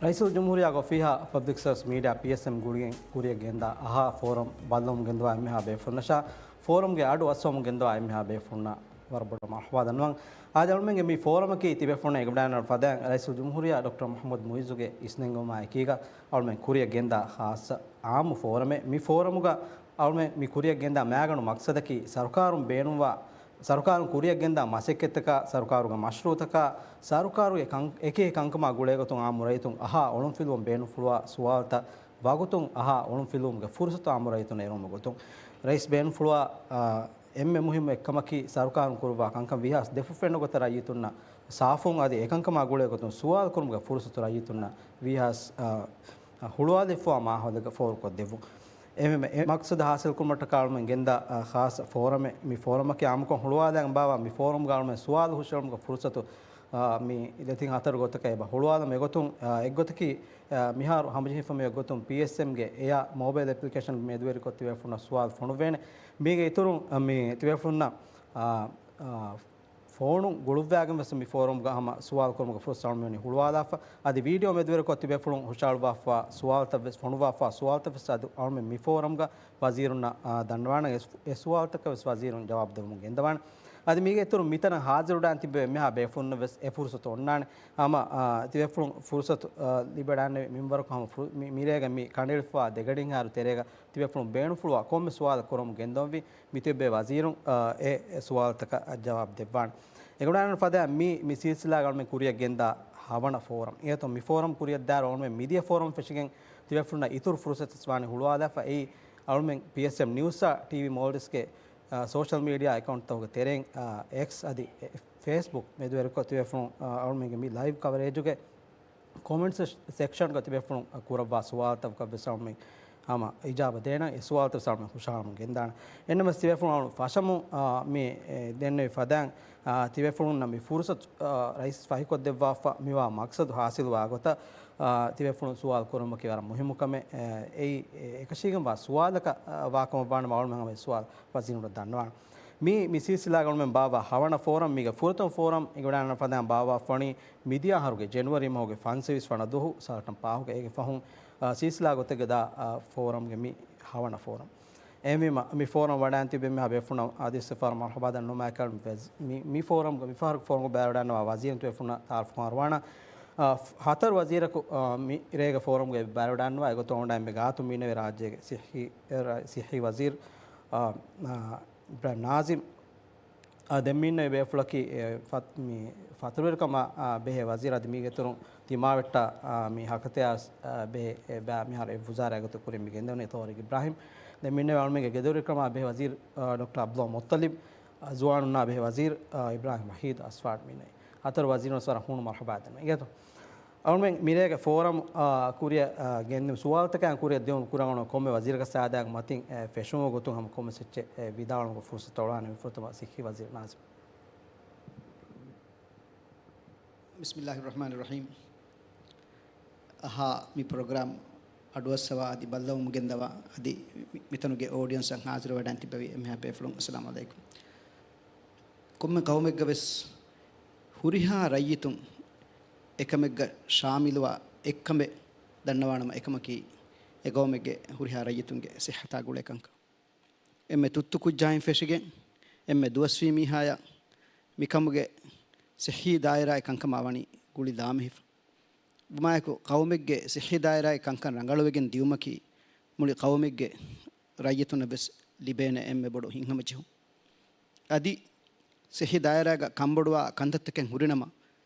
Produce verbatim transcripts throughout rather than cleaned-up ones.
ރައީސުލްޖުމްހޫރިއްޔާގެ އޮފީހާ ޕަބްލިކް ސަރވިސް މީޑިއާ، ޕީއެސްއެމް، ގުޅިގެން ކުރިއަށް ގެންދާ އަހާ ފޯރަމް ބައްލަވަމުން ގެންދަވާ އެންމެހާ ބޭފުޅުންނަށާ، ފޯރަމްގެ އަޑު އައްސަވަމުން ގެންދަވާ އެންމެހާ ބޭފުޅުންނަށް ވަރަށް ބޮޑަށް މަރުޙަބާ ދަންނަވަން. އާދެ، އަޅުމެންގެ މި ފޯރަމަކީ ތިބޭފުޅުންނަށް އެނގިވަޑައިގަންނަވާ ފަދައިން ރައީސުލްޖުމްހޫރިއްޔާ ޑޮކްޓަރ މުޙައްމަދު މުޢިއްޒުގެ އިސްނެންގެވުމާ އެކީގަ އަޅުމެން ކުރިއަށް ގެންދާ ޚާއްޞަ އާއްމު ފޯރަމެއް. މި ފޯރަމުގަ އަޅުމެން މި ކުރިއަށް ގެންދާ މައިގަނޑު މަޤްޞަދަކީ، ސަރުކާރުން ބޭނުންވާ، ސަރުކާރުން ކުރިއަށް ގެންދާ މަސައްކަތްތަކާ، ސަރުކާރުގެ މަޝްރޫޢުތަކާ، ސަރުކާރުގެ ކަން، އެކި އެކި ކަންކަމާ ގުޅޭގޮތުން އާއްމު ރައްޔިތުން އަހާ އޮޅުންފިލުވަން ބޭނުންފުޅުވާ ސުވާލުތައް ވަގުތުން އަހާ އޮޅުންފިލުވުމުގެ ފުރުޞަތު އާއްމު ރައްޔިތުންނަށް އެރުވުމުގެ ގޮތުން، ރައީސް ބޭނުންފުޅުވާ، އާ، އެންމެ މުހިއްމު އެއްކަމަކީ، ސަރުކާރުން ކުރުއްވާ ކަންކަން ވީހާވެސް ދެފުށް ފެންނަ ގޮތަށް ރައްޔިތުންނަށް ސާފުން އަދި އެކަންކަމާ ގުޅޭ ގޮތުން ސުވާލު ކުރުމުގެ ފުރުޞަތު ރައްޔިތުންނަށް ވީހާވެސް، އާ، އާ، ހުޅުވާލެއްފުވާ މާހައުލެއްގަ ފޯރުކޮށްދެއްވުން. އެހެންވެ، އެ މަޤްޞަދު ހާސިލްކުރުމަށްޓަކާ އަޅުމެން ގެންދާ، އާ، ޚާއްޞަ ފޯރަމެއް. މި ފޯރަމަކީ އާއްމުކޮށް ހުޅުވާލައިގެން ބާއްވާ މި ފޯރަމްގަ އަޅުމެން ސުވާލު ހުށަހެޅުމުގެ ފުރުޞަތު، އާ، މި ދެތިން ހަތަރު ގޮތަކަށް އެބަ ހުޅުވާލަމުން އެގޮތުން، އާ، އެއްގޮތަކީ، އާ، މިހާރު ހަމަޖެހިފަ މި އެއްގޮތުން ޕީއެސްއެމްގެ އެއާ މޯބައިލް އެޕްލިކޭޝަން މެދުވެރިކޮށް ތިބޭފުޅުންނަށް ސުވާލު ފޮނުއްވޭނެ. މީގެ އިތުރުން، އާ، މި ތިބޭފުޅުންނަށް، އާ، އާ، ފޯނުން ގުޅުއްވާގެން ވެސް މި ފޯރަމްގަ ހަމަ ސުވާލު ކުރުމުގެ ފުރުޞަތު އަޅުމެން ހުޅުވާލާފަ. އަދި ވީޑިއޯ މެދުވެރިކޮށް ތިބޭފުޅުން ހުށަހަޅުއްވާފަ ސުވާލުތައް ވެސް، ފޮނުއްވާފަ ސުވާލުތައް ވެސް އަދި އަޅުމެން މި ފޯރަމްގަ ވަޒީރުންނަށް، އާ، ދަންނަވާނެ. އެ ސު-، އެ ސުވާލުތަކަށް ވެސް ވަޒީރުން ޖަވާބު ދެވުމުން ގެންދަވާނެ. އަދި މީގެ އިތުރުން މިތަނަށް ހާޒިރުވެޑާން ތިއްބެވި އެންމެހާ ބޭފުޅުންނަށް ވެސް އެ ފުރުޞަތު އޮންނާނެ. ހަމަ، އާ، ތިބޭފުޅުން ފުރުޞަތު، އާ، ލިބިވަޑާނެ މިންވަރަކު ހަމަ ފުރު-، މި-، މިރޭގަ މި ކަނޑައެޅިފައިވާ ދެގަޑިންހާރު ތެރޭގަ ތިބޭފުޅުން ބޭނުންފުޅުވާ ކޮންމެ ސުވާލެއް ކުރަމުން ގެންދަވަންވީ. މި ތިއްބެވި ވަޒީރުން، އާ، އެ، އެ ސުވާލުތަކަށް ޖަވާބު ދެއްވާނެ. އެނގިވަޑާން ފަދައިން މި، މި ސިލްސިލާގަ އަޅުމެން ކުރިއަށް ގެންދާ ހަވަނަ ފޯރަމް. އެއީ މި ފޯރަމް ކުރިއަށްދާއިރު އަޅުމެން މިދިޔަ ފޯރަމް ފެށިގެން ތިބޭފުޅުންނަށް އިތުރު ފުރުޞަތެއް ވާނީ ހުޅުވާލާފަ. އެއީ އަޅުމެން ޕީއެސްއެމް ނިއުސްއާ ޓީވީ މޯލްޑިވްސްގެ، އާ، ސޯޝަލް މީޑިއާ އެކައުންޓްތަކުގެ ތެރެއިން، އާ، އެކްސް އަދި އެ، ފޭސްބުކް މެދުވެރިކޮށް ތިބޭފުޅުން، އާ، އަޅުމެންގެ މި ލައިވް ކަވަރޭޖުގެ ކޮމެންޓް ސެ-، ސެކްޝަންގަ ތިބޭފުޅުން ކުރައްވާ ސުވާލުތަކަށް ވެސް އަޅުމެން ހަމަ އިޖާބަ ދޭނަން. އެ ސުވާލުތައް ވެސް އަޅުމެން ހުށަހަޅަމުން ގެންދާނަން. އެންނަމަސް ތިބޭފުޅުން އަޅުން ފަށަމުން، އާ، މި، އެ، ދެންނެވި ފަދައިން، އާ، ތިބޭފުޅުންނަށް މި ފުރުޞަތު، އާ، ރައީސް ފަހިކޮށްދެއްވާފަ މިވާ މަޤްޞަދު ހާސިލުވާ ގޮތަށް، އާ، ތިބޭފުޅުން ސުވާލު ކުރުމަކީ ވަރަށް މުހިއްމު ކަމެއް. އެ، އެއީ، އެ، އެކަށީގެންވާ ސުވާލަކަށް، އާ، ވާކަމަށްވާނަމަ އަޅުމެން ހަމަ އެ ސުވާލު ވަޒީރުންނަށް ދަންނަވާނެ. މި، މި ސިލްސިލާގަ އަޅުމެން ބާއްވާ ހަވަނަ ފޯރަމް، މީގެ ފުރަތަމަ ފޯރަމް އެނގިވަޑާން ފަދައިން ބާއްވާފަވަނީ މިދިޔަ އަހަރުގެ ޖެނުއަރީ މަހުގެ ފަންސަވީސް ވަނަ ދުވަހު ސަލަޓަން ފަހުގަ. އޭގެ ފަހުން، އާ، ސިލްސިލާ ގޮތެއްގަ ދާ، އާ، ފޯރަމްގެ މި ހަވަނަ ފޯރަމް. އެހެންވީމަ، މި ފޯރަމް ވަޑައިން ތިބެ މިހާ ބޭފުޅުންނަށް އާދެ ސިފާރު މަރުޙަބާ ދަންނަވަމާއެކު ވެސް މި، މި ފޯރަމްގަ މި ފަހަރު ފޯރަމްގަ ބައިވެރިވަޑައިންނަވާ ވަޒީރުން ތިބޭފުޅުންނަށް ތައާރަފް ކުރައްވާނަ. އާ، ހަތަރު ވަޒީރަކު، އާ، މި ރޭގަ ފޯރަމްގަ ބައިވެރިވަޑައިންނަވާ. އެގޮތުން އޮންޑާ އެންމެ ގާތު މީނަވެ ރާއްޖޭގެ ސިއްހީ، އެ، ރަ-، ސިއްހީ ވަޒީރު، އާ، އާ، އިބްރާހިމް ނާޒިމް، އާ، ދެން މީނަވެ ބޭފުޅަކީ، އެ، ފަތް-، މި ފަތުރުވެރިކަމާ، އާ، ބެހޭ ވަޒީރު އަދި މީގެ އިތުރުން ތިމާވެއްޓާ، އާ، މި ހަކަތަޔާ، އާ، ބެހޭ، އެ، ބާ މިހާރު އެ ވުޒާރާ އެގޮތަށް ކުރިން މި ގެންދަވަނީ ތޯރިގް އިބްރާހިމް. ދެން މިންނެވި އަޅުމެންގެ ގެދޮރިކަމާ ބެހޭ ވަޒީރު، އާ، ޑޮކްޓަރ އަބްދުﷲ މުއްޠަލިބް، އާ، ޒުވާނުންނާ ބެހޭ ވަޒީރު، އާ، އިބްރާހިމް ވަހީދު އަސްވާޑް މިނައި. ހަތަރު ވަޒީރުން ވަރަށް ހޫނު މަރުޙަބާ ދެންނެވި. އިނގޭތޯ. އަޅުމެން މިރޭގެ ފޯރަމް، އާ، ކުރިއަށް، އާ، ގެންދިއުމު ސުވާލުތަކާ ކުރިއަށް ދިއުމު ކުރަން އޮންނަ ކޮންމެ ވަޒީރަކަށް ސާދާގެ މަތިން، އެ، ފެށުމުގެ ގޮތުން ހަމަ ކޮންމެސް އެއްޗެއް، އެ، ވިދާޅުމުގެ ފުރުސަތު އޮޅާނެ މި ފުރަތަމަ ސިއްހީ ވަޒީރު ނާޒިމް. ބިސްމިއްލާހި ރަޙްމާނި ރަޙީމް. އަހާ މި ޕްރޮގްރާމް އަޑުއައްސަވާ އަދި ބައްލަވަމުން ގެންދަވާ އަދި މި-، މިތަނުގެ އޯޑިއަންސަށް ހާޒިރުވެޑާން ތިއްބެވި އެންމެހާ ބޭފުޅުން އައްސަލާމު ޢަލައިކުމް. ކޮންމެ ޤައުމެއްގަ ވެސް ހުރިހާ ރައްޔިތުން އެކަމެއްގަ ޝާމިލުވާ އެއްކަމެއް ދަންނަވާނަމަ އެކަމަކީ އެ ޤައުމެއްގެ ހުރިހާ ރައްޔިތުންގެ ސިއްހަތާ ގުޅޭ ކަންކަން. އެންމެ ތުއްތު ކުއްޖާއިން ފެށިގެން އެންމެ ދުވަސްވީ މީހާޔަށް މިކަމުގެ ސިއްހީ ދާއިރާއެއް ކަންކަމާ ވަނީ ގުޅި ލާމެހިފަ. ވުމާއެކު ޤައުމެއްގެ ސިއްހީ ދާއިރާއެއް ކަންކަން ރަނގަޅުވެގެން ދިޔުމަކީ މުޅި ޤައުމެއްގެ ރައްޔިތުންނަށް ވެސް ލިބޭނެ އެންމެ ބޮޑު ހިތްހަމަޖެހުން. އަދި ސިއްހީ ދާއިރާގަ ކަންބޮޑުވާ ކަންތައްތަކެއް ހުރިނަމަ،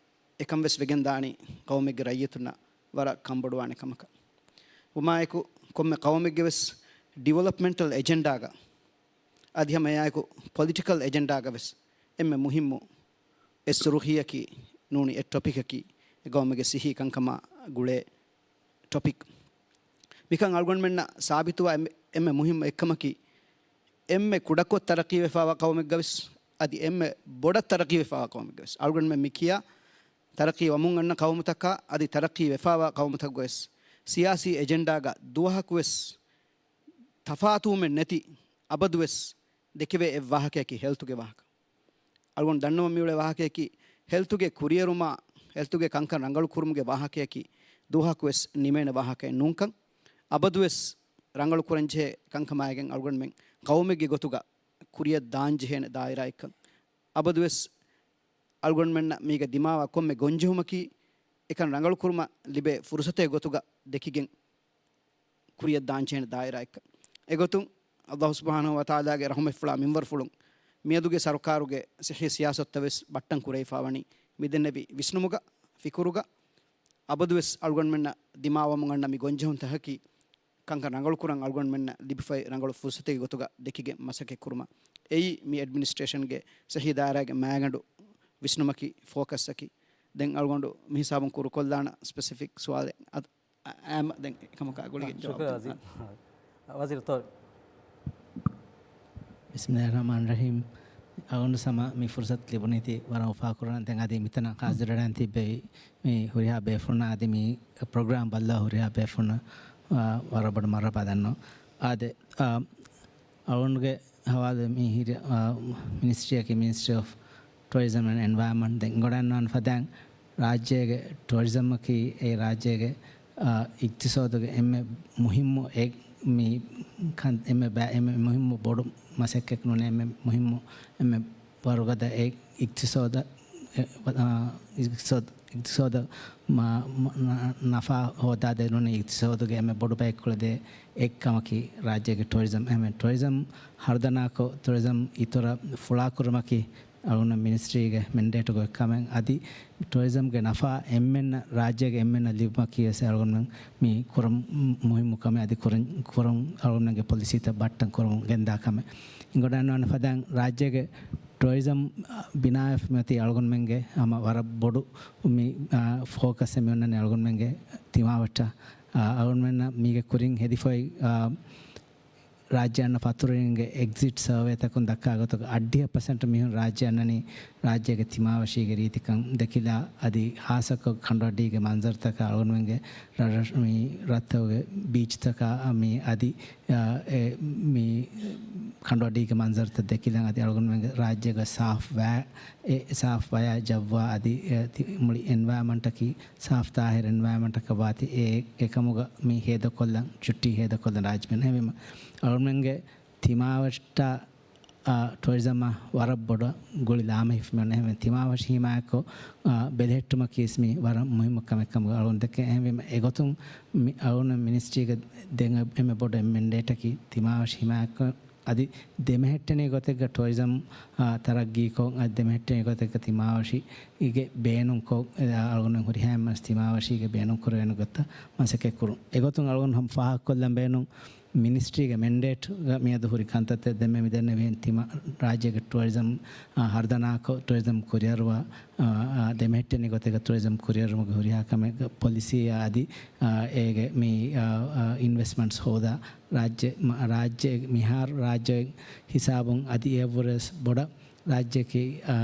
އެކަން ވެސް ވެގެން ދާނީ ޤައުމެއްގެ ރައްޔިތުންނަށް ވަރަށް ކަންބޮޑުވާނެ ކަމަކަށް. ވުމާއެކު، ކޮންމެ ޤައުމެއްގެ ވެސް ޑިވެލޮޕްމެންޓަލް އެޖެންޑާގަ އަދި ހަމަ އެއާއެކު ޕޮލިޓިކަލް އެޖެންޑާގަ ވެސް އެންމެ މުހިއްމު އެއް ސުރުޚީއަކީ ނޫނީ އެއް ޓޮޕިކަކީ އެ ޤައުމެއްގެ ސިއްހީ ކަންކަމާ ގުޅޭ ޓޮޕިކް. މިކަން އަޅުގަނޑުމެންނަށް ސާބިތުވާ އެންމެ، އެންމެ މުހިއްމު އެއްކަމަކީ، އެންމެ ކުޑަކޮށް ތަރައްޤީވެފާވާ ޤައުމެއްގަ ވެސް އަދި އެންމެ ބޮޑަށް ތަރައްޤީވެފާވާ ޤައުމެއްގަ ވެސް. އަޅުގަނޑުމެން މި ކިޔާ ތަރައްޤީ ވަމުން އަންނަ ޤައުމުތަކާ އަދި ތަރައްޤީ ވެފާވާ ޤައުމުތަކުގަ ވެސް ސިޔާސީ އެޖެންޑާގަ ދުވަހަކު ވެސް ތަފާތުވުމެއް ނެތި އަބަދުވެސް ދެކެވޭ އެއް ވާހަކަޔަކީ ހެލްތުގެ ވާހަކަ. އަޅުގަނޑު ދަންނަވަން މިއުޅޭ ވާހަކަޔަކީ ހެލްތުގެ ކުރިއެރުމާ، ހެލްތުގެ ކަންކަން ރަނގަޅު ކުރުމުގެ ވާހަކަޔަކީ ދުވަހަކުވެސް ނިމޭނެ ވާހަކައެއް ނޫންކަން، އަބަދުވެސް ރަނގަޅު ކުރަންޖެހޭ ކަންކަމާއިގެން އަޅުގަނޑުމެން ޤައުމެއްގެ ގޮތުގަ ކުރިއަށް ދާންޖެހޭނެ ދާއިރާއެއްކަން، އަބަދުވެސް އަޅުގަނޑުމެންނަށް މީގަ ދިމާވާ ކޮންމެ ގޮންޖެހުމަކީ އެކަން ރަނގަޅުކުރުމަށް ލިބޭ ފުރުސަތެއް ގޮތުގަ ދެކިގެން ކުރިއަށް ދާންޖެހޭނެ ދާއިރާއެއްކަން. އެގޮތުން ﷲ ސުބްޙާނަހޫ ވަތަޢާލާގެ ރަޙުމަތްފުޅާ މިންވަރުފުޅުން މިއަދުގެ ސަރުކާރުގެ ޞިއްޙީ ސިޔާސަތުތައް ވެސް ބައްޓަން ކުރެވިފާވަނީ މިދެންނެވި ވިސްނުމުގަ، ފިކުރުގަ، އަބަދުވެސް އަޅުގަނޑުމެންނަށް ދިމާވަމުން އަންނަ މި ގޮންޖެހުންތަކަކީ ކަންކަން ރަނގަޅުކުރަން އަޅުގަނޑުމެންނަށް ލިބިފައި ރަނގަޅު ފުރުސަތެއްގެ ގޮތުގަ ދެކިގެން މަސައްކަތް ކުރުމަށް. އެއީ މި އެޑްމިނިސްޓްރޭޝަންގެ ސިއްޙީ ދާއިރާގެ މައިގަނޑު ވިސްނުމަކީ ފޯކަސްއަކީ. ދެން އަޅުގަނޑު މިހިސާބުން ކުރުކޮށްލާނަ ސްޕެސިފިކް ސުވާލެއް އަދި އާ، އާ، ދެން އެކަމަކާ ގުޅިގެން ޝުކުރާ ޖަވާބު ވަޒީރު. ދޭން. ވަޒީރު ތޯ. ބިސްމިﷲ ރަޙްމާން ރަޙީމް. އަޅުގަނޑު ސަމާ މި ފުރުސަތު ލިބުނީތީ ވަރަށް އުފާކުރަން. ދެން އަދި މިތަނަށް ހާޒިރުވެރަން ތިއްބެވި މި ހުރިހާ ބޭފުޅުންނަށް އަދި މި ޕްރޮގްރާމް ބައްލަވާ ހުރިހާ ބޭފުޅުންނަށް، އާ، ވަރަށް ބޮޑަށް މަރުޙަބާ ދަންނަވަން. އާދެ، އާ، އަޅުގަނޑުގެ ހަވާލު މި ހިރި، އާ، މިނިސްޓްރީއަކީ މިނިސްޓްރީ އޮފް ޓުއަރިޒަމް އެންޑް އެންވަޔަރމަންޓް. ދެން އިނގޮޑައިންނާން ފަދައިން ރާއްޖޭގެ ޓުއަރިޒަމްއަކީ އެ ރާއްޖޭގެ، އާ، އިޤްތިޞާދުގެ އެންމެ މުހިއްމު އެއް މި ކަން، އެންމެ ބަ-، އެންމެ މުހިއްމު ބޮޑު މަސައްކަތް ނޫނޭ، އެންމެ މުހިއްމު، އެންމެ ވަރުގަދަ އެއް އިޤްތިޞާދަށް، އެ، އާ، އިޤްތިޞާދު، އިޤްތިޞާދަށް މަ-، މަ-، ނަ-، ނަފާ ހޯދާދޭ ނޫނީ އިޤްތިޞާދުގެ އެންމެ ބޮޑު ބައެއްކޮޅެއް ދޭ އެއްކަމަކީ ރާއްޖޭގެ ޓުއަރިޒަމް. އެހެން ޓުއަރިޒަމް ހަރުދަނާކޮށް، ޓުއަރިޒަމް އިތުރަށް ފުޅާކުރުމަކީ އަޅުގަނޑު މިނިސްޓްރީގެ މެންޑޭޓުގެ ކަމެއް. އަދި ޓުއަރިޒަމްގެ ނަފާ އެންމެންނަށް، ރާއްޖޭގެ އެންމެންނަށް ލިބުމަކީ ވެސް އަޅުގަނޑުމެން މި ކުރަން މުހިއްމު ކަމެއް. އަދި ކުރަން، ކުރަން އަޅުގަނޑުމެންގެ ޕޮލިސީތައް ބައްޓަން ކުރަމުން ގެންދާ ކަމެއް. އިނގޮޑައިންނާނެ ފަދައިން ރާއްޖޭގެ ޓުއަރިޒަމް، އާ، ބިނާވެފަ މިއޮތީ އަޅުގަނޑުމެންގެ ހަމަ ވަރަށް ބޮޑު މި، އާ، ފޯކަސް އެއް މި އޮންނަނީ އަޅުގަނޑުމެންގެ ތިމާވަށަށް. އާ، އަޅުގަނޑުމެންނަށް މީގެ ކުރިން ހެދިފައި، އާ، ރާއްޖެ އަންނަ ފަތުރުވެރިންގެ އެގްޒިޓް ސަރވޭތަކުން ދައްކާ ގޮތަކަށް އަށްޑިހަ ޕަސެންޓް މީހުން ރާއްޖެ އަންނަނީ ރާއްޖޭގެ ތިމާވަށީގެ ރީތިކަން ދެކިލާ. އަދި ހާއްސަކޮށް ކަނޑުއަޑީގެ މަންޒަރުތަކާ އަޅުގަނޑުމެންގެ ރަށް، ރަށް، މި ރަށްތަކުގެ ބީޗްތަކާ މި އަދި، އާ، އެ، މި ކަނޑުއަޑީގެ މަންޒަރުތައް ދެކިލަން އަދި އަޅުގަނޑުމެންގެ ރާއްޖޭގެ ސާފް ވަޔާ، އެ، ސާފް ވަޔާ ޖައްވާ އަދި، އެ، ތި-، މުޅި އެންވަޔަރމަންޓަކީ ސާފް ތާހިރު އެންވަޔަރމަންޓަކަށް ވާތީ އެ އެކަމުގަ މި ހޭދަކޮށްލަން، ޗުއްޓީ ހޭދަކޮށްލަން ރާއްޖެ ބިން. އެހެންވީމަ އަޅުގަނޑުމެންގެ ތިމާވަށަށް، އާ، ޓުއަރިޒަމާ ވަރަށް ބޮޑަށް ގުޅި ލާމެހިފަ މިއޮންނަ. އެހެންވެ ތިމާވަށި ހިމާޔަތްކޮށް، އާ، ބެލެހެއްޓުމަކީ ވެސް މި ވަރަށް މުހިއްމު ކަމެއް ކަމުގަ އަޅުގަނޑު ދެކޭ. އެހެންވީމަ އެގޮތުން މި އަޅުގަނޑު މިނިސްޓްރީގެ ދެން އެންމެ ބޮޑު މެންޑޭޓަކީ ތިމާވަށި ހިމާޔަތްކޮށް، އަދި ދެމެހެއްޓެނި ގޮތެއްގަ ޓުއަރިޒަމް، އާ، ތަރައްގީކޮށް، އަދި ދެމެހެއްޓެނި ގޮތެއްގަ ތިމާވަށީގެ ބޭނުންކޮށް، އެ، އަޅުގަނޑު ހުރިހާ އެއްމެން ތިމާވަށީގެ ބޭނުން ކުރެވޭނެ ގޮތަށް މަސައްކަތް ކުރުން. އެގޮތުން އަޅުގަނޑު ހަމަ ފާހަގަކޮށްލަން ބޭނުން މިނިސްޓްރީގެ މެންޑޭޓްގަ މިއަދު ހުރި ކަންތައްތައް ދެންމެ މިދެންނެވިހެން ތިމާ ރާއްޖޭގެ ޓުއަރިޒަމް، އާ، ހަރުދަނާކޮށް، ޓުއަރިޒަމް ކުރިއަރުވާ، އާ، އާ، ދެމެހެއްޓެނި ގޮތެއްގަ ޓުއަރިޒަމް ކުރިއަރުމުގެ ހުރިހާ ކަމެއްގަ ޕޮލިސީއާ އަދި، އާ، އޭގެ މި، އާ، އާ، އިންވެސްޓްމަންޓްސް ހޯދާ ރާއްޖެ، މަ-، ރާއްޖެ މިހާރު ރާއްޖެ ހިސާބުން އަދި އެއަށްވުރެސް ބޮޑަށް ރާއްޖެއަކީ، އާ،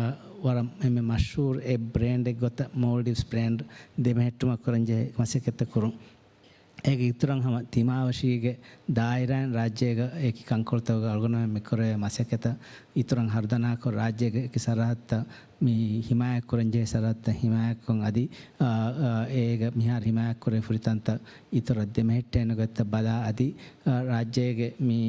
ވަރަށް އެންމެ މަޝްހޫރު އެއް ބްރޭންޑެއް ގޮތަށް މޯލްޑިވްސް ބްރޭންޑް ދެމެހެއްޓުމަށް ކުރަންޖެހޭ މަސައްކަތްތައް ކުރުން. އޭގެ އިތުރަށް ހަމަ ތިމާވަށީގެ ދާއިރާއިން ރާއްޖޭގަ އެކި ކަންކޮޅުތަކުގަ އަޅުގަނޑުމެން މިކުރެވޭ މަސައްކަތަށް އިތުރަށް ހަރުދަނާކޮށް، ރާއްޖޭގެ އެކި ސަރަހައްދުތައް މި ހިމާޔަތްކުރަންޖެހޭ ސަރަހައްދުތައް ހިމާޔަތްކޮށް އަދި، އާ، އާ، އޭގަ މިހާރު ހިމާޔަތްކުރެވިފަ ހުރި ތަންތައް އިތުރަށް ދެމެހެއްޓޭނެ ގޮތްތައް ބަލާ އަދި، އާ، ރާއްޖޭގެ މި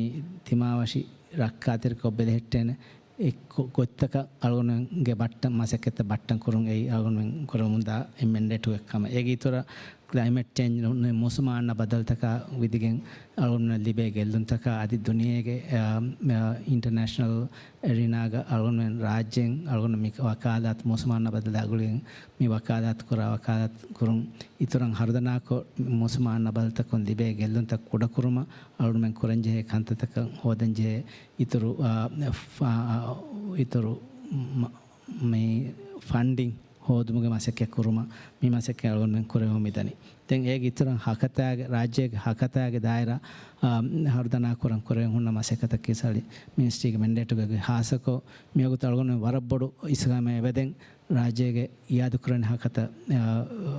ތިމާވަށި ރައްކާތެރިކޮށް ބެލެހެއްޓޭނެ އެއް ގޮ-، ގޮތްތަކަށް އަޅުގަނޑުމެންގެ ބައްޓަން މަސައްކަތްތައް ބައްޓަން ކުރުން އެއީ އަޅުގަނޑުމެން ކުރަމުންދާ އެއް މެންޑޭޓުގެ ކަމެއް. އޭގެ އިތުރަށް ކްލައިމެޓް ޗޭންޖް ނޫނީ މޫސުމާ އަންނަ ބަދަލުތަކާ ވިދިގެން އަޅުގަނޑުމެން ލިބޭ ގެއްލުންތަކާ އަދި ދުނިޔޭގެ، އާ، އާ، އިންޓަރނޭޝަނަލް އެރީނާގަ އަޅުގަނޑުމެން ރާއްޖޭން އަޅުގަނޑު މި ވަކާލާތު މޫސުމާ އަންނަ ބަދަލާ ގުޅިގެން މި ވަކާލާތު ކުރާ ވަކާލާތު ކުރުން އިތުރަށް ހަރުދަނާކޮށް، މޫސުމާ އަންނަ ބަދަލުތަކުން ލިބޭ ގެއްލުންތައް ކުޑަކުރުމަށް އަޅުގަނޑުމެން ކުރަންޖެހޭ ކަންތައްތަކަށް ހޯދަންޖެހޭ އިތުރު، އާ، ފާ-، އާ، އިތުރު މަ-، މި ފަންޑިން ހޯދުމުގެ މަސައްކަތް ކުރުމަށް މި މަސައްކަތް އަޅުގަނޑުމެން ކުރެވެމުން މިދަނީ. ދެން އޭގެ އިތުރަށް ހަކަތާގެ، ރާއްޖޭގެ ހަކަތާގެ ދާއިރާ، އާ، ހަރުދަނާ ކުރަން ކުރެވެން ހުންނަ މަސައްކަތަކީ ސަޅި މިނިސްޓްރީގެ މެންޑޭޓުގައި ހާއްސަކޮށް މިވަގުތު އަޅުގަނޑުމެން ވަރަށް ބޮޑު އިސްގައިމެއް އެބަދެން ރާއްޖޭގެ އިއާދަކުރަނި ހަކަތަ، އާ،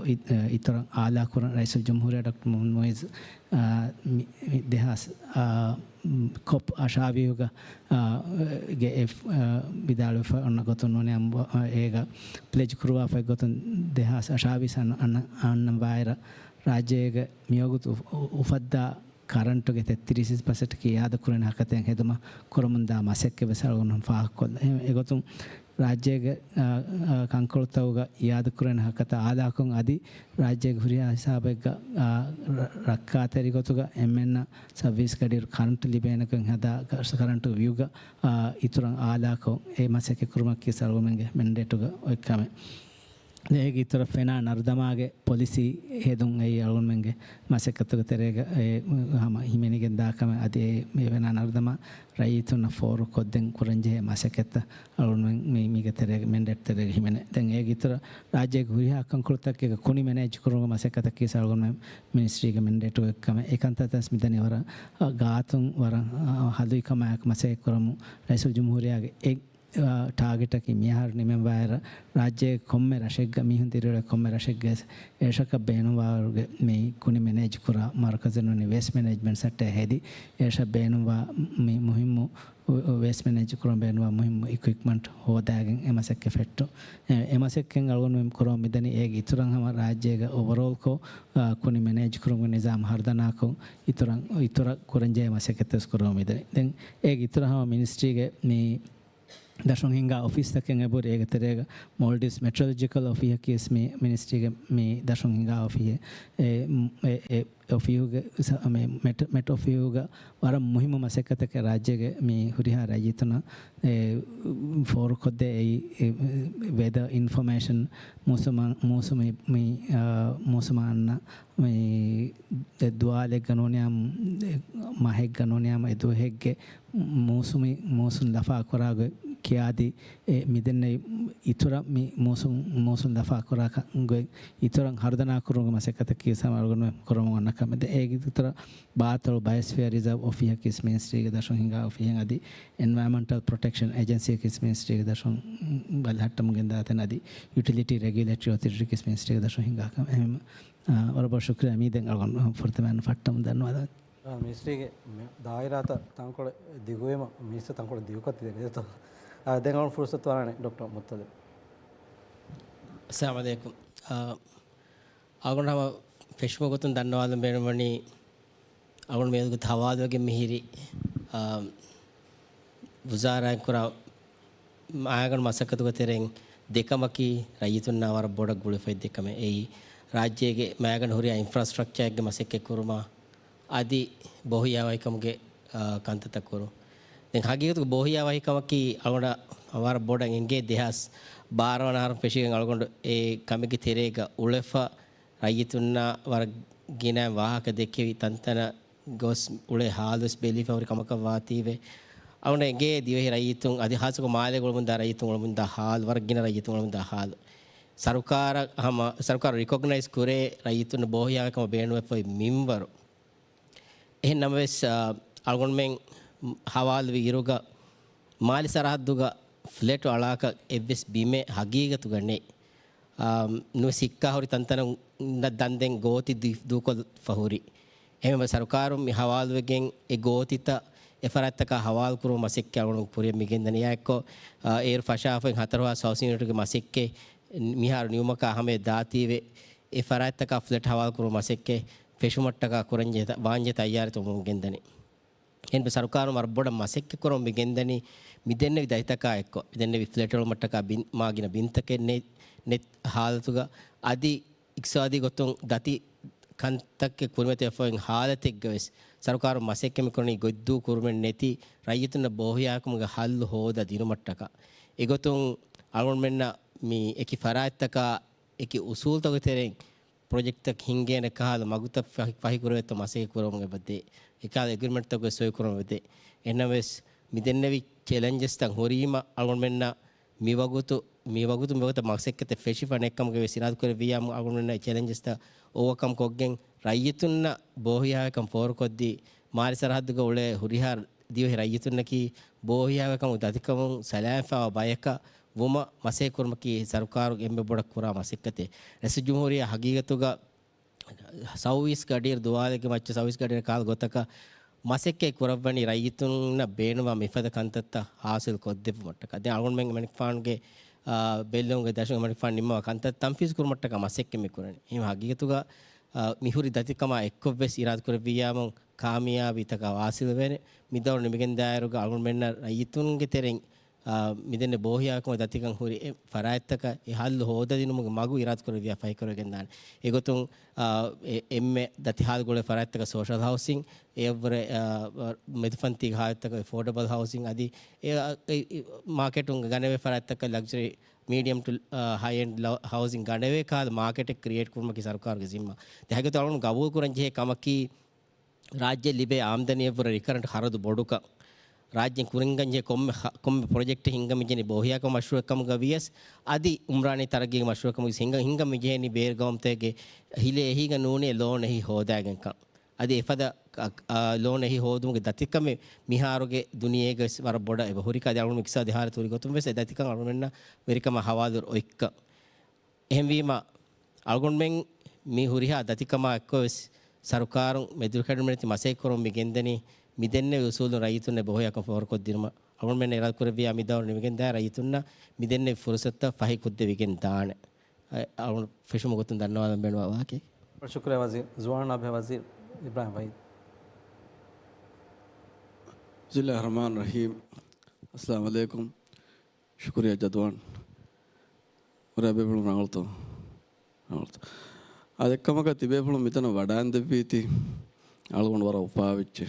އި-، އާ، އިތުރަށް އާލާކުރަން ރައީސުލްޖުމްހޫރިއްޔާ ޑޮކްޓަރ މުޙައްމަދު މުޢިއްޒު، އާ، މި، މި ދެހާސް، އާ، ކޮޕް އަށާވީހުގަ، އާ، ގެ އެފް، އާ، ވިދާޅުވެފަ އޮންނަ ގޮތުން ނޫނީ އަމް-، އާ، އޭގަ ޕްލެޖް ކުރުވާފައި ގޮތުން ދެހާސް އަށާވީސް އަން-، އަން-، އަންނަ ވާއިރަށް ރާއްޖޭގެ މިވަގުތު އު-، އުފައްދާ ކަރަންޓުގެ ތެއްތިރީސް ޕަސެންޓަކީ އިއާދަ ކުރެވޭނެ ހަކަތައިން ހެދުމަށް ކުރަމުންދާ މަސައްކަތް ވެސް އަޅުގަނޑު ފާހަގަކޮށްލަން. އެ-، އެގޮތުން ރާއްޖޭގެ، އާ، އާ، ކަންކޮޅުތަކުގަ އިއާދަ ކުރެވޭނެ ހަކަތަ އާލާކޮށް އަދި ރާއްޖޭގެ ހުރިހާ ހިސާބެއްގަ، އާ، ރަ-، ރައްކާތެރި ގޮތުގަ އެންމެންނަށް ސައުވީސް ގަޑިއިރު ކަރަންޓު ލިބޭނެކަން ހަދާ ކަ-، ކަރަންޓު ވިއުގަ، އާ، އިތުރަށް އާލާކޮށް އެ މަސައްކަތް ކުރުމަކީ އަޅުގަނޑުމެންގެ މެންޑޭޓުގަ އޮތް ކަމެއް. އޭގެ އިތުރަށް ފެނާ ނަރުދަމާގެ ޕޮލިސީ ހެދުން އެއީ އަޅުގަނޑުމެންގެ މަސައްކަތުގެ ތެރޭގަ އެ ހަމަ ހިމެނިގެން ދާ ކަމެއް. އަދި އެ، އެ ފެނާ ނަރުދަމާ ރައްޔިތުންނަށް ފޯރުކޮށްދޭން ކުރަންޖެހޭ މަސައްކަތްތައް އަޅުގަނޑުމެން މި، މީގެ ތެރޭގަ މެންޑޭޓް ތެރޭގަ ހިމެނޭ. ދެން އޭގެ އިތުރަށް ރާއްޖޭގެ ހުރިހާ ކަންކޮޅުތަކެއްގެ ކުނި މެނޭޖް ކުރުމުގެ މަސައްކަތަކީ އަޅުގަނޑުމެން މިނިސްޓްރީގެ މެންޑޭޓުގެ ކަމެއް. އެކަންތައް ވެސް މިދަނީ ވަރަށް، އަ، ގާތުން ވަރަށް، އަ، ހަލުއިކަމާއެކު މަސައްކަތް ކުރަމުން ރައީސުލްޖުމްހޫރިއްޔާގެ އެ އާ، ޓާގެޓަކީ މިއަހަރު ނިމެންވާއިރަށް، ރާއްޖޭގެ ކޮންމެ ރަށެއްގަ މީހުން ދިރިއުޅޭ ކޮންމެ ރަށެއްގަ އެ ރަށަކަށް ބޭނުންވާވަރުގެ މި ކުނި މެނޭޖް ކުރާ މަރުކަޒެއް ނޫނީ ވޭސްޓް މެނޭޖްމަންޓް ސެންޓަރެއް ހެދި، އެ ރަށަށް ބޭނުންވާ މި މުހިއްމު ވޭސްޓް މެނޭޖް ކުރަން ބޭނުންވާ މުހިއްމު އިކުއިޕްމަންޓް ހޯދާގެން އެ މަސައްކަތް ފެއްޓުން. އެ، އެ މަސައްކަތް އަޅުގަނޑުމެން ކުރަމުން މިދަނީ އޭގެ އިތުރަށް ހަމަ ރާއްޖޭގަ އޯވަރޯލްކޮށް، އާ، ކުނި މެނޭޖް ކުރުމުގެ ނިޒާމް ހަރުދަނާކޮށް އިތުރަށް، އިތުރަށް ކުރަންޖެހޭ މަސައްކަތް ވެސް ކުރަމުން މިދަނީ. ދެން އޭގެ އިތުރަށް ހަމަ މިނިސްޓްރީގެ މި ދަށުން ހިންގާ އޮފީސްތަކެއް އެބަހުރި. އޭގެ ތެރޭގަ މޯލްޑިވްސް މެޓްރޮލޮޖިކަލް އޮފީހަކީ ވެސް މި މިނިސްޓްރީގެ މި ދަށުން ހިންގާ އޮފީހެއް. އެ، އެ، އެ އޮފީހުގެ ސަ-، މި މެޓް، މެޓް އޮފީހުގަ ވަރަށް މުހިއްމު މަސައްކަތަކެއް ރާއްޖޭގެ މި ހުރިހާ ރައްޔިތުންނަށް އެ ފޯރުކޮށްދޭ. އެއީ، އެ ވެދަ އިންފޮމޭޝަން މޫސުމާ-، މޫސުމީ، މި، އާ، މޫސުމާ އަންނަ މި އެ ދުވާލެއްގަ ނޫނިއްޔާމު، އެ މަހެއްގަ ނޫނިއްޔާމު، އެ ދުވަހެއްގެ މޫސުމީ، މޫސުން ލަފާ ކުރާ ގޮތް ކިޔާދީ، އެ މިދެންނެވި އިތުރަށް މި މޫސުން، މޫސުން ލަފާ ކުރާ ކަ-، ގޮތް އިތުރަށް ހަރުދަނާ ކުރުމުގެ މަސައްކަތަކީ ސަމާލުގަނޑު ކުރަމުން އޮންނަ ކަމެއް. އޭގެ އިތުރަށް ބާތޮޅު ބަޔޮސްފިއަރ ރިޒާވް އޮފީހަކީ ވެސް މިނިސްޓްރީގެ ދަށުން ހިންގާ އޮފީހެއް އަދި އެންވަޔަރމަންޓަލް ޕްރޮޓެކްޝަން އެޖެންސީއަކީ ވެސް މިނިސްޓްރީގެ ދަށުން ބަލަހައްޓަމުން ގެންދާ ތަން އަދި ޔުޓިލިޓީ ރެގިއުލޭޓަރީ އޮތޮރިޓީއަކީ ވެސް މިނިސްޓްރީގެ ދަށުން ހިންގާ ކަމެއް. އެހެން، އާ، ވަރަށް ބޮޑަށް ޝުކުރިއްޔާ މީ ދެން އަޅުގަނޑު ފުރަތަމައިން ފައްޓަމުން ދަންނަވާލަން. އާ، މިނިސްޓްރީގެ މި ދާއިރާތައް ތަންކޮޅެއް ދިގުވީމަ، މިނިސްޓަރ ތަންކޮޅެއް ދިގުކޮށް ތި ދެނެދޯ. އާ، ދެން އަޅުގަނޑު ފުރުސަތު ވާނެ ޑޮކްޓަރ މުއްތަލިބް. އައްސަލާމު ޢަލައިކުމް. އާ، އަޅުގަނޑު ހަމަ ފެށުމުގެ ގޮތުން ދަންނަވާލަން ބޭނުންވަނީ، އަޅުގަނޑު މިއަދު ހަވާލުވެގެން މިހިރި، އާ، ވުޒާރާއިން ކުރާ މައިގަނޑު މަސައްކަތުގެ ތެރެއިން ދެކަމަކީ، ރައްޔިތުންނާ ވަރަށް ބޮޑަށް ގުޅިފައި ދެކަމެއް. އެއީ، ރާއްޖޭގެ މައިގަނޑު ހުރިހާ އިންފްރާސްޓްރަކްޗާއެއްގެ މަސައްކަތް ކުރުމާ، އަދި ބޯހިޔާވަހިކަމުގެ، އާ، ކަންތައްތައް ކުރުން. ދެން ހަގީގަތުގަ ބޯހިޔާވަހިކަމަކީ އަޅުގަނޑަށް ވަރަށް ބޮޑަށް އެނގޭ ދެހާސް ބާރަ ވަނަ އަހަރުން ފެށިގެން އަޅުގަނޑު އެ ކަމެއްގެ ތެރޭގަ އުޅެފަ، ރައްޔިތުންނާ ވަރަށް ގިނަ ވާހަކަ ދެއްކެވި ތަންތަނަށް ގޮސް އުޅޭ ހާލުވެސް ބެލިފަ ހުރި ކަމަކަށް ވާތީވެ. އަޅުގަނޑަށް އެނގޭ ދިވެހި ރައްޔިތުން އަދި ހާއްސަކޮށް މާލޭގަ އުޅުމުންދާ ރައްޔިތުން އުޅުމުންދާ ހާލު، ވަރަށް ގިނަ ރައްޔިތުން އުޅުމުންދާ ހާލު. ސަރުކާރަށް ހަމަ، ސަރުކާރު ރިކޮގްނައިޒް ކުރޭ ރައްޔިތުންނަށް ބޯހިޔާވަހިކަމަށް ބޭނުންވެފައި މިންވަރު. އެހެން ނަމަވެސް، އާ، އަޅުގަނޑުމެން ހަވާލުވި އިރުގަ މާލެ ސަރަހައްދުގަ ފްލެޓު އަޅާކަށް އެއްވެސް ބިމެއް ހަގީގަތުގަ ނެތް. އާ، ނުވެސް ހިއްކާ ހުރި ތަންތަނަށް ދަންދެން ގޯތި ދި-، ދޫކޮށްފަ ހުރި. އެހެންވެ ސަރުކާރުން މި ހަވާލުވެގެން އެ ގޯތިތައް އެ ފަރާތްތަކާ ހަވާލު ކުރުމުގެ މަސައްކަތް އަޅުގަނޑު ކުރިއަށް މި ގެންދަނީ. އެއާއެއްކޮށް، އާ، އޭރު ފަށާފައި ހަތަރު ހާސް ހައުސިން ޔުނިޓުގެ މަސައްކަތް މިހާރު ނިމުމަކާ ހަމަޔަށް ދާތީވެ، އެ ފަރާތްތަކާ ފްލެޓް ހަވާލު ކުރުމުގެ މަސައްކަތް ފެށުމަށްޓަކާ ކުރަންޖެހޭ ތަ-، ވާންޖެހޭ ތައްޔާރީތައް އުޅުމުން ގެންދަނީ. އެހެންވެ ސަރުކާރުން ވަރަށް ބޮޑަށް މަސައްކަތް ކުރަމުން މި ގެންދަނީ، މި ދެންނެވި ދަތިތަކާ އެއްކޮށް، މި ދެންނެވި ފްލެޓް އެޅުމަށްޓަކާ ބިން-، މާ ގިނަ ބިންތަކެއް ނެ-، ނެތް ހާލަތުގަ އަދި އިޤްތިޞާދީ ގޮތުން ދަތި ކަންތައްތަކެއް ކުރިމަތިވެފައި ހާލަތެއްގަ ވެސް ސަރުކާރުން މަސައްކަތް މި ކުރަނީ ގޮތްދޫ ކުރުމެއް ނެތި ރައްޔިތުންނަށް ބޯހިޔާވަހިކަމުގެ ހައްލު ހޯދާ ދިނުމަށްޓަކާ. އެގޮތުން އަޅުގަނޑުމެންނަށް މި އެކި ފަރާތްތަކާ އެކި އުސޫލުތަކުގެ ތެރެއިން ޕްރޮޖެކްޓްތައް ހިންގޭނެ ކަހަލަ މަގުތައް ފަހި-، ފަހިކުރެވޭތޯ މަސައްކަތް ކުރަމުން އެބަ ދޭ. އެކަހަލަ އެގްރިމެންޓްތަކުގެ ސޮއި ކުރަމުން އެބަ ދޭ. އެހެންނަމަވެސް، މި ދެންނެވި ޗެލެންޖެސްތައް ހުރީމަ އަޅުގަނޑުމެންނަށް މިވަގުތު، މިވަގުތު މިވަގުތަށް މަސައްކަތެއް ފެށިފަ ނެތްކަމުގެ ވެސް އިރާދަކުރެއްވިއްޔާ އަޅުގަނޑުމެންނަށް ޗެލެންޖެސްތައް އޯވަކަމް ކޮށްގެން ރައްޔިތުންނަށް ބޯހިޔާވަހިކަން ފޯރުކޮށްދީ، މާލެ ސަރަހައްދުގަ އުޅޭ ހުރިހާ ދިވެހި ރައްޔިތުންނަކީ ބޯހިޔާވަހިކަމުގެ ދަތިކަމުން ސަލާމަތްވާ ބަޔަކަށް ވުމަށް މަސައްކަތް ކުރުމަކީ ސަރުކާރުގެ އެންމެ ބޮޑަށް ކުރާ މަސައްކަތެއް. ރައީސުލްޖުމްހޫރިއްޔާ ހަގީގަތުގަ ސައުވީސް ގަޑިއިރު ދުވާލެއްގެ މައްޗަށް ސައުވީސް ގަޑިއިރަށް ކަހަލަ ގޮތަކަށް މަސައްކަތް ކުރައްވަނީ ރައްޔިތުންނަށް ބޭނުންވާ މިފަދަ ކަންތައްތައް ހާސިލް ކޮށްދެއްވުމަށްޓަކާ. ދެން އަޅުގަނޑުމެން އެމަނިކުފާނުގެ، އާ، ބެއްލެވުމުގެ ދަށުން އެމަނިކުފާނު ނިންމަވާ ކަންތައް ތަންފީޒު ކުރުމަށްޓަކާ މަސައްކަތް މި ކުރަނީ. އެހެން ހަގީގަތުގަ އާ، މިހުރި ދަތިކަމާ އެއްކޮށްވެސް އިރާދަކުރެއްވިއްޔާމު ކާމިޔާބީތަކަށް ވާސިލުވޭނެ. މިދައުރު ނިމިގެންދާއިރުގަ އަޅުގަނޑުމެންނަށް ރައްޔިތުންގެ ތެރެއިން، އާ، މިދެންނެ ބޯހިޔާކަމުގެ ދަތިކަން ހުރި އެ ފަރާތްތަކަށް އެ ހައްލު ހޯދަދިނުމުގެ މަގު އިރާދަކުރެއްވިޔާ ފަހިކުރެވިގެންދާނެ. އެގޮތުން، އާ، އެ، އެންމެ ދަތި ހާލުގަ އުޅޭ ފަރާތްތަކަށް ސޯޝަލް ހައުސިން، އެއަށްވުރެ، އާ، މެދުފަންތީގެ ހާލަތްތަކަށް އެފޯޑަބަލް ހައުސިން އަދި އެ، އެ، އެ، މާކެޓުން ގަނެވޭ ފަރާތްތަކަށް ލަގްޒަރީ މީޑިއަމް ޓު، އާ، ހައި އެންޑް ހައުސިން ގަނެވޭ ކަހަލަ މާކެޓެއް ކްރިއޭޓް ކުރުމަކީ ސަރުކާރުގެ ޒިންމާ. ދެން ހަގީގަތު އަޅުގަނޑު ގަބޫލު ކުރަން ޖެހޭ ކަމަކީ، ރާއްޖެ ލިބޭ އާމްދަނީއަށްވުރެ ރިކަރަންޓް ޚަރަދު ބޮޑުކަން، ރާއްޖެ ކުރިންގަން ޖެހޭ ކޮންމެ ހަ-، ކޮންމެ ޕްރޮޖެކްޓެއް ހިންގަމި ޖެހެނީ ބޯހިޔާކަމުގެ މަޝްރޫއެއްކަމުގަ ވިޔަސް، އަދި އުމްރާނީ ތަރައްގީގެ މަޝްރޫއަކަމުގަ ހިންގަ-، ހިންގަމި ޖެހެނީ ބޭރުގައުމުތަކެއްގެ ހިލޭ އެހީގަ ނޫނީ ލޯން އެހީ ހޯދާގެންކަން. އަދި އެފަދަ އަ-، އަ-، ލޯން އެހީ ހޯދުމުގެ ދަތިކަމެއް މިހާރުގެ ދުނިޔޭގަ ވެސް ވަރަށް ބޮޑަށް އެބަ ހުރި ކަދި އަޅުގަނޑު އިޤްތިޞާދީ ހާލަތު ހުރި ގޮތުން ވެސް އެ ދަތިކަން އަޅުގަނޑުމެންނަށް ވެރިކަމަށް ހަވާލު އޮތްކަން. އެހެންވީމަ، އަޅުގަނޑުމެން މި ހުރިހާ ދަތިކަމާ އެއްކޮށް ވެސް ސަރުކާރުން މެދުކަނޑިމެން މަސައްކަތް ކުރަމުން މި ގެންދަނީ މިދެންނެވި އުސޫލުން ރައްޔިތުންނަށް ބޯހިޔާކަން ފޯރުކޮށްދިނުމަށް. އަޅުގަނޑުމެން އިރާދަކުރެއްވިޔާ މި ދައުރު ނިމިގެންދާ ރައްޔިތުންނަށް މިދެންނެވި ފުރުސަތުތައް ފަހި ކޮށްދެވިގެން ދާނެ. އަ-، އަޅުގަނޑު ފެށުމުގެ ގޮތުން ދަންނަވާލަން ބޭނުންވާ ވާހަކައެއް. ޝުކުރިއްޔާ ވަޒީރު. ޒުވާނާ ބެހޭ ވަޒީރު އިބްރާހިމް ވަހީދު. ބިސްމިއްލާހި ރަޙްމާނި ރަޙީމް. އައްސަލާމު ޢަލައިކުމް. ޝުކުރިއްޔާ ޖަދުވާން. ވަރަށް ބޭފުޅުން ރަނގަޅުތޯ؟ ރަނގަޅުތޯ؟ އާދެ، އެއްކަމަކަށް ތިބޭފުޅުން މިތަނަށް ވަޑާންދެއްވީތީ އަޅުގަނޑު ވަރަށް އުފާވެއްޖެ.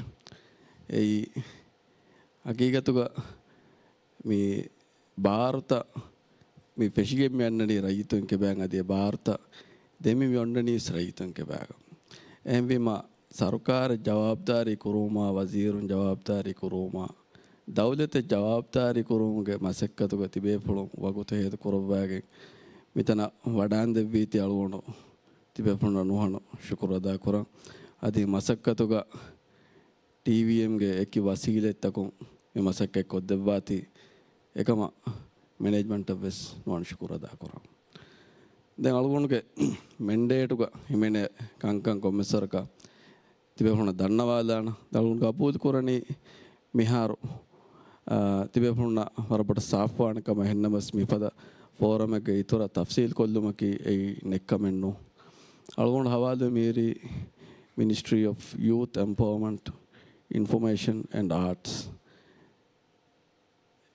އެއީ، ހަގީގަތުގަ މި ބާރުތައް މި ފެށިގެން މި އަންނަނީ ރައްޔިތުން ކިބާގަ އަދި އެ ބާރުތައް ދެމި މި އޮންނަނީސް ރައްޔިތުން ކިބާގަ. އެހެންވީމަ، ސަރުކާރަށް ޖަވާބުދާރީ ކުރުވުމާ، ވަޒީރުން ޖަވާބުދާރީ ކުރުވުމާ، ދައުލަތަށް ޖަވާބުދާރީ ކުރުވުމުގެ މަސައްކަތުގަ ތިބޭފުޅުން ވަގުތު ހޭދަ ކުރައްވާގެން މިތަނަށް ވަޑާންދެއްވީތީ އަޅުގަނޑު ތިބޭފުޅުންނަށް ނުހަނު ޝުކުރު އަދާކުރަން. އަދި މަސައްކަތުގަ ޓީވީއެމްގެ އެކި ވަސީލަތްތަކުން މި މަސައްކަތް ކޮށްދެއްވާތީ، އެކަމަށް މެނޭޖްމަންޓަށް ވެސް ނުވަން ޝުކުރު އަދާކުރަން. ދެން އަޅުގަނޑުގެ މެންޑޭޓުގަ ހިމެނޭ ކަންކަން ކޮންމެސްވަރަކަށް ތިބޭފުޅުންނަށް ދަންނަވާލާނަ. ދެން އަޅުގަނޑު ގަބޫލު ކުރަނީ މިހާރު، އާ، ތިބޭފުޅުންނަށް ވަރަށް ބޮޑަށް ސާފުވާނެ ކަމަށް. އެހެންނަމަވެސް މިފަދަ ފޯރަމެއްގެ އިތުރަށް ތަފްސީލް ކޮށްލުމަކީ އެއީ ނެއްކަމެއް ނޫން. އަޅުގަނޑު ހަވާލުވެ މިހިރީ މިނިސްޓްރީ އޮފް ޔޫތު އެމްޕަވަރމަންޓް، އިންފޮމޭޝަން އެންޑް އާޓްސް.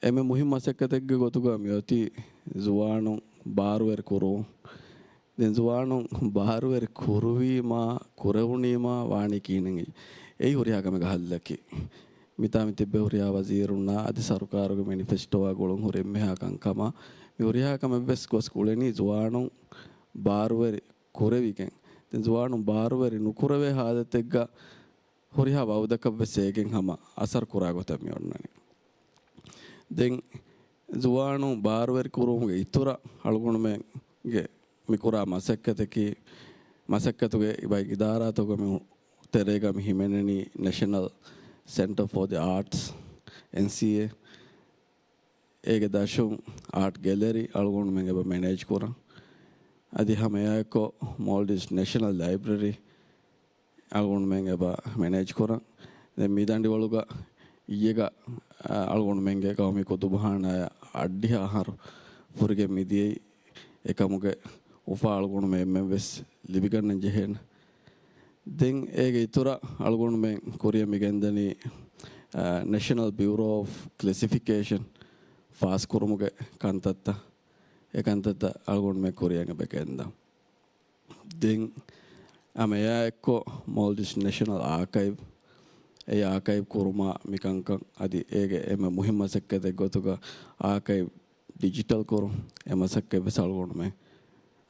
އެންމެ މުހިންމު މަސައްކަތެއްގެ ގޮތުގަ މިއޮތީ ޒުވާނުން ބާރުވެރި ކުރުވުން. ދެން ޒުވާނުން ބާރުވެރި ކުރުވީމާ، ކުރެވުނީމާ ވާނީ ކިހިނެއް؟ އެއީ ހުރިހާ ކަމެއްގެ ހައްލަކީ. މިތާ މި ތިއްބެވި ހުރިހާ ވަޒީރުންނާ އަދި ސަރުކާރުގެ މެނިފެސްޓޯއާ ގުޅުން ހުރި އެންމެހާ ކަންކަމާ، މި ހުރިހާ ކަމެއް ވެސް ގޮސް ގުޅެނީ ޒުވާނުން ބާރުވެރި ކުރެވިގެން. ދެން ޒުވާނުން ބާރުވެރި ނުކުރެވޭ ހާލަތެއްގަ ހުރިހާ ވައުދަކަށް ވެސް އޭގެން ހަމަ އަސަރު ކުރާ ގޮތަށް މި އޮންނަނީ. ދެން ޒުވާނުން ބާރުވެރި ކުރުމުގެ އިތުރަށް އަޅުގަނޑުމެންގެ މި ކުރާ މަސައްކަތަކީ، މަސައްކަތުގެ ބައި އިދާރާތަކުގެ މި ތެރޭގަ މި ހިމެނެނީ ނެޝަނަލް ސެންޓަރ ފޯ ދި އާޓްސް، އެންސީއޭ. އޭގެ ދަށުން އާޓް ގެލެރީ އަޅުގަނޑުމެން އެބަ މެނޭޖް ކުރަން. އަދި ހަމައެއާއެއްކޮށް މޯލްޑިވްސް ނޭޝަނަލް ލައިބްރަރީ އަޅުގަނޑުމެން އެބަ މެނޭޖް ކުރަން. ދެން މި ދަނޑިވަޅުގަ އިއްޔެގަ، އަ، އަޅުގަނޑުމެންގެ ގައުމީ ކުތުބުޚާނާއަށް އަށްޑިހަ އަހަރު ފުރިގެން މިދިޔައީ. އެކަމުގެ އުފާ އަޅުގަނޑުމެން އެންމެން ވެސް ލިބިގަންނަން ޖެހޭނެ. ދެން އޭގެ އިތުރަށް އަޅުގަނޑުމެން ކުރިއަށް މިގެންދަނީ، އަ، ނޭޝަނަލް ބިއުރޯ އޮފް ކްލެސިފިކޭޝަން ފާސްކުރުމުގެ ކަންތައްތައް. އެ ކަންތައްތައް އަޅުގަނޑުމެން ކުރިއަށް އެބަ ގެންދަން. ދެން ހަމައެއާއެއްކޮށް މޯލްޑިވްސް ނޭޝަނަލް އާކައިވް، އެ އާކައިވް ކުރުމާ މިކަންކަން އަދި އޭގެ އެންމެ މުހިންމު މަސައްކަތެއް ގޮތުގަ އާކައިވް ޑިޖިޓަލް ކުރުން، އެ މަސައްކަތް ވެސް އަޅުގަނޑުމެން،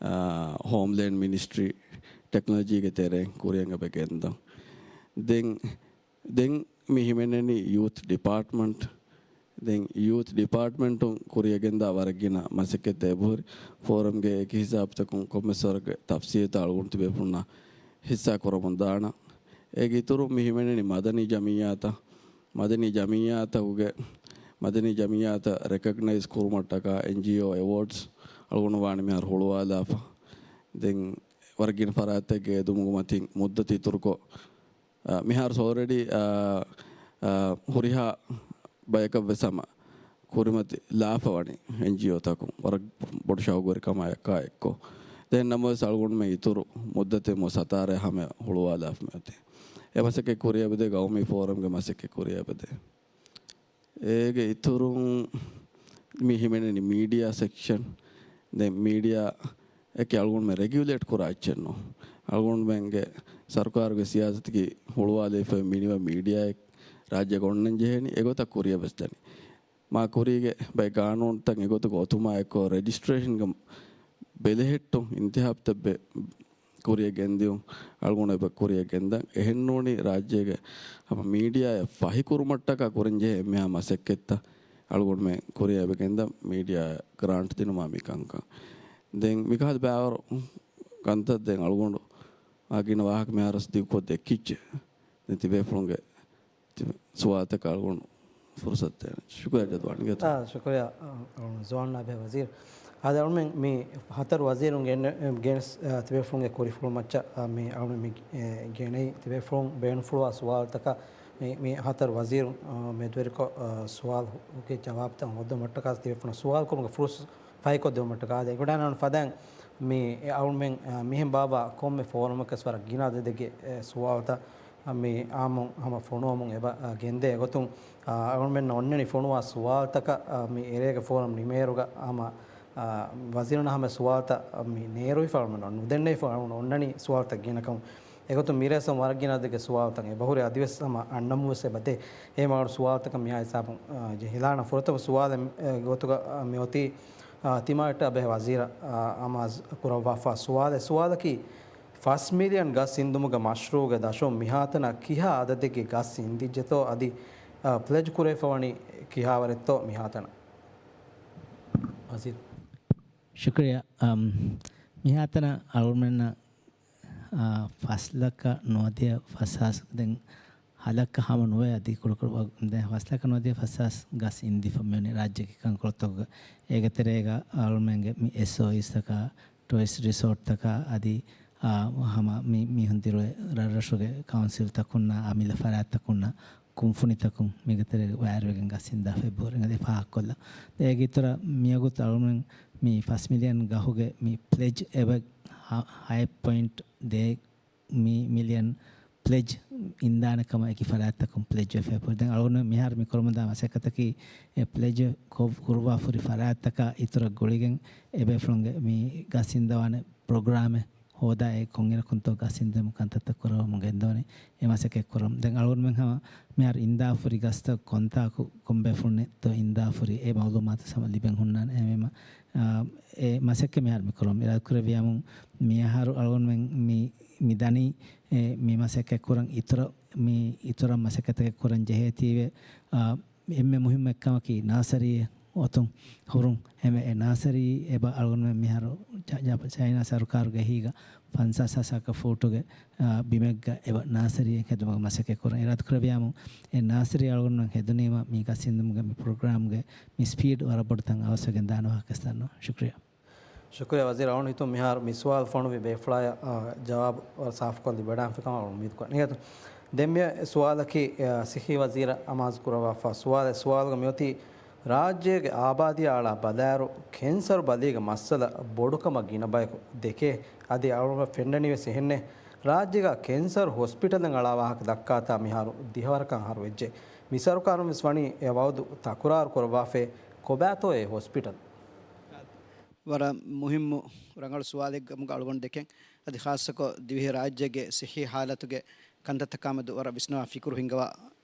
އާ، ހޯމްލޭންޑް މިނިސްޓްރީ ޓެކްނޮލޮޖީގެ ތެރެއިން ކުރިއަށް އެބަ ގެންދަން. ދެން، ދެން މި ހިމެނެނީ ޔޫތު ޑިޕާޓްމަންޓް. ދެން ޔޫތު ޑިޕާޓްމަންޓުން ކުރިއަށް ގެންދާ ވަރަށް ގިނަ މަސައްކަތްތައް އެބަހުރި. ފޯރަމްގެ އެކި ހިސާބުތަކުން ކޮންމެސް ވަރަކަށް ތަފްސީލްތައް އަޅުގަނޑު ތިބޭފުޅުންނާ ހިއްސާ ކުރަމުން ދާނަން. އޭގެ އިތުރުން މި ހިމެނެނީ މަދަނީ ޖަމިއްޔާތައް، މަދަނީ ޖަމިއްޔާތަކުގެ، މަދަނީ ޖަމިއްޔާތައް ރެކޮގްނައިޒް ކުރުމަށްޓަކާ އެންޖީއޯ އެވޯޑްސް އަޅުގަނޑު ވާނެ މިހާރު ހުޅުވާލާފަ. ދެން ވަރަށް ގިނަ ފަރާތްތަކެއް އެދުމުގެ މަތިން މުއްދަތު އިތުރުކޮށް، އަ، މިހާރު އޯލްރެޑީ، އަ، އަ، ހުރިހާ ބަޔަކަށް ވެސް ހަމަ ކުރިމަތި ލާފަ ވަނީ އެންޖީއޯތަކުން ވަރަށް ބޮޑު ޝައުގުވެރިކަމާ އެއްކާ އެއްކޮށް. ދެން ނަމަވެސް އަޅުގަނޑުމެން އިތުރު މުއްދަތެއް މު ސަތާރަ ހަމަ ހުޅުވާލާފަ މިއޮތީ. އެ މަސައްކަތް ކުރިއަށް އެބަދޭ، ގައުމީ ފޯރަމްގެ މަސައްކަތް ކުރިއަށް އެބަދޭ. އޭގެ އިތުރުން މި ހިމެނެނީ މީޑިއާ ސެކްޝަން. ދެން މީޑިއާ އެކި އަޅުގަނޑުމެން ރެގިއުލޭޓް ކުރާ އެއްޗެއް ނޫން. އަޅުގަނޑުމެންގެ ސަރުކާރުގެ ސިޔާސަތަކީ ހުޅުވާލައިފައި މިނިވަ މީޑިއާއެއް ރާއްޖޭގަ އޮންނަން ޖެހޭނީ. އެގޮތަށް ކުރިއަށް ވެސް ދަނީ. މާ ކުރީގެ ބައެއް ގާނޫނުތައް އެގޮތުގަ އޮތުމާ އެއްކޮށް ރެޖިސްޓްރޭޝަންގެ ބެލެހެއްޓުން، އިންތިހާބުތައް ބެ-، ކުރިއަށް ގެންދިއުން އަޅުގަނޑު އެބަ ކުރިއަށް ގެންދަން. އެހެންނޫނީ ރާއްޖޭގެ ހަމަ މީޑިއާއަށް ފަހިކުރުމަށްޓަކާ ކުރަންޖެހޭ އެންމެހާ މަސައްކަތްތައް އަޅުގަނޑުމެން ކުރިއަށް އެބަ ގެންދަން، މީޑިއާއަށް ގްރާންޓް ދިނުމާ މި ކަންކަން. ދެން މިކަހަލަ ބައިވަރު ކަންތައް ދެން އަޅުގަނޑު އާ ގިނަ ވާހަކަ މިހާރުވެސް ދިގުކޮށް ދެއްކިއްޖެ. ދެން ތިބޭފުޅުންގެ ތިބެ-، ސުވާލުތަކަށް އަޅުގަނޑު ފުރުސަތު ދޭނެ. ޝުކުރިއްޔާ ޖަދު ވަންގެތަ؟ އާ، ޝުކުރިއްޔާ، އަ، އަ، ޒުވާން ނާއިބް ވަޒީރު. އާދެ، އަޅުމެން މި ހަތަރު ވަޒީރުން ގެން-، ގެނެސް، އަ، ތިބޭފުޅުންގެ ކުރިފުޅު މައްޗަށް، އަ، މި އަޅުމެން މި، އެ، ގެނައީ ތިބޭފުޅުން ބޭނުންފުޅުވާ ސުވާލުތަކަށް މި، މި ހަތަރު ވަޒީރުން، އަ، މެދުވެރިކޮށް، އަ، ސުވާލުގެ ޖަވާބުތައް ހޯދުމަށްޓަކާ ތިބޭފުޅުން ސުވާލު ކުރުމުގެ ފުރުސަ-، ފަހިކޮށްދެވުމަށްޓަކާ އާދެ، އެނގިވަޑައިގަންނަވާނެ ފަދައިން މި އަޅުމެން، އަ، މިހެން ބާއްވާ ކޮންމެ ފޯރަމަކަސް ވަރަށް ގިނަ އަދަދެއްގެ، އެ، ސުވާލުތައް މި އާއްމުން ހަމަ ފޮނުވަމުން އެބަ، އަ، ގެންދޭ. އެގޮތުން، އަ، އަޅުމެންނަށް އޮންނަނީ ފޮނުވާ ސުވާލުތަކަށް، އަ، މި އެރޭގެ ފޯރަމް ނިމޭއިރުގަ ހަމަ، އަ، ވަޒީރުންނަށް ހަމަ ސުވާލުތައް، އަ، މި ނޭރުވިފަ ނުދެންނެވިފަ އަޅުގަނޑު އޮންނަނީ ސުވާލުތައް ގިނަކަމުން. އެގޮތުން މިރޭސް ހަމަ ވަރަށް ގިނަ އަދަދެއްގެ ސުވާލުތައް އެބަހުރި އަދިވެސް ހަމަ އަންނަމުން ވެސް އެބަދޭ. އެހެންވީމަ ސުވާލުތަކަށް މިހާ ހިސާބުން، އަ، ޖެހިލާނަން. ފުރަތަމަ ސުވާލެއް، އެ، ގޮތުގަ، އަ، މިއޮތީ، އަ، ތިމާއެއްޓަށް އަބަހެ ވަޒީރަށް، އަ، އަމާޒު ކުރައްވާފާ ސުވާލެއް. ސުވާލަކީ، ފަސް މިލިއަން ގަސް އިންދުމުގެ މަޝްރޫއުގެ ދަށުން މިހާތަނަށް ކިހާ އަދަދެއްގެ ގަސް އިންދިއްޖެތޯ އަދި، އަ، ޕްލެޖް ކުރެވިފަވަނީ ކިހާވަރެއްތޯ މިހާތަނަށް؟ ވަޒީރު. ޝުކުރިއްޔާ. އަމް، މިހާތަނަށް އަޅުގަނޑުމެންނަށް، އާ، ފަސް ލައްކަ ނުވަދިހަ ފަސް ހާސް ދެން ހަލައްކަ ހަމަ ނުވޭ އަދި ކުޑަކުޑަ ދެން ފަސް ލައްކަ ނުވަދިހަ ފަސް ހާސް ގަސް އިންދިފަ މިވަނީ ރާއްޖޭގެ ކަންކޮޅުތަކުގަ. އޭގެ ތެރޭގަ އަޅުމެންގެ މި އެސްއޯއީސްތަކާ، ޓުރިސްޓް ރިސޯޓްތަކާ އަދި، އާ، ހަމަ މި މީހުން ދިރުވެ ރަށްރަށުގެ ކައުންސިލްތަކުންނާ އަމިއްލަ ފަރާތްތަކުންނާ ކުންފުނިތަކުން މީގެ ތެރޭގަ ވައިރުވެގެން ގަސް އިންދާފައި ބޯރިން އަދި ފާހަގަކޮށްލަން. އޭގެ އިތުރަށް މިވަގުތު އަޅުމެން މި ފަސް މިލިއަން ގަހުގެ މި ޕްލެޖް އެބަ ހަ-، ހައެއް ޕޮއިންޓް ދޭއް މި މިލިއަން ޕްލެޖް އިންދާނެ ކަމަށް އެކި ފަރާތްތަކުން ޕްލެޖް ވެފައި ބޯރި. ދެން އަޅުގަނޑު މިހާރު މި ކުރަމުންދާ މަސައްކަތަކީ އެ ޕްލެޖް ކޮށް ކުރުވާފަހުރި ފަރާތްތަކާ އިތުރަށް ގުޅިގެން އެބޭފުޅުންގެ މި ގަސް އިންދަވާނެ ޕްރޮގްރާމެއް ހޯދާ އެ ކޮންއިރަކުންތޯ ގަސް އިންދެމުން ކަންތައްތައް ކުރައްވަމުން ގެންދަވަނީ އެ މަސައްކަތް ކުރަމުން. ދެން އަޅުގަނޑުމެން ހަމަ މިހާރު އިންދާފަހުރި ގަސްތައް ކޮންތާކު ކޮންބޭފުޅުންނެއްތޯ އިންދާފަހުރި އެ މައުލޫމާތު ހަމަ ލިބެން ހުންނާނެ. އެހެންވީމަ، އާ، އެ މަސައްކަތް މިހާރު މި ކުރަމުން. އިރާދަކުރެއްވިޔާމު މި އަހަރު އަޅުގަނޑުމެން މި، މި ދަނީ، އެ، މި މަސައްކަތް ކުރަން އިތުރަށް، މި އިތުރަށް މަސައްކަތެއް ކުރަން ޖެހޭތީވެ، އާ، އެންމެ މުހިއްމު އެއްކަމަކީ ނާސަރީ އޮތުން ހުރުން. އެންމެ އެ ނާސަރީ އެބަ އަޅުގަނޑުމެން މިހާރު ޗަ-، ޗަ-، ޗައިނާ ސަރުކާރުގެ އެހީގަ ފަންސާސް ހާސް އަކަ ފޫޓުގެ، އާ، ބިމެއްގަ އެބަ ނާސަރީއެއް ހެދުމުގެ މަސައްކަތް ކުރަން އިރާދަކުރެއްވިޔާމު، އެ ނާސަރީ އަޅުގަނޑުމެން ހެދުނީމަ މި ގަސް އިންދުމުގެ މި ޕްރޮގްރާމްގެ މި ސްޕީޑް ވަރަށް ބޮޑު ތަން އަވަސްވެގެން ދާނެ ވާހަކަ ވެސް ދަންނަވަން. ޝުކުރިއްޔާ. ޝުކުރިއްޔާ ވަޒީރު. އަޅުގަނޑު ހިތުން މިހާރު މި ސުވާލު ފޮނުވި ބޭފުޅާޔަށް، އާ، ޖަވާބު ވަރަށް ސާފުކޮށް ލިބިވަޑާން ފިކަމަށް އަޅުގަނޑު އުއްމީދު ކުރަން. އިނގޭތަ؟ ދެން މި ސުވާލަކީ، އާ، ސިއްހީ ވަޒީރަށް އަމާޒު ކުރައްވާފަ ސުވާލެއް. ސުވާލުގަ މިއޮތީ ރާއްޖޭގެ އާބާދީއާ އަޅާ ބަލާއިރު ކެންސަރު ބަލީގެ މައްސަލަ ބޮޑުކަމަށް ގިނަ ބަޔަކު ދެކޭ. އަދި އަޅުގަނޑަށް ފެންނަނީވެސް އެހެންނޭ. ރާއްޖޭގަ ކެންސަރު ހޮސްޕިޓަލެއް އަޅާ ވާހަކަ ދައްކާތާ މިހާރު ދިހަވަރަކަށް އަހަރު ވެއްޖެ. މި ސަރުކާރުން ވެސް ވަނީ އެ ވައުދު ތަކުރާރު ކުރައްވާފައި. ކޮބާތޯ އެ ހޮސްޕިޓަލް؟ ވަރަށް މުހިއްމު ރަނގަޅު ސުވާލެއް ގަމުގަ އަޅުގަނޑު ދެކެން. އަދި ޚާއްޞަކޮށް ދިވެހި ރާއްޖޭގެ ސިއްހީ ހާލަތުގެ ކަންތައްތަކާމެދު ވަރަށް ވިސްނަވާ ފިކުރު ހިންގަވާ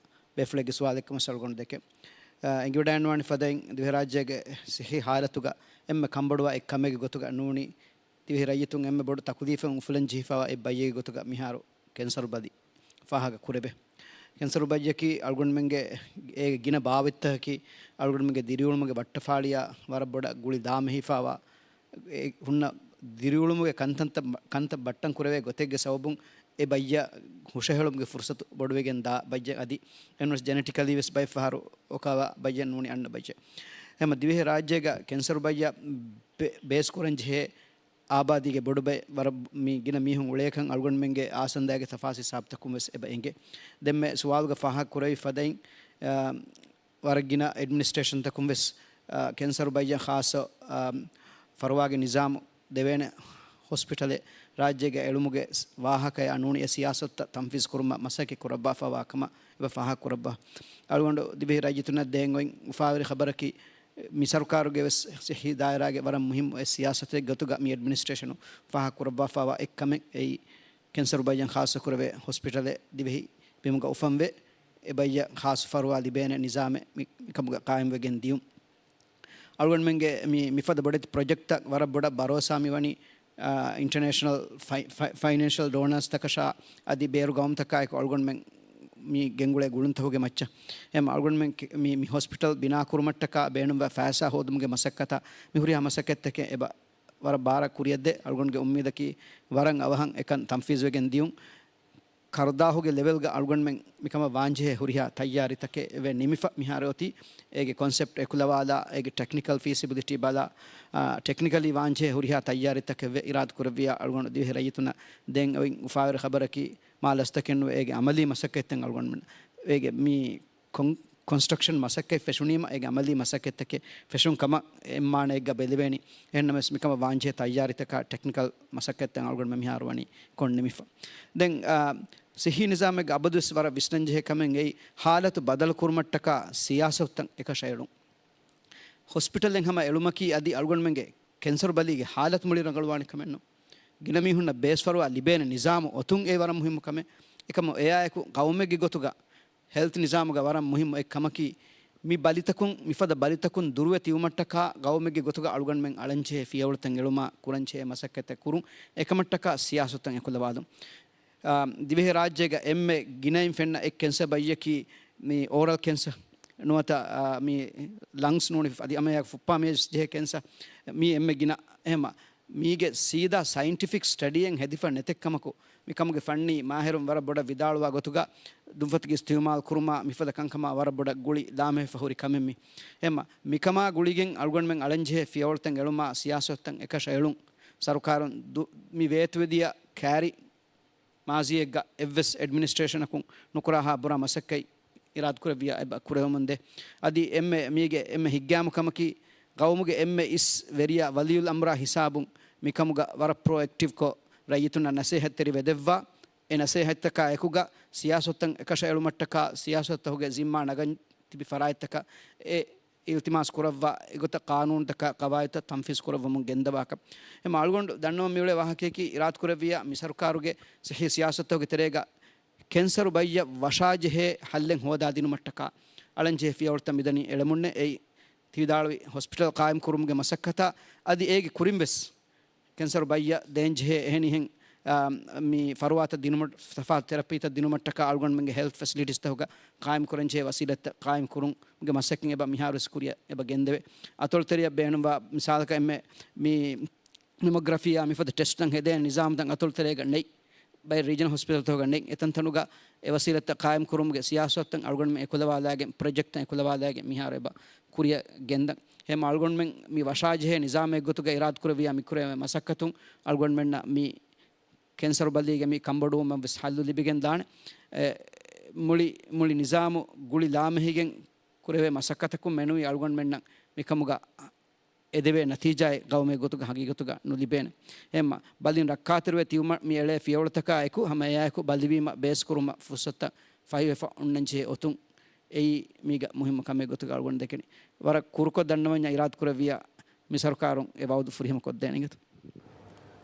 ބޭފުޅެއްގެ ސުވާލެއްކަމަށް އަޅުގަނޑު ދެކެން. އަ، އެނގިވަޑައިގަންނަވާނެ ފަދައިން ދިވެހި ރާއްޖޭގެ ސިއްހީ ހާލަތުގަ އެންމެ ކަންބޮޑުވާ އެއް ކަމެއްގެ ގޮތުގަ ނޫނީ ދިވެހި ރައްޔިތުން އެންމެ ބޮޑު ތަކުލީފެއް އުފުލަން ޖެހިފަވާ އެއް ބައްޔެއްގެ ގޮތުގަ މިހާރު ކެންސަރު ބަލި ފާހަގަ ކުރެވޭ. ކެންސަރު ބައްޔަކީ އަޅުގަނޑުމެންގެ އޭގެ ގިނަ ބާވަތްތަކަކީ އަޅުގަނޑުމެންގެ ދިރިއުޅުމުގެ ބައްޓަފާޅިއާ ވަރަށް ބޮޑަށް ގުޅި ދާމެހިފާވާ އެ ހުންނަ ދިރިއުޅުމުގެ ކަންތައްތައް، ކަންތައް ބައްޓަން ކުރެވޭ ގޮތެއްގެ ސަބަބުން އެ ބައްޔަށް ހުށަހެޅުމުގެ ފުރުސަތު ބޮޑުވެގެން ދާ ބައްޔެއް. އަދި އެންވެސް ޖެނެޓިކަލީ ވެސް ބައެއް ފަހަރު އޮކާވާ ބައްޔެއް ނޫނީ އަންނަ ބައްޔެއް. ހަމަ ދިވެހި ރާއްޖޭގަ ކެންސަރު ބައްޔަށް ބޭ-، ބޭސް ކުރަން ޖެހޭ އާބާދީގެ ބޮޑު ބައެއް ވަރަށް މި ގިނަ މީހުން އުޅޭކަން އަޅުގަނޑުމެންގެ އާސަންދާގެ ތަފާސީ ސާބްތަކުން ވެސް އެބަ އެނގޭ. ދެންމެ ސުވާލުގަ ފާހަގަ ކުރެވި ފަދައިން، އާ، ވަރަށް ގިނަ އެޑްމިނިސްޓްރޭޝަންތަކުން ވެސް، އާ، ކެންސަރު ބައްޔަށް ޚާއްޞަ، އާ، ފަރުވާގެ ނިޒާމު ދެވޭނެ ހޮސްޕިޓަލެއް ރާއްޖޭގަ އެޅުމުގެ ވާހަކަޔާ ނޫނީ އެ ސިޔާސަތުތައް ތަންފީޒު ކުރުމަށް މަސައްކަތް ކުރައްވާފައިވާ ކަމަށް އެބަ ފާހަގަ ކުރައްވާ. އަޅުގަނޑު ދިވެހި ރައްޔިތުންނަށް ދޭން އޮތް އުފާވެރި ޚަބަރަކީ، މި ސަރުކާރުގެ ވެސް ޞިއްޙީ ދާއިރާގެ ވަރަށް މުހިއްމު އެއް ސިޔާސަތެއް ގޮތުގަ މި އެޑްމިނިސްޓްރޭޝަނު ފާހަގަ ކުރައްވާފައިވާ އެއްކަމެއް އެއީ، ކެންސަރު ބައްޔަށް ޚާއްޞަކުރެވޭ ހޮސްޕިޓަލެއް ދިވެހި ބިމުގަ އުފަންވެ، އެ ބައްޔަށް ޚާއްޞަ ފަރުވާ ލިބޭނެ ނިޒާމެއް މި، މިކަމުގަ ޤާއިމްވެގެން ދިޔުން. އަޅުގަނޑުމެންގެ މި، މިފަދަ ބޮޑެތި ޕްރޮޖެކްޓްތައް ވަރަށް ބޮޑަށް ބަރޯސާ މިވަނީ، އާ، އިންޓަރނޭޝަނަލް ފައި-، ފައި-، ފައިނޭންޝަލް ޑޯނާސްތަކަށާ އަދި ބޭރު ގައުމުތަކާއެކު އަޅުގަނޑުމެން މި ގެންގުޅޭ ގުޅުންތަކުގެ މައްޗަށް. އެހެން އަޅުގަނޑުމެން ކި-، މި، މި ހޮސްޕިޓަލް ބިނާކުރުމަށްޓަކާ ބޭނުންވާ ފައިސާ ހޯދުމުގެ މަސައްކަތަށް މި ހުރިހާ މަސައްކަތްތަކެއް އެބަ ވަރަށް ބާރަށް ކުރިއަށްދޭ. އަޅުގަނޑުގެ އުއްމީދަކީ ވަރަށް އަވަހަށް އެކަން ތަންފީޒުވެގެން ދިޔުން. ކަރުދާހުގެ ލެވެލްގަ އަޅުގަނޑުމެން މިކަމަށް ވާންޖެހޭ ހުރިހާ ތައްޔާރީތަކެއް ވެ ނިމިފަ މިހާރު އޮތީ. އޭގެ ކޮންސެޕްޓް އެކުލަވާލާ، އޭގެ ޓެކްނިކަލް ފީސިބިލިޓީ ބަލާ، އާ، ޓެކްނިކަލީ ވާންޖެހޭ ހުރިހާ ތައްޔާރީތަކެއް ވެ އިރާދަ ކުރެއްވިޔާ އަޅުގަނޑު ދިވެހި ރައްޔިތުންނަށް ދޭން އޮތް އުފާވެރި ޚަބަރަކީ، މާ ލަސްތަކެއް ނުވެ އޭގެ އަމަލީ މަސައްކަތްތައް އަޅުގަނޑުމެން އޭގެ މި ކޮން-، ކޮންސްޓްރަކްޝަން މަސައްކަތް ފެށުނީމަ އޭގެ އަމަލީ މަސައްކަތްތަކެއް ފެށުން ކަމަށް އެއްމާނައެއްގަ ބެލެވޭނީ. އެހެންނަމަވެސް މިކަމަށް ވާންޖެހޭ ތައްޔާރީތަކާ ޓެކްނިކަލް މަސައްކަތްތައް އަޅުގަނޑުމެން މިހާރު ވަނީ ކޮށް ނިމިފަ. ދެން، އާ، ސިއްހީ ނިޒާމެއްގަ އަބަދުވެސް ވަރަށް ވިސްނަންޖެހޭ ކަމެއް އެއީ، ހާލަތު ބަދަލު ކުރުމަށްޓަކާ ސިޔާސަތުތައް އެކަށައެޅުން. ހޮސްޕިޓަލެއް ހަމަ އެޅުމަކީ އަދި އަޅުގަނޑުމެންގެ ކެންސަރު ބަލީގެ ހާލަތު މުޅި ރަނގަޅުވާނެ ކަމެއް ނޫން. ގިނަ މީހުންނަށް ބޭސްފަރުވާ ލިބޭނެ ނިޒާމު އޮތުން އެ ވަރަށް މުހިއްމު ކަމެއް. އެކަމު އެއާއެކު ގައުމެއްގެ ގޮތުގަ ހެލްތް ނިޒާމުގަ ވަރަށް މުހިއްމު އެއް ކަމަކީ، މި ބަލިތަކުން، މިފަދަ ބަލިތަކުން ދުރުވެ ތިބުމަށްޓަކާ ގައުމެއްގެ ގޮތުގަ އަޅުގަނޑުމެން އަޅަންޖެހޭ ފިޔަވަޅުތައް އެޅުމާ ކުރަންޖެހޭ މަސައްކަތްތައް ކުރުން. އެކަމަށްޓަކާ ސިޔާސަތުތައް އެކުލަވާލުން. އާ، ދިވެހިރާއްޖޭގަ އެންމެ ގިނައިން ފެންނަ އެއް ކެންސަރ ބައްޔަކީ މި އޯރަލް ކެންސަރ ނުވަތަ، އާ، މި ލަންގްސް ނޫނީ އަދި އަމަޔަށް ފުއްޕާ މިޔަށް ޖެހޭ ކެންސަރ މީ އެންމެ ގިނަ. އެހެމަ މީގެ ސީދާ ސައިންޓިފިކް ސްޓަޑީއެއް ހެދިފަ ނެތެއްކަމަކު، މިކަމުގެ ފަންނީ މާހިރުން ވަރަށް ބޮޑަށް ވިދާޅުވާ ގޮތުގަ، ދުންފަތުގެ އިސްތިއުމާލް ކުރުމާ މިފަދަ ކަންކަމާ ވަރަށް ބޮޑަށް ގުޅި ލާމެހިފަ ހުރި ކަމެއް މީ. އެހެމަ މިކަމާ ގުޅިގެން އަޅުގަނޑުމެން އަޅަންޖެހޭ ފިޔަވަޅުތައް އެޅުމާ ސިޔާސަތުތައް އެކަށައެޅުން. ސަރުކާރުން ދު-، މި ވޭތުވެދިޔަ ކާރި މާޒީއެއްގަ އެއްވެސް އެޑްމިނިސްޓްރޭޝަނަކުން ނުކުރާހާ ބުރާ މަސައްކަތް އިރާދަކުރެއްވިޔާ އެބަ ކުރެވެމުންދޭ. އަދި އެންމެ މީގެ އެންމެ ހިތްގައިމު ކަމަކީ، ގައުމުގެ އެންމެ އިސް ވެރިޔާ ވަލިއުލް އަމްރާ ހިސާބުން މިކަމުގަ ވަރަށް ޕްރޮއެކްޓިވްކޮށް ރައްޔިތުންނަށް ނަސޭހަތްތެރި ވެދެއްވާ. އެ ނަސޭހަތްތަކާ އެކުގަ ސިޔާސަތުތައް އެކަށައެޅުމަށްޓަކާ ސިޔާސަތުތަކުގެ ޒިންމާ ނަގަން ތިބި ފަރާތްތަކަށް އެ އިލްތިމާސް ކުރައްވާ، އެގޮތަށް ޤާނޫނުތަކާ ޤަވާއިދުތައް ތަންފީޒު ކުރައްވަމުން ގެންދަވާކަށް. އެމަ އަޅުގަނޑު ދަންނަވަން މިއުޅޭ ވާހަކަޔަކީ، އިރާދަކުރެއްވިޔާ މި ސަރުކާރުގެ ޞިއްޙީ ސިޔާސަތުގެ ތެރޭގަ ކެންސަރު ބައްޔަށް ވަށާޖެހޭ ހައްލެއް ހޯދާދިނުމަށްޓަކާ އަޅަންޖެހޭ ފިޔަވަޅުތައް މިދަނީ އެޅެމުންނެއް. އެއީ ތި ވިދާޅުވި ހޮސްޕިޓަލް ޤާއިމް ކުރުމުގެ މަސައްކަތާ އަދި އޭގެ ކުރިން ވެސް ކެންސަރު ބައްޔަށް ދޭންޖެހޭ އެހެނިހެން، އާ، މި ފަރުވާތައް ދިނުމަށް، ތަފާތު ތެރަޕީތައް ދިނުމަށްޓަކާ އަޅުގަނޑުމެންގެ ހެލްތް ފެސިލިޓީސްތަކުގަ ޤާއިމްކުރަންޖެހޭ ވަސީލަތްތައް ޤާއިމްކުރުމުގެ މަސައްކަތް އެބަ މިހާރުވެސް ކުރިއަށް އެބަ ގެންދެވޭ. އަތޮޅުތެރެއަށް ބޭނުންވާ މިސާލަކަށް އެންމެ މި މެމޮގްރަފީއާ މިފަދަ ޓެސްޓްތައް ހެދޭނެ ނިޒާމްތައް އަތޮޅުތެރޭގަ ނެތް. ބައެއް ރީޖަނަލް ހޮސްޕިޓަލްތަކުގަ ނެތް. އެތަންތަނުގަ އެ ވަސީލަތްތައް ޤާއިމްކުރުމުގެ ސިޔާސަތުތައް އަޅުގަނޑުމެން އެކުލަވާލާގެން، ޕްރޮޖެކްޓްތައް އެކުލަވާލާގެން މިހާރު އެބަ ކުރިއަށް ގެންދަން. އެހެން އަޅުގަނޑުމެން މި ވަށާޖެހޭ ނިޒާމެއް ގޮތުގަ އިރާދަކުރެއްވިޔާ މިކުރެވޭ މަސައްކަތުން އަޅުގަނޑުމެންނަށް މި ކެންސަރު ބަލީގެ މި ކަންބޮޑުވުމަށް ވެސް ހައްލު ލިބިގެން ދާނެ. އެ، މުޅި، މުޅި ނިޒާމު ގުޅި ލާމެހިގެން ކުރެވޭ މަސައްކަތަކުން މެނުވީ އަޅުގަނޑުމެންނަށް މިކަމުގަ އެދެވޭ ނަތީޖާއެއް ގައުމެއް ގޮތުގަ ހަގީގަތުގަ ނުލިބޭނެ. އެހެންމަ ބަލިން ރައްކާތެރިވެ ތިބުމަށް މި އެޅޭ ފިޔަވަޅުތަކާ އެކު ހަމަ އެއާއެކު ބަލިވީމަ ބޭސްކުރުމަށް ފުރުސަތުތައް ފަހިވެފަ އޮންނަންޖެހޭ އޮތުން އެއީ މީގަ މުހިއްމު ކަމެއް ގޮތުގަ އަޅުގަނޑު ދެކެނީ. ވަރަށް ކުރުކޮށް ދަންނަވަންޏާ އިރާދަކުރެއްވިޔާ މި ސަރުކާރުން އެ ވައުދު ފުރިހަމަ ކޮށްދޭނެ އިނގޭތޯ.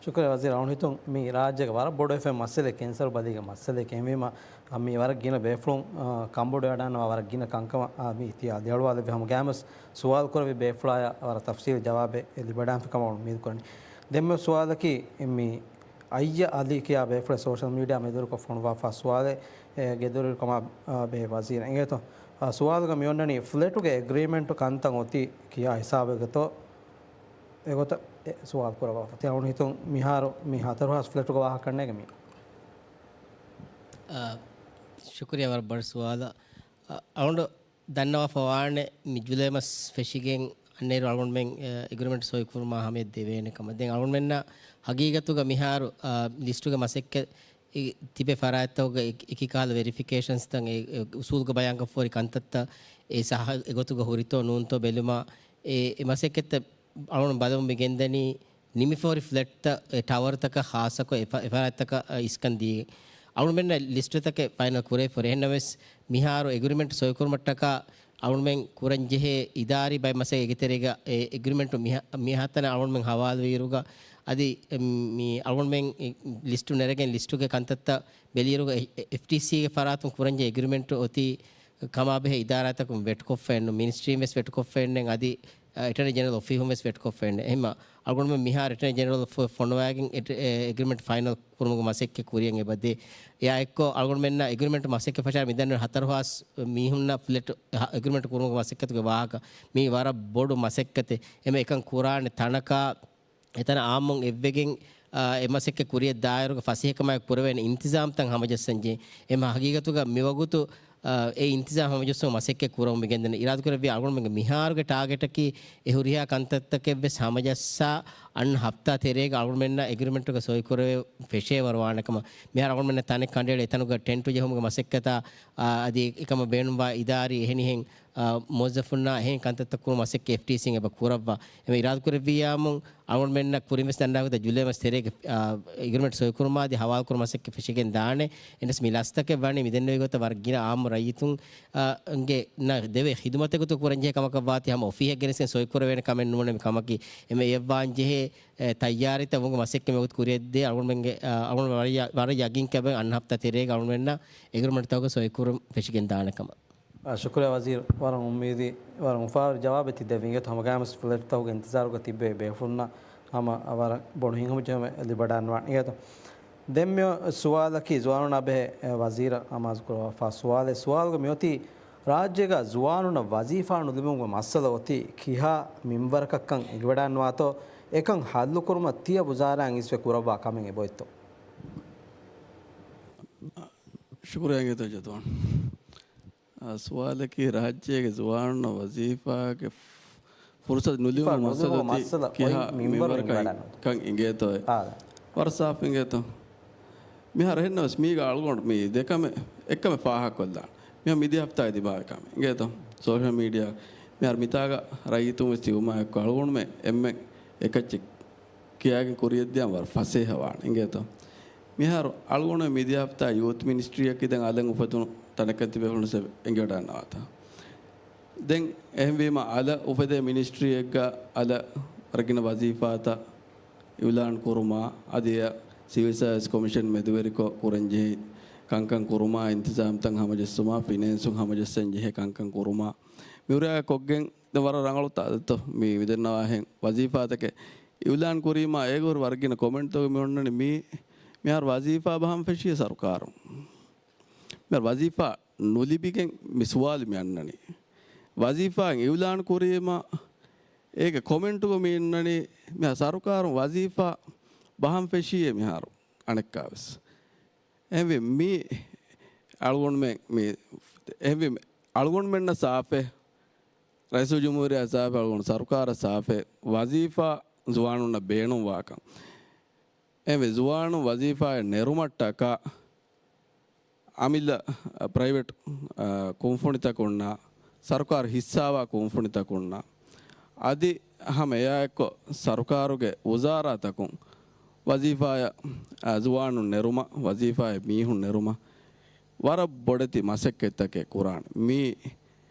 ޝުކުރިއްޔާ ވަޒީރު. އަޅުގަނޑު ހިތުން މި ރާއްޖޭގެ ވަރަށް ބޮޑު އެފައި މައްސަލައެއް ކެންސަރު ބަލީގެ މައްސަލައެއް. އެހެންވީމަ، އާ، މި ވަރަށް ގިނަ ބޭފުޅުން، އާ، ކަންބޮޑުވެވަޑައިގަންނަވާ ވަރަށް ގިނަ ކަންކަމަށް، އާ، މި ތިޔަ ދިޔަޅުވާލެއްވި ހަމަ ގައިމުވެސް ސުވާލު ކުރެއްވި ބޭފުޅާޔަށް ވަރަށް ތަފްސީލީ ޖަވާބެއް ލިބިވަޑައިގެންފި ކަމަށް އުއްމީދު ކުރަނީ. ދެންމެ ސުވާލަކީ، މި އައްޔަ އަލީ ކިޔާ ބޭފުޅެއް ސޯޝަލް މީޑިއާ މެދުވެރިކޮށް ފޮނުވާފާ ސުވާލެއް، އެ، ގެދޮރިވެރިކަމާ، އާ، ބެހޭ ވަޒީރަށް އިނގޭތޯ. އާ، ސުވާލުގަ މިއޮންނަނީ ފްލެޓުގެ އެގްރީމެންޓު ކަންތައް އޮތީ ކިޔާ ހިސާބެއްގަތޯ؟ އެގޮތަށް އެ ސުވާލު ކުރައްވާފަ. ތި އަޅުގަނޑު ހިތުން މިހާރު މި ހަތަރު ހާސް ފްލެޓުގަ ވާހަކަ ކަންނޭގެ މީ. އާ، ޝުކުރިއްޔާ ވަރަށް ބޮޑު ސުވާލަށް. އާ، އަޅުގަނޑު ދަންނަވާފަ ވާނެ މި ޖުލައި މަސް ފެށިގެން އަންނައިރު އަޅުގަނޑުމެން، އާ، އެގްރިމެންޓް ސޮއި ކުރުމާ ހަމަޔަށް ދެވޭނެ ކަމަށް. ދެން އަޅުގަނޑުމެންނަށް ހަގީގަތުގަ މިހާރު، އާ، ލިސްޓުގެ މަސައްކަތް ތިބެ ފަރާތްތަކުގަ އެކި، އެކި ކަހަލަ ވެރިފިކޭޝަންސްތައް އެ، އެ އުސޫލުގަ ބަޔާންކޮށްފަ ހުރި ކަންތައްތައް އެ ސައްހަ އެގޮތުގަ ހުރިތޯ ނޫންތޯ ބެލުމަށް އެ، އެ މަސައްކަތްތައް އަޅުގަނޑު ބަލަމުން މި ގެންދަނީ ނިމިފަހުރި ފްލެޓްތައް، އެ، ޓަވަރުތަކަށް ޚާއްޞަކޮށް އެ ފަ-، އެ ފަރާތްތަކަށް، އަ، އިސްކަން ދީ، އަޅުމެންނަށް ލިސްޓުތަކެއް ފައިނަލް ކުރެވިފަ. އެހެންނަމަވެސް، މިހާރު އެގްރިމެންޓް ސޮއިކުރުމަށްޓަކާ އަޅުމެން ކުރަންޖެހޭ އިދާރީ ބައެއް މަސައްކަތް އޭގެ ތެރޭގަ އެ އެގްރިމެންޓު މިހާ-، މިހާތަނަށް އަޅުމެން ހަވާލުވިއިރުގަ އަދި، އެ، މި އަޅުމެން ލިސްޓު ނެރެގެން ލިސްޓުގެ ކަންތައްތައް ބެލިއިރުގަ އެ-، އެ-، އެފްޓީސީގެ ފަރާތުން ކުރަންޖެހޭ އެގްރިމެންޓު އޮތީ ކަމާބެހޭ އިދާރާތަކުން ވެޓްކޮށްފައެއްނު، މިނިސްޓްރީން ވެސް ވެޓްކޮށްފައެއްނެއް އަދި، އެޓަނީ ޖެނެރަލް އޮފީހުން ވެސް ވެޓްކޮށްފައެއްނެއް. އެހެންމަ އަޅުގަނޑުމެން މިހާރު އެޓަނީ ޖެނެރަލް ފޮ-، ފޮނުވާގެން އެޓް-، އެ، އެގްރިމެންޓް ފައިނަލް ކުރުމުގެ މަސައްކަތް ކުރިޔަށް އެބަދޭ. އެއާ އެއްކޮށް އަޅުގަނޑުމެންނަށް އެގްރިމެންޓް މަސައްކަތް ފަށާ މިދަންނަވަނީ ހަތަރު ހާސް މީހުންނަށް ފްލެޓް ހަ-، އެގްރިމެންޓް ކުރުމުގެ މަސައްކަތުގެ ވާހަކަ. މީ ވަރަށް ބޮޑު މަސައްކަތެއް. އެމެ އެކަން ކުރާނެ ތަނަކާ އެތަނަށް އާއްމުން އެއްވެގެން، އާ، އެ މަސައްކަތް ކުރިޔަށް ދާއިރުގަ ފަސޭހަކަމާއެކު ކުރެވޭނެ އިންތިޒާމްތައް ހަމަޖައްސަންޖެހޭ. އެމަ ހަގީގަތުގަ މިވަގުތު، އާ، އެ އިންތިޒާމް ހަމަޖައްސުމަށް މަސައްކަތް ކުރަމުން މިގެންދަނީ. އިރާދަކުރެއްވިޔާ އަޅުގަނޑުމެންގެ މިހާރުގެ ޓާގެޓަކީ އެ ހުރިހާ ކަންތައްތަކެއްވެސް ހަމަޖައްސާ އަންނަ ހަފްތާ ތެރޭގަ އަޅުގަނޑުމެންނަށް އެގްރިމެންޓުގަ ސޮއިކުރެވޭ ފެށޭވަރު ވާނެކަމަށް. މިހާރު އަޅުގަނޑުމެންނަށް ތަނެއް ކަނޑައެޅި އެތަނުގަ ޓެންޓު ޖެހުމުގެ މަސައްކަތާ، އާ، އަދި އެކަމަށް ބޭނުންވާ އިދާރީ އެހެނިހެން އާ، މުވައްޒަފުންނާ އެހެން ކަންތައްތައް ކުރުމަށް މަސައްކަތް އެފްޓީސީން އެބަ ކުރައްވާ. އެމެ އިރާދަކުރެއްވިއްޔާމު އަޅުގަނޑުމެންނަށް ކުރިންވެސް ދަންނަވާގޮތަށް ޖުލައި މަސް ތެރޭގެ، އާ، އެގްރިމެންޓް ސޮއިކުރުމާ އަދި ހަވާލުކުރުމަށް މަސައްކަތް ފެށިގެން ދާނެ. އެންވެސް މި ލަސްތަކެއް ވަނީ މިދެންނެވި ގޮތަށް ވަރަށް ގިނަ އާއްމު ރައްޔިތުން، އާ، ގެ ނަ ދެވޭ ޚިދުމަތެއް ގޮތުގަ ކުރަންޖެހޭ ކަމަކަށް ވާތީ ހަމަ އޮފީހަށް ގެނެސްގެން ސޮއިކުރެވޭނެ ކަމެއް ނޫނޭ މި ކަމަކީ. އެމެ އެއަށްވާން ޖެހޭ، އެ، ތައްޔާރީތައް ވުމުގެ މަސައްކަތް މިވަގުތު ކުރިޔަށްދޭ. އަޅުގަނޑުމެންގެ، އާ، އަޅުގަނޑު ވަރަށް ޔަ-، ވަރަށް ޔަގީންކަމެއް އަންނަ ހަފްތާ ތެރޭގަ އަޅުގަނޑުމެންނަށް އެގްރިމެންޓްތަކުގެ ސޮއިކުރުން ފެށިގެން ދާނެ ކަމަށް. އާ، ޝުކުރިއްޔާ ވަޒީރު، ވަރަށް އުއްމީދީ، ވަރަށް އުފާވެރި ޖަވާބެއް ތި ދެއްވި އިނގޭތޯ. ހަމަގައިމުވެސް ފްލެޓްތަކުގެ އިންތިޒާރުގަ ތިއްބެވި ބޭފުޅުންނަށް ހަމަ ވަރަށް ބޮޑު ހިތްހަމަޖެހުމެއް ލިބިވަޑައިގަންނަވާނެ އިނގޭތޯ. ދެން މި ސުވާލަކީ ޒުވާނުންނާ ބެހޭ، އެ، ވަޒީރަށް އަމާޒުކުރައްވާފަ ސުވާލެއް. ސުވާލުގަ މިއޮތީ ރާއްޖޭގަ ޒުވާނުންނަށް ވަޒީފާ ނުލިބުމުގެ މައްސަލަ އޮތީ ކިހާ މިންވަރަކަށްކަން އެނގިވަޑައިގަންނަވާތޯ، އެކަން ހައްލުކުރުމަށް ތިޔަ ވުޒާރާއިން އިސްވެ ކުރައްވާ ކަމެއް އެބައޮތްތޯ؟ ޝުކުރިއްޔާ އިނގޭތޯ ޖަދުވާން. އާ، ސުވާލަކީ ރާއްޖޭގެ ޒުވާނުންނަށް ވަޒީފާގެ ފުރުސަތު ނުލިބުމުގެ ފުރުސަތު ނުލިބުމުގެ މައްސަލަ މައްސަލަ ކިހާ ކޮން މިންވަރު މިންވަރަކަށް އިނގިވަޑައިގަންނަވާތޯ؟ ކަން އިނގޭތޯއޭ؟ އާ. ވަރަށް ސާފު އިނގޭތޯ. މިހާރު އެހެންނަމަވެސް މީގަ އަޅުގަނޑު މި ދެ ކަމެއް އެއްކަމެއް ފާހަގަކޮށްލާނެ. މިހާ މިދިޔަ ހަފްތާގެ ދިމާވި ކަމެއް އިނގޭތޯ. ސޯޝަލް މީޑިއާ މިހާރު މިތާގަ ރައްޔިތުން ވެސް ތިބުމާ އެއްކޮށް އަޅުގަނޑުމެން އެންމެން އެކައްޗެއް ކިޔާގެން ކުރިޔަށްދިޔަ ވަރަށް ފަސޭހަވާނެ އިނގޭތޯ. މިހާރު އަޅުގަނޑު މިދިޔަ ހަފްތާ ޔޫތު މިނިސްޓްރީއަކީ ދެން އަލަށް އުފެދުނު ތަނަކަށް ތިބޭފުޅުން އެނގިވަޑައިގަންނަވާތޯ. ދެން އެހެންވީމަ އަލަށް އުފެދޭ މިނިސްޓްރީއެއްގަ އަލަށް ވަރަށް ގިނަ ވަޒީފާތައް އިއުލާން ކުރުމާ، އަދި އެ ސިވިލް ސާވިސް ކޮމިޝަން މެދުވެރިކޮށް ކުރަންޖެހޭ ކަންކަން ކުރުމާ، އިންތިޒާމްތައް ހަމަޖެއްސުމާ، ފިނޭންސުން ހަމަޖައްސަން ޖެހޭ ކަންކަން ކުރުމާ، މިހުރިހާ ކޮށްގެން ދެން ވަރަށް ރަނގަޅު ތާ-، ދޯ، މި މިދެންނަވާހެން ވަޒީފާތަކެއް އިއުލާން ކުރީމާ، އޭގަ ހުރި ވަރަށް ގިނަ ކޮމެންޓްތަކެއް މި އޮންނަނީ މީ، މިހާރު ވަޒީފާ ބަހަން ފެށިއޭ ސަރުކާރުން. މިހާރު ވަޒީފާ ނުލިބިގެން މި ސުވާލު މި އަންނަނީ. ވަޒީފާއިން އިއުލާން ކުރީމަ، އޭގެ ކޮމެންޓުގަ މި އިންނަނީ، މިހާ ސަރުކާރުން ވަޒީފާ ބަހަން ފެށީއޭ މިހާރު އަނެއްކާވެސް. އެހެންވެ މި އަޅުގަނޑުމެން މި، އެހެންވެ އަޅުގަނޑުމެންނަށް ސާފެއް، ރައީސުލްޖުމްހޫރިއްޔާ ސާފެއް، އަޅުގަނޑު ސަރުކާރަށް ސާފެއް، ވަޒީފާ ޒުވާނުންނަށް ބޭނުންވާކަން. އެހެންވެ ޒުވާނުން ވަޒީފާއެއް ނެރުމަށްޓަކާ، އަމިއްލަ، އަ، ޕްރައިވެޓް، އަ، ކުންފުނިތަކުންނާ، ސަރުކާރު ހިއްސާވާ ކުންފުނިތަކުންނާ، އަދި ހަމަ އެއާއެއްކޮށް ސަރުކާރުގެ ވުޒާރާތަކުން ވަޒީފާއަށް، އަ، ޒުވާނުން ނެރުމަށް، ވަޒީފާއަށް މީހުން ނެރުމަށް ވަރަށް ބޮޑެތި މަސައްކަތްތަކެއް ކުރާނެ. މީ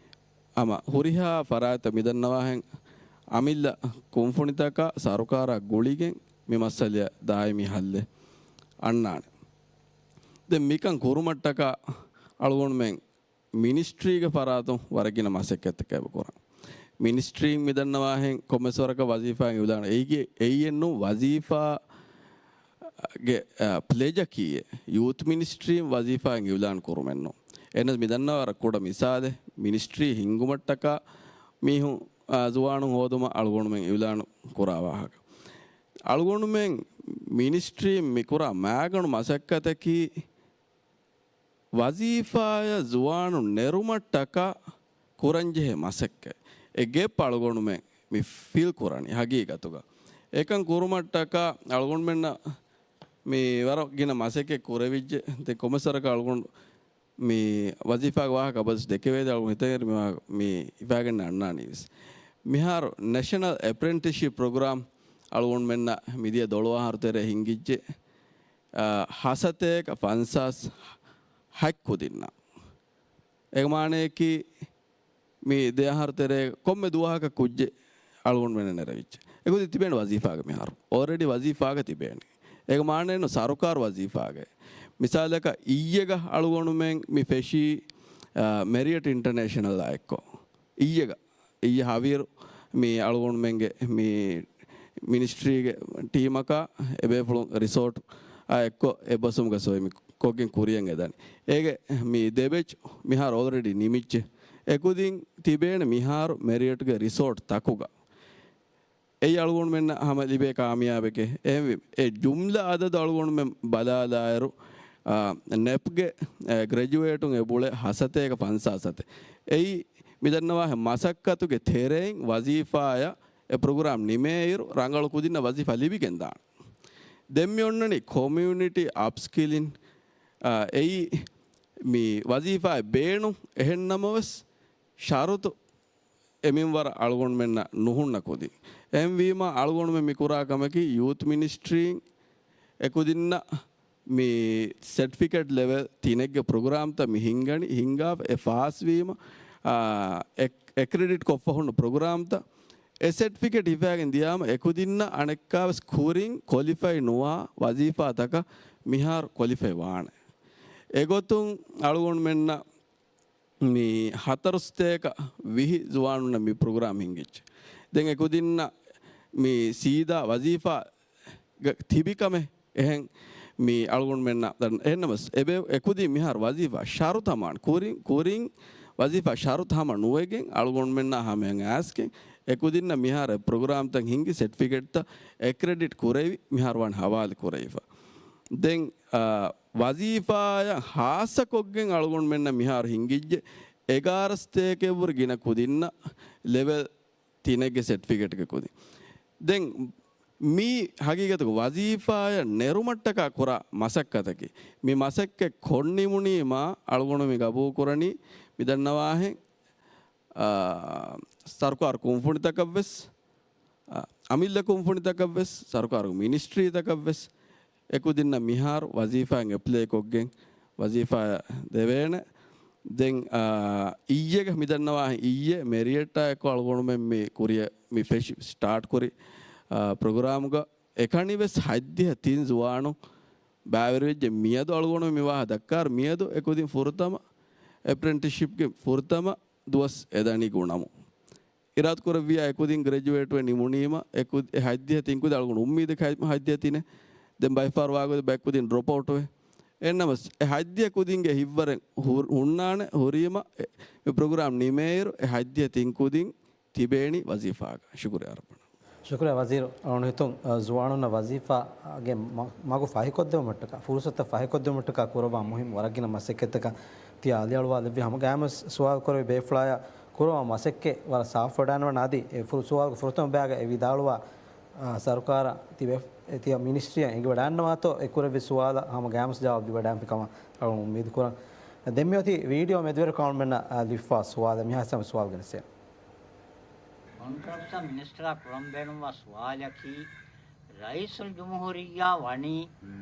ހަމަ ހުރިހާ ފަރާތްތައް މިދަންނަވާހެން އަމިއްލަ ކުންފުނިތަކާ ސަރުކާރާ ގުޅިގެން މި މައްސަލައަށް ދާއިމީ ހައްލެއް އަންނާނެ. ދެން މިކަން ކުރުމަށްޓަކާ އަޅުގަނޑުމެން މިނިސްޓްރީގެ ފަރާތުން ވަރަށް ގިނަ މަސައްކަތްތަކެއް އެބަ ކުރަން. މިނިސްޓްރީން މިދަންނަވާހެން ކޮންމެސް ވަރަކަށް ވަޒީފާއިން އިއުލާން އެއީ، އެއީއެއްނު ވަޒީފާގެ، އަ، ޕްލެޖަކީ އެ. ޔޫތު މިނިސްޓްރީން ވަޒީފާއިން އިއުލާން ކުރުމެއްނު. އެހެނަސް މިދަންނަވާ ވަރަށް ކުޑަ މިސާލެއް، މިނިސްޓްރީ ހިންގުމަށްޓަކާ މީހުން، އާ، ޒުވާނުން ހޯދުމަށް އަޅުގަނޑުމެން އިއުލާނު ކުރާ ވާހަކަ. އަޅުގަނޑުމެން މިނިސްޓްރީން މިކުރާ މާގަނޑު މަސައްކަތަކީ ވަޒީފާއަށް ޒުވާނުން ނެރުމަށްޓަކާ ކުރަންޖެހޭ މަސައްކަތް. އެ ގެޕް އަޅުގަނޑުމެން މި ފިލް ކުރަނީ ހަގީގަތުގަ. އެކަން ކުރުމަށްޓަކާ އަޅުގަނޑުމެންނަށް މި ވަރަށް ގިނަ މަސައްކަތް ކުރެވިއްޖެ. ދެން ކޮންމެސް ވަރަކަށް އަޅުގަނޑު މި ވަޒީފާގެ ވާހަކަ އަބަދު ދެކެވޭތީ އަޅުގަނޑު ހިތަށް އެރި މި ވާ-، މި ހިފާގެން އަންނާނީ ވެސް. މިހާރު ނެޝަނަލް އެޕްރެންޓިސްޝިޕް ޕްރޮގްރާމް އަޅުގަނޑުމެންނަށް މިދިޔަ ދޮޅު އަހަރު ތެރޭ ހިނގިއްޖެ، އާ، ހަސަތޭކަ ފަންސާސް ހަތް ކުދިންނަށް. އޭގެ މާނަޔަކީ މި ދެ އަހަރު ތެރޭ ކޮންމެ ދުވަހަކަށް ކުއްޖެއް އަޅުގަނޑުމެންނަށް ނެރެވިއްޖެ. އެކުދިން ތިބޭނެ ވަޒީފާގަ މިހާރު. އޯލްރެޑީ ވަޒީފާގަ ތިބޭނެ. އޭގެ މާނައެއްނު ސަރުކާރު ވަޒީފާގަ. މިސާލަކަށް އިއްޔެގަ އަޅުގަނޑުމެން މި ފެށީ، އާ، މެރިއަޓް އިންޓަނޭޝަނަލްއާ އެއްކޮށް. އިއްޔެގަ. އިއްޔެ ހަވީރު މި އަޅުގަނޑުމެންގެ މި މިނިސްޓްރީގެ ޓީމަކާ އެބޭފުޅުން ރިސޯޓް އާ އެއްކޮށް އެއްބަސްވުމުގަ ސޮއި މި ކޮށްގެން ކުރިޔަށް އެދަނީ. އޭގެ މި ދެ ބެޗް މިހާރު އޯލްރެޑީ ނިމިއްޖެ. އެކުދިން ތިބޭނެ މިހާރު މެރިއަޓްގެ ރިސޯޓް ތަކުގަ. އެއީ އަޅުގަނޑުމެންނަށް ހަމަ ލިބޭ ކާމިޔާބެކޭ. އެހެންވީމަ، އެ ޖުމްލަ އަދަދު އަޅުގަނޑުމެން ބަލާލާއިރު، އާ، ނެޕްގެ، އެ، ގްރެޖުއޭޓުން އެބުޅެ ހަސަތޭކަ ފަންސާސް ސަތޭ. އެއީ މިދަންނަވާހެން މަސައްކަތުގެ ތެރެއިން ވަޒީފާއަށް އެ ޕްރޮގްރާމް ނިމޭއިރު ރަނގަޅު ކުދިންނަށް ވަޒީފާ ލިބިގެންދާނެ. ދެން މި އޮންނަނީ ކޮމިއުނިޓީ އަޕްސްކިލިން، އާ، އެއީ މި ވަޒީފާއެއް ބޭނުން. އެހެންނަމަވެސް ޝަރުތު އެ މިންވަރަށް އަޅުގަނޑުމެންނަށް ނުހުންނަ ކުދިން. އެހެންވީމަ އަޅުގަނޑުމެން މި ކުރާ ކަމަކީ ޔޫތު މިނިސްޓްރީން އެކުދިންނަށް މި ސެޓްފިކެޓް ލެވެލް ތިނެއްގެ ޕްރޮގްރާމްތައް މި ހިންގަނީ، ހިންގާފަ އެ ފާސްވީމަ، އާ، އެ-، އެކްރެޑިޓް ކޮށްފަ ހުންނަ ޕްރޮގްރާމްތައް އެ ސެޓްފިކެޓް ހިފައިގެން ދިޔާމަ އެކުދިންނަށް އަނެއްކާވެސް ކުރިން ކޮލިފައި ނުވާ ވަޒީފާތަކަށް މިހާރު ކޮލިފައި ވާނެ. އެގޮތުން އަޅުގަނޑުމެންނަށް މި ހަތަރުސަތޭކަ ވިހި ޒުވާނުންނަށް މި ޕްރޮގްރާމް ހިންގިއްޖެ. ދެން އެކުދިންނަށް މި ސީދާ ވަޒީފާ ގަ-، ތިބި ކަމެއް އެހެން މި އަޅުގަނޑުމެންނަށް ދަން-، އެހެންނަމަސް އެބެ-، އެކުދިން މިހާރު ވަޒީފާ ޝަރުތު ހަމަ ކުރިން، ކުރިން ވަޒީފާ ޝަރުތު ހަމަ ނުވެގެން އަޅުގަނޑުމެންނާ ހަމައަށް އައިސްގެން އެކުދިންނަށް މިހާރު ޕްރޮގްރާމްތައް ހިންގި ސެޓްފިކެޓްތައް އެކްރެޑިޓް ކުރެވި މިހާރު ވާން ހަވާލު ކުރެވިފަ. ދެން، އާ، ވަޒީފާއަށް ހާއްސަކޮށްގެން އަޅުގަނޑުމެންނަށް މިހާރު ހިންގިއްޖެ އެގާރަސަތޭކައަށްވުރެ ގިނަ ކުދިންނަށް ލެވެލް ތިނެއްގެ ސެޓްފިކެޓްގެ ކުދިން. ދެން މި ހަގީގަތުގަ ވަޒީފާއަށް ނެރުމަށްޓަކާ ކުރާ މަސައްކަތަކީ، މި މަސައްކަތް ކޮށްނިމުނީމާ އަޅުގަނޑު މި ގަބޫލުކުރަނީ މިދަންނަވާހެން، އާ، ސަރުކާރު ކުންފުނިތަކަށްވެސް، އަ، އަމިއްލަ ކުންފުނިތަކަށްވެސް، ސަރުކާރު މިނިސްޓްރީތަކަށްވެސް އެކުދިންނަށް މިހާރު ވަޒީފާއިން އެޕްލައިކޮށްގެން ވަޒީފާ ދެވޭނެ. ދެން، އާ، އިއްޔެގަ މިދަންނަވާހެން އިއްޔެ މެރިއަޓްއާ އެއްކޮށް އަޅުގަނޑުމެން މި ކުރިއަށް މި ފެށި ސްޓާޓް ކުރި، އާ، ޕްރޮގްރާމްގަ އެކަނިވެސް ހަތްދިހަ ތިން ޒުވާނުން ބައިވެރިވެއްޖެ. މިއަދު އަޅުގަނޑު މި ވާހަ ދައްކާރު މިއަދު އެކުދިން ފުރަތަމަ އެޕްރެންޓިސްޝިޕްގެ ފުރަތަމަ ދުވަސް އެދަނީ ގުނަމު. އިރާދަކުރެއްވިޔާ އެކުދިން ގްރެޖުއޭޓްވެ ނިމުނީމަ، އެކު-، އެ ހަތްދިހަ ތިން ކުދިން އަޅުގަނޑު އުއްމީދެއް ހަތް-، ހަތްދިހަ ތިނެއް. ދެން ބައެއްފަހަރު ވާގޮތަށް ބައެއް ކުދިން ޑްރޮޕް އައުޓްވެ. އެހެންނަމަސް، އެ ހަތްދިހަ ކުދިންގެ ހިތްވަރެއް ހު-، ހުންނާނެ ހުރީމަ، އެ، މި ޕްރޮގްރާމް ނިމޭއިރު، އެ ހަތްދިހަ ތިން ކުދިން ތިބޭނީ ވަޒީފާގަ. ޝުކުރިއްޔާ ރައްބަނާ. ޝުކުރިއްޔާ ވަޒީރު. އަޅުގަނޑު ހިތުން، އަ، ޒުވާނުންނަށް ވަޒީފާގެ މަ-، މަގު ފަހިކޮށްދެވުމަށްޓަކާ، ފުރުސަތުތައް ފަހިކޮށްދެވުމަށްޓަކާ ކުރައްވާ މުހިންމު ވަރަށް ގިނަ މަސައްކަތްތަކަށް ތިޔަ އަލިއަޅުވާލެއްވި ހަމަ ގާމަސް ސުވާލު ކުރެވި ބޭފުޅާޔަށް ކުރައްވާ މަސައްކަތް ވަރަށް ސާފުވެޑާންވަން އަދި އެ ފުރު ސުވާލުގެ ފުރަތަމަ ބަޔާގަ އެ ވިދާޅުވާ، އާ، ސަރުކާރަށް ތިބެ-، އެ ތިޔަ މިނިސްޓްރީއަށް އެނގިވަޑާންނަވާތޯ އެ ކުރެއްވި ސުވާލަށް ހަމަ ގާމަސް ޖަވާބު ލިބިވަޑާންފި ކަމަށް އަޅުގަނޑު އުއްމީދު ކުރަން. ދެން މިއޮތީ ވީޑިއޯ މެދުވެރިކޮށް އަޅުގަނޑުމެންނަށް، އާ، ލިބިފާ ސުވާލެއް. މި ހާސް ހަމަ ސުވާލު ގެނެސްދޭން. ކޮންޓްރެކްޝަން މިނިސްޓަރާ ކުރަން ބޭނުންވާ ސުވާލަކީ، ރައީސުލްޖުމްހޫރިއްޔާ ވަނީ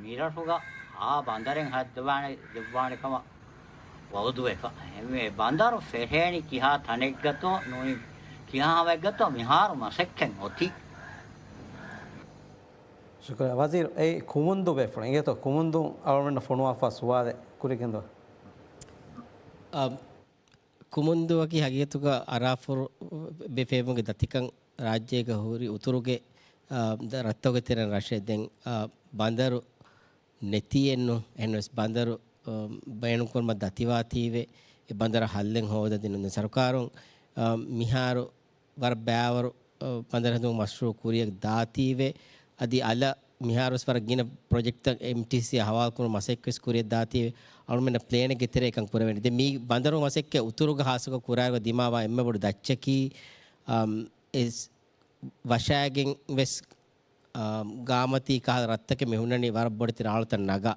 މިރަށުގަ އާ ބަނދަރެއް ހައްދަވާނެ ދެއްވާނެ ކަމަށް ވައުދުވެފަ. އެ ބަނދަރު ފެށޭނީ ކިހާ ތަނެއްގަތޯ ނޫނީ ކިހާ ހަމައެއްގަތޯ މިހާރު މަސައްކަތް އޮތީ. ޝުކުރިއްޔާ ވަޒީރު. އެއީ ކުމުންދޫ ބޭފުޅުން އިނގޭތޯ، ކުމުންދޫ އަޅުގަނޑަށް ފޮނުވާފާ ސުވާލެއް ކުރިގެންދޯ. އާ، ކުމުންދޫއަކީ ހަގީގަތުގަ އަރާފުރު ބެފޭބުމުގެ ދަތިކަން ރާއްޖޭގަ ހުރި އުތުރުގެ، އާ، ދަ-، ރަށްތަކުގެ ތެރެއިން ރަށެއް. ދެން، އާ، ބަނދަރު ނެތިއެއްނު، އެހެންވެސް ބަނދަރު، އާ، ބޭނުންކުރުމަށް ދަތިވާތީވެ، އެ ބަނދަރަށް ހައްލެއް ހޯދަދިނުން. ދެން ސަރުކާރުން، އާ، މިހާރު ވަރަށް ބައިވަރު، އަ، ބަނދަރު ހެދުމުގެ މަޝްރޫއު ކުރިއަށް ދާތީވެ، އަދި އަލަށް މިހާރުވެސް ވަރަށް ގިނަ ޕްރޮޖެކްޓްތައް އެމްޓީސީއާ ހަވާލުކުރުމުގެ މަސައްކަތްވެސް ކުރިއަށް ދާތީވެ، އަޅުމެންނަށް ޕްލޭނެއްގެ ތެރޭ އެކަން ކުރެވޭނެ. ދެން މި ބަނދަރު މަސައްކަތް އުތުރުގެ ހާއްސަކޮށް ކުރާއިރު ދިމާވާ އެންމެ ބޮޑު ދައްޗަކީ، އަމް، އެސް ވަށާގެން ވެސް، އާ، ގާމަތީ ކަހަލަ ރަށްތަކެއް މި ހުންނަނީ ވަރަށް ބޮޑެތި ރާޅުތައް ނަގާ.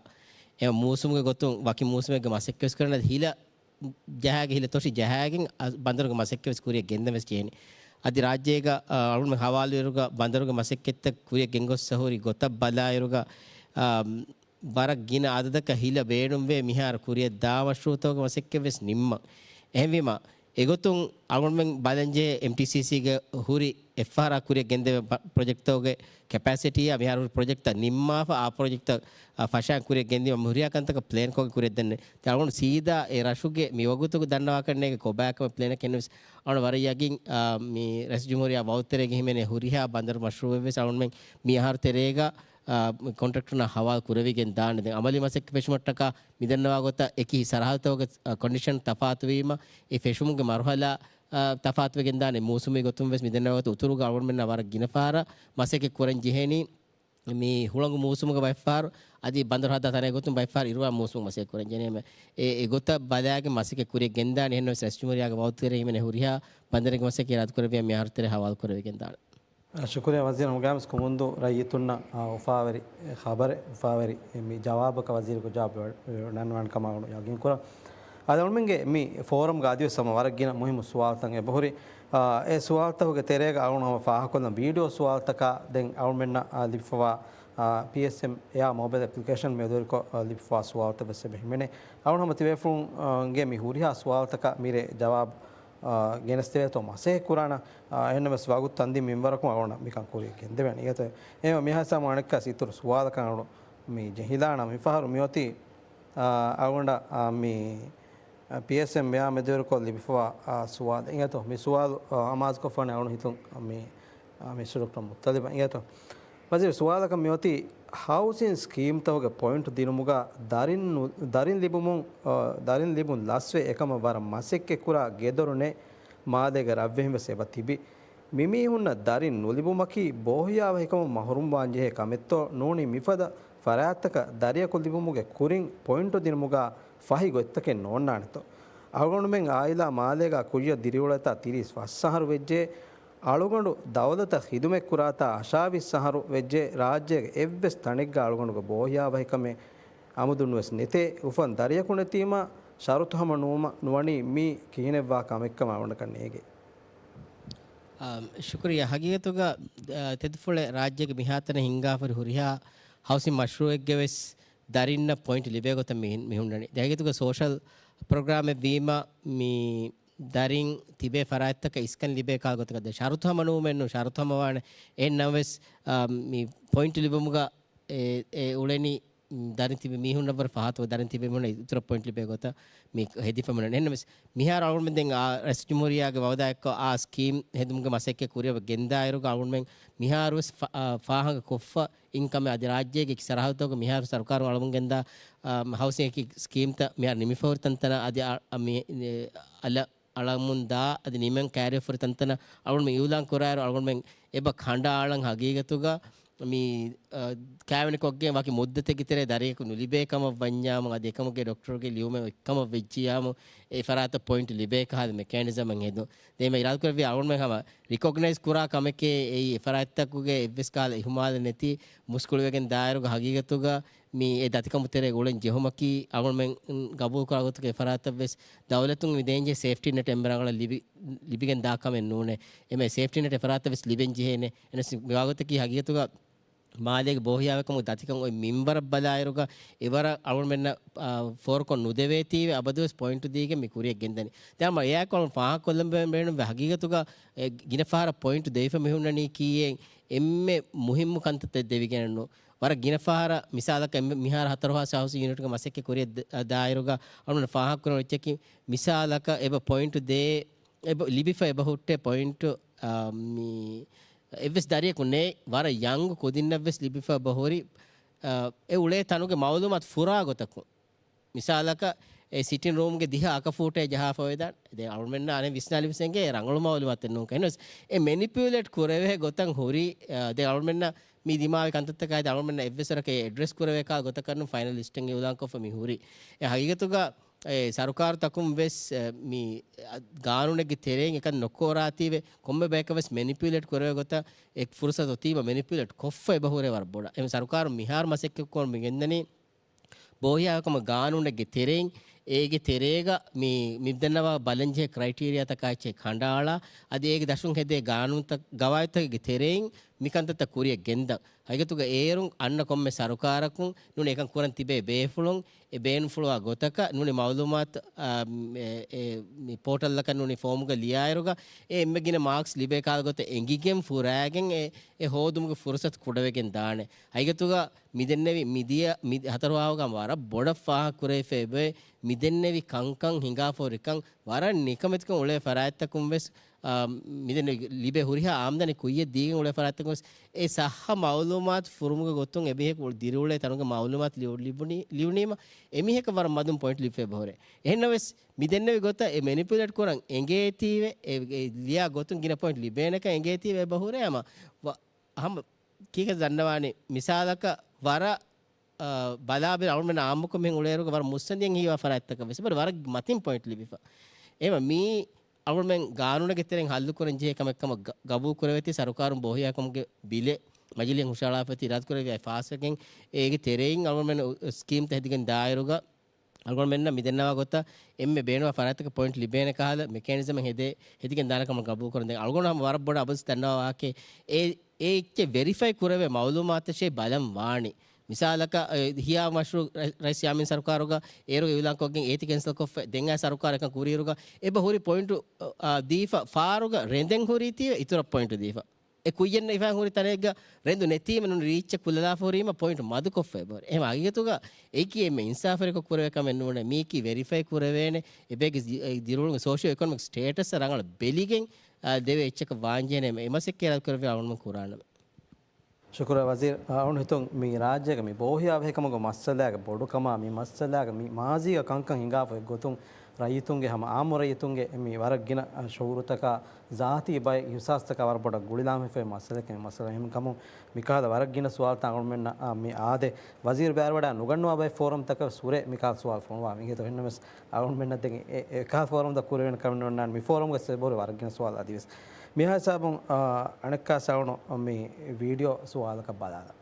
އެ މޫސުމުގެ ގޮތުން ވަކި މޫސުމެއްގެ މަސައްކަތްވެސް ކުރަން ހިލަ ޖަހާގެ ހިލަ ތޮށި ޖަހާގެން އަ، ބަނދަރުގެ މަސައްކަތްވެސް ކުރިއަށް ގެންދަން ވެސް ޖެހެނީ. އަދި ރާއްޖޭގަ، އަ، އަޅުގަނޑުމެން ހަވާލުވިއިރުގަ ބަނދަރުގެ މަސައްކަތްތައް ކުރިއަށް ގެންގޮސް އަހުރި ގޮތަށް ބަލާއިރުގަ، އަ، ވަރަށް ގިނަ އަދަދަކަށް ހިލަ ބޭނުންވޭ މިހާރު ކުރިއަށް ދާ މަޝްރޫޢުތަކުގެ މަސައްކަތް ވެސް ނިންމަން. އެހެންވީމަ، އެގޮތުން އަޅުގަނޑުމެން ބަލަންޖެހޭ އެމްޓީސީސީގެ ހުރި އެއްފަހަރާ ކުރިއަށް ގެންދެވޭ ޕްރޮ-، ޕްރޮޖެކްޓްތަކުގެ ކެޕޭސިޓީއާ މިހާރު ހުރި ޕްރޮޖެކްޓްތައް ނިންމާފަ، އާ ޕްރޮޖެކްޓްތައް، އާ، ފަށާން ކުރިއަށް ގެންދިޔުމަށް ހުރިހާ ކަންތަކަށް ޕްލޭންކޮށްގެން ކުރިއަށް ދެންނެވި. އަޅުގަނޑު ސީދާ އެ ރަށުގެ މި ވަގުތުގެ ދަންނަވާކަށް ނޭނގެ ކޮބާކަމެއް ޕްލޭނެއް ކެންނެވިސް އަޅުގަނޑު ވަރަށް ޔަގީން، އާ، މި ރައީސް ޖުމްހޫރިއްޔާ ވައުދު ތެރޭގަ ހިމެނޭ ހުރިހާ ބަނދަރު މަޝްރޫޢެއްވެސް އަޅުގަނޑުމެން މި އަހަރު ތެރޭގަ، އާ، ކޮންޓްރެކްޓަރުންނާ ހަވާލު ކުރެވިގެން ދާނެ. ދެން އަމަލީ މަސައްކަތް ފެށުމަށްޓަކާ މި ދަންނަވާ ގޮތަށް އެކި ސަރަހައްދުތަކުގެ، އާ، ކޮންޑިޝަން ތަފާތުވީމަ، އެ ފެށުމުގެ މަރުހަލާ، އާ، ތަފާތުވެގެން ދާނެ. މޫސުމީ ގޮތުން ވެސް މި ދަންނަވާ ގޮތަށް އުތުރުގަ އަޅުގަނޑުމެންނާ ވަރަށް ގިނަ ފަހަރަށް މަސައްކަތް ކުރަން ޖެހޭނީ. މި ހުޅަނގު މޫސުމުގެ ބައެއްފަހަރު އަދި ބަނދަރު ހައްދާ ތަނެއް ގޮތުން ބައެއްފަހަރު އިރުވާ މޫސުމުގެ މަސައްކަތް ކުރަން ޖެހޭނެ. އެ، އެގޮތަށް ބަލާގެން މަސައްކަތް ކުރިއަށް ގެންދާނެ. އެހެންނަމަވެސް ރައީސް ޖުމްހޫރިއްޔާގެ ވައުދު ތެރޭ ހިމެނޭ ހުރިހާ ބަނދަރެއްގެ މަސައްކަތް އިރާދަކުރެއްވިޔާ މި އަހަރު ތެރޭ ހަވާލު ކުރެވިގެން ދާނެ. ޝުކުރިއްޔާ ވަޒީރު ހަމަގައިމުވެސް ކުމުންދޫ ރައްޔިތުންނަށް، އާ، އުފާވެރި، އެ، ޚަބަރެއް، އުފާވެރި، އެ، މި ޖަވާބަކަށް ވަޒީރު ޖަވާބު ނަންވާނެ ކަމަށް އަޅުގަނޑު ޔަގީންކުރަން. އަދި އަޅުމެންގެ މި ފޯރަމްގަ އަދިވެސް ހަމަ ވަރަށް ގިނަ މުހިއްމު ސުވާލުތައް އެބަހުރި. އާ، އެ ސުވާލުތަކުގެ ތެރޭގަ އަޅުން ހަމަ ފާހަގަކޮށްލަން ވީޑިއޯ ސުވާލުތަކާ ދެން އަޅުމެންނަށް، އާ، ލިބިފަވާ، އާ، ޕީއެސްއެމް އެއާ މޯބައިލް އެޕްލިކޭޝަން މެދުވެރިކޮށް، އާ، ލިބިފަވާ ސުވާލުތައް ވެސް އެބަ ހިމެނޭ. އަޅުން ހަމަ ތިބޭފުޅުންގެ މި ހުރިހާ ސުވާލުތަކަށް މިރޭ ޖަވާބު، އާ، ގެނެސްދެވޭތޯ މަސައްކަތް ކުރާނަ، އާ، އެހެންނަމަވެސް ވަގުތު ތަންދީން މިންވަރަކުން އަޅުން މިކަން ކުރިއަށް ގެންދެވޭނެ. އިނގޭތޯ؟ އެހެން މިހާ ހިސާބުން އަނެއްކާ އިތުރު ސުވާލަކަށް އަޅުން މި ޖެހިލާނަ މިފަހަރު މިއޮތީ، އާ، އަޅުގަނޑަށް، އާ، މި ޕީއެސްއެމް އެއާ މެދުވެރިކޮށް ލިބިފަވާ، އާ، ސުވާލެއް. އިނގޭތޯ؟ މި ސުވާލު، އާ، އަމާޒުކޮށްފާނެ އަޅުން ހިތުން މި، އާ، މި ޑޮކްޓަރ މުއްތަލިބަށް. އިނގޭތޯ؟ ވަޒީރު ސުވާލަކަށް މިއޮތީ ހައުސިން ސްކީމްތަކުގެ ޕޮއިންޓް ދިނުމުގަ ދަރިން ނު-، ދަރިން ލިބުމުން، އާ، ދަރިން ލިބުން ލަސްވެ އެކަމަށް ވަރަށް މަސައްކަތްކުރާ ގެދޮރު ނެތް މާލޭގެ ރަށްވެހިން ވެސް އެބަ ތިބި. މިމީހުންނަށް ދަރިން ނުލިބުމަކީ ބޯހިޔާވަހިކަމުން މަހުރޫމްވާންޖެހޭ ކަމެއްތޯ ނޫނީ މިފަދަ ފަރާތްތަކަށް ދަރިޔަކު ލިބުމުގެ ކުރިން ޕޮއިންޓު ދިނުމުގަ ފަހި ގޮތްތަކެއް ނޯންނާނެތޯ؟ އަޅުގަނޑުމެން އާއިލާ މާލޭގަ ކުއްޔަށް ދިރިއުޅޭތާ ތިރީސް ފަސް އަހަރު ވެއްޖެ. އަޅުގަނޑު ދައުލަތަށް ޚިދުމަތްކުރާތާ އަށާވީސް އަހަރު ވެއްޖެ. ރާއްޖޭގެ އެއްވެސް ތަނެއްގަ އަޅުގަނޑުގެ ބޯހިޔާވަހިކަމެއް އަމުދުންވެސް ނެތޭ. އުފަން ދަރިޔަކު ނެތީމަ ޝަރުތު ހަމަ ނުވުމަށް ނުވަނީ މީ ކިހިނެއްވާ ކަމެއްކަމަށް އަޅުގަނޑަކަށް ނޭނގޭ. އާ، ޝުކުރިއްޔާ. ހަގީގަތުގަ، އާ، ތެދުފުޅެއް ރާއްޖޭގެ މިހާތަނަށް ހިންގާފައި ހުރިހާ ހައުސިން މަޝްރޫއެއްގެ ވެސް ދަރިންނަށް ޕޮއިންޓް ލިބޭ ގޮތަށް މި ހިން-، މި ހުންނަނީ. ދެ ހަގީގަތުގަ ސޯޝަލް ޕްރޮގްރާމެއް ވީމަ މި ދަރިން ތިބޭ ފަރާތްތަކަށް އިސްކަން ލިބޭ ކާ ގޮތަކަށް ދެ ޝަރުތު ހަމަ ނުވުމެއްނު، ޝަރުތު ހަމަވާނެ. އެހެން ނަމަވެސް، އާ، މި ޕޮއިންޓް ލިބުމުގަ އެ، އެ އުޅެނީ ދަރިން ތިބި މީހުންނަށްވުރެ ފަހަތު ދަރިން ތިބި މީހުންނަށް އިތުރަށް ޕޮއިންޓް ލިބޭ ގޮތަށް މި ހެދިފަ މިނަން. އެހެންނަމަވެސް، މިހާރު އަޅުގަނޑުމެން ދެން އާ ރައީސް ޖުމްހޫރިއްޔާގެ ވައުދާ އެއްކޮށް އާ ސްކީމް ހެދުމުގެ މަސައްކަތް ކުރިއަށް ގެންދާއިރުގަ އަޅުގަނޑުމެން މިހާރުވެސް ފަ-، އާ، ފާހަގަ ކޮށްފަ އިން ކަމެއް އަދި ރާއްޖޭގެ އެކި ސަރަހައްދުތަކުގަ މިހާރު ސަރުކާރުން އަޅަމުން ގެންދާ، އާ، ހައުސިން އެކި ސްކީމްތައް މިހާރު ނިމިފަ ހުރި ތަންތަނަށް އަދި އާ، އާ، މި، އެ، އަލަށް އަޅަމުން ދާ އަދި ނިމެން ކައިރިވެފަ ހުރި ތަންތަނަށް އަޅުގަނޑުމެން އިއުލާން ކުރާއިރު އަޅުގަނޑުމެން އެބަ ކަނޑައަޅަން ހަގީގަތުގަ މި، އަ، ކާވެނިކޮށްގެން ވަކި މުއްދަތެއްގެ ތެރޭ ދަރިޔަކު ނުލިބޭ ކަމަށް ވަންޏާމު އަދި އެކަމުގެ ޑޮކްޓަރުގެ ލިޔުމެއް އޮތްކަމަށް ވެއްޖިޔާމު އެ ފަރާތަށް ޕޮއިންޓް ލިބޭ ކަހަލަ މެކޭނިޒަމެއް ހެދުން. ދެން އިރާދަކުރެއްވި އަޅުގަނޑުމެން ހަމަ ރިކޮގްނައިޒް ކުރާ ކަމެކޭ އެއީ އެ ފަރާތްތަކުގެ އެއްވެސް ކަހަލަ އިހުމާލެއް ނެތި މުސްކުޅިވެގެން ދާއިރުގަ ހަގީގަތުގަ މި އެ ދަތިކަމު ތެރޭ އުޅެން ޖެހުމަކީ އަޅުގަނޑުމެން ގަބޫލުކުރާ ގޮތުގެ އެ ފަރާތަށް ވެސް ދައުލަތުން މި ދޭންޖެހޭ ސޭފްޓީ ނެޓް އެންމެ ރަނގަޅަށް ލިބި-، ލިބިގެން ދާ ކަމެއް ނޫނޭ. އެމެ ސޭފްޓީ ނެޓް އެ ފަރާތަށް ވެސް ލިބެން ޖެހޭނެ. އެނަސް މިވާގޮތަކީ ހަގީގަތުގަ މާލޭގެ ބޯހިޔާވެކަމުގެ ދަތިކަން އޮތް މިންވަރަށް ބަލާއިރުގަ އެވަރަށް އަޅުގަނޑުމެންނަށް، އާ، ފޯރުކޮށް ނުދެވޭތީވެ އަބަދުވެސް ޕޮއިންޓު ދީގެން މި ކުރިއަށް ގެންދަނީ. ދެން އަޅުގަނޑު އެއާއެކު އަޅުގަނޑު ފާހަގަކޮށްލަން ބޭނުންވޭ ހަގީގަތުގަ އެ ގިނަ ފަހަރަށް ޕޮއިންޓު ދެވިފަ މި ހުންނަނީކީއެއް އެންމެ މުހިއްމު ކަންތައްތައް ދެވިގެނެއްނު. ވަރަށް ގިނަ ފަހަރަށް މިސާލަކަށް އެންމެ މިހާރު ހަތަރު ހާސް ހައުސިން ޔުނިޓްގެ މަސައްކަތް ކުރިއަށް ދ-، ދާއިރުގަ އަޅުގަނޑު ފާހަގަކުރަން އޮތްޗަކީ މިސާލަކަށް އެބަ ޕޮއިންޓު ދޭ، އެބަ ލިބިފަ އެބަ ހުއްޓޭ ޕޮއިންޓު، އާ، މި އެއްވެސް ދަރިޔަކު ނެތް، ވަރަށް ޔަންގް ކުދިންނަށްވެސް ލިބިފަ އެބަ ހުރި، އާ، އެ އުޅޭ ތަނުގެ މައުލޫމާތު ފުރާ ގޮތަކުން. މިސާލަކަށް އެ ސިޓިން ރޫމްގެ ދިހަ އަކަ ފޫޓޭ ޖަހާފަ ވެދާނެ. ދެން އަޅުމެންނަށް އަނެއް ވިސްނާލި ވިސްނެންގެ ރަނގަޅު މައުލޫމާތެއް ނޫން ކަންނަސް އެ މެނިޕިއުލޭޓް ކުރެވޭ ގޮތަށް ހުރި، އާ، ދެން އަޅުމެންނަށް މި ދިމާވި ކަންތައްތަކާ އަޅުމެންނަށް އެއްވެސް ވަރަކަށް އެ އެޑްރެސް ކުރެވޭ ކާ ގޮތަކަށް ނޫން ފައިނަލް ލިސްޓެއް އިއުލާންކޮށްފަ މި ހުރި. އެ ހަގީގަތުގަ އެ ސަރުކާރުތަކުން ވެސް، އެ، މި، އަ، ގާނޫނެއްގެ ތެރެއިން އެކަން ނުކޯރާތީވެ ކޮންމެ ބަޔަކަށް ވެސް މެނިޕިއުލޭޓް ކުރެވޭ ގޮތަށް އެ ފުރުސަތު އޮތީމަ މެނިޕިއުލޭޓް ކޮށްފަ އެބަ ހުރޭ ވަރަށް ބޮޑަށް. އެ ސަރުކާރު މިހާރު މަސައްކަތް ކޮށް މި ގެންދަނީ ބޯހިޔާވެކަމުގެ ގާނޫނެއްގެ ތެރެއިން އޭގެ ތެރޭގަ މި، މިދެންނަވާ ބަލަންޖެހޭ ކްރައިޓީރިއާތަކާ އެއްޗެއް ކަނޑައަޅާ، އަދި އޭގެ ދަށުން ހެދޭ ގާނޫނުތައް، ގަވާއިދުތަކެއްގެ ތެރެއިން މިކަންތައްތައް ކުރިއަށް ގެންދަން. ހަގީގަތުގަ އޭރުން އަންނަ ކޮންމެ ސަރުކާރަކުން ނޫނީ އެކަން ކުރަން ތިބޭ ބޭފުޅުން އެ ބޭނުންފުޅުވާ ގޮތަކަށް ނޫނީ މައުލޫމާތު، އާ، އެ، އެ، މި ޕޯޓަލްއަކަށް ނޫނީ ފޯމުގަ ލިޔާއިރުގަ އެ އެންމެ ގިނަ މާކްސް ލިބޭ ކަހަލަ ގޮތަށް އެނގިގެން ފުރާގެން އެ، އެ ހޯދުމުގެ ފުރުސަތު ކުޑަވެގެން ދާނެ. ހަގީގަތުގަ މިދެންނެވި މިދިޔަ، މި ހަތަރު ވާހަކަ ވަރަށް ބޮޑަށް ފާހަގަ ކުރެވިފައި އެބައޮތް. މިދެންނެވި ކަންކަން ހިނގާފަ ހުރިކަން ވަރަށް ނިކަމެތިކަން އުޅޭ ފަރާތްތަކުން ވެސް، އާ، މިދެން ލިބޭ ހުރިހާ އާމްދަނީ ކުއްޔަށް ދީގެން އުޅޭ ފަރާތްތަކުން ވެސް އެ ސައްހަ މައުލޫމާތު ފުރުމުގެ ގޮތުން އެމީހަކު ދިރިއުޅޭ ތަނުގެ މައުލޫމާތު ލިޔު-، ލިބުނީ، ލިޔުނީމަ އެމީހަކަށް ވަރަށް މަދުން ޕޮއިންޓް ލިބިފައި އެބަހުރޭ. އެހެންނަމަވެސް މިދެންނެވި ގޮތަށް އެ މެނިޕުލޭޓް ކުރަން އެނގޭތީވެ، އެ، އެ ލިޔާ ގޮތުން ގިނަ ޕޮއިންޓް ލިބޭނެކަން އެނގޭތީވެ އެބަހުރޭ ހަމަ ވަ-، ހަމަ ކީކޭ ދަންނަވާނީ، މިސާލަކަށް ވަރަށް، އާ، ބަލާބެލި އަޅުމެން އާއްމުކޮށް މިހެން އުޅޭއިރުގަ ވަރަށް މުއްސަނދިއެއް ހީވާ ފަރާތްތަކަށް ވެސް އެބަ ވަރަށް މަތިން ޕޮއިންޓް ލިބިފަ. އެހެންވީމަ މީ އަޅުމެން ގާނޫނެއްގެ ތެރެއިން ހައްލުކުރަން ޖެހޭ ކަމެއް ކަމަށް ގަ-، ގަބޫލު ކުރެވޭތީ ސަރުކާރުން ބޯހިޔާކަމުގެ ބިލެއް މަޖިލީހަށް ހުށަހަޅާފައި އިރާދަކުރެއްވި ފާސްވެގެން އޭގެ ތެރެއިން އަޅުމެން ސްކީމްތައް ހެދިގެން ދާއިރުގަ އަޅުގަނޑުމެންނަށް މިދެންނަވާ ގޮތަށް އެންމެ ބޭނުންވާ ފަރާތްތަކަށް ޕޮއިންޓް ލިބޭނެ ކަހަލަ މެކޭނިޒަމެއް ހެދޭ، ހެދިގެން ދާނެ ކަމަށް ގަބޫލު ކުރަން. ދެން އަޅުގަނޑު ހަމަ ވަރަށް ބޮޑަށް އަބަދު ދަންނަވާ ވާހަކައެއް، އެ، އެ އެއްޗެއް ވެރިފައި ކުރެވޭ މައުލޫމާތަށޭ ބަލަން ވާނީ. މިސާލަކަށް، އެ، ހިޔާ މަޝްރޫ ރަ-، ރައީސް ޔާމީން ސަރުކާރުގަ އޭރު އިއުލާންކޮށްގެން އޭތި ކެންސަލް ކޮށްފަ ދެން އާ ސަރުކާރު އެކަން ކުރިއިރުގަ އެބަ ހުރި ޕޮއިންޓު، އާ، ދީފަ ފާރުގަ ރެނދެން ހުރީތީވެ އިތުރަށް ޕޮއިންޓު ދީފަ. އެ ކުއްޔަށް އިފާން ހުރި ތަނެއްގަ ރެނދު ނެތީމަ ނޫން ރީއްޗެއް ކުލަލާފަ ހުރީމަ ޕޮއިންޓު މަދުކޮށްފަ އެބަހުރި. އެހެން ހަގީގަތުގަ އެކީ އެންމެ އިންސާފުވެރިކޮށް ކުރެވޭ ކަމެއް ނޫނޭ. މީކީ ވެރިފައި ކުރެވޭނެ. އެބޭގެ ދި-، އެ ދިރިއުޅުމުގެ ސޯޝިއޯ އިކޮނޮމިކް ސްޓޭޓަސް ރަނގަޅަށް ބެލިގެން، އާ، ދެވޭ އެއްޗަކަށް ވާންޖެހޭނެ އެމަސެއް ކެރަލް ކުރެވި އަޅުން ކުރާނަމެ. ޝުކުރާ ވަޒީރު. އަޅުން ހިތުން މި ރާއްޖޭގެ މި ބޯހިޔާވެހިކަމުގެ މައްސަލާގެ ބޮޑުކަމާ މި މައްސަލާގެ މި މާޒީގަ ކަންކަން ހިނގާފަ އޮތް ގޮތުން ރައްޔިތުންގެ ހަމަ އާއްމު ރައްޔިތުންގެ މި ވަރަށް ގިނަ ޝުޢޫރުތަކާ ޒާތީ ބައެއް އިހުސާސްތަކާ ވަރަށް ބޮޑަށް ގުޅިލާން ހިފޭ މައްސަލައެއް މި މައްސަލަ. އެހެންކަމުން މިކަހަލަ ވަރަށް ގިނަ ސުވާލުތައް އަޅުމެންނަށް މި އާދޭ. ވަޒީރު ބޭރުވަޑާ ނުގަންނަވާ ބައެއް ފޯރަމްތަކަށް ވެސް ހުރޭ މިކަހަލަ ސުވާލު ފޮނުވާ. އިނގޭތޯ އެހެންނަމަވެސް އަޅުމެންނަށް ދެން އެ، އެ، އެކަހަލަ ފޯރަމްތައް ކުރެވޭނެ ކަމެއް ނޯންނާނެ. މި ފޯރަމްގަ ވެސް އެބަހުރި ވަރަށް ގިނަ ސުވާލު އަދިވެސް. މިހާ ހިސާބުން، އާ، އަނެއްކާ ސައުނު މި ވީޑިއޯ ސުވާލަކަށް ބަލާލަ.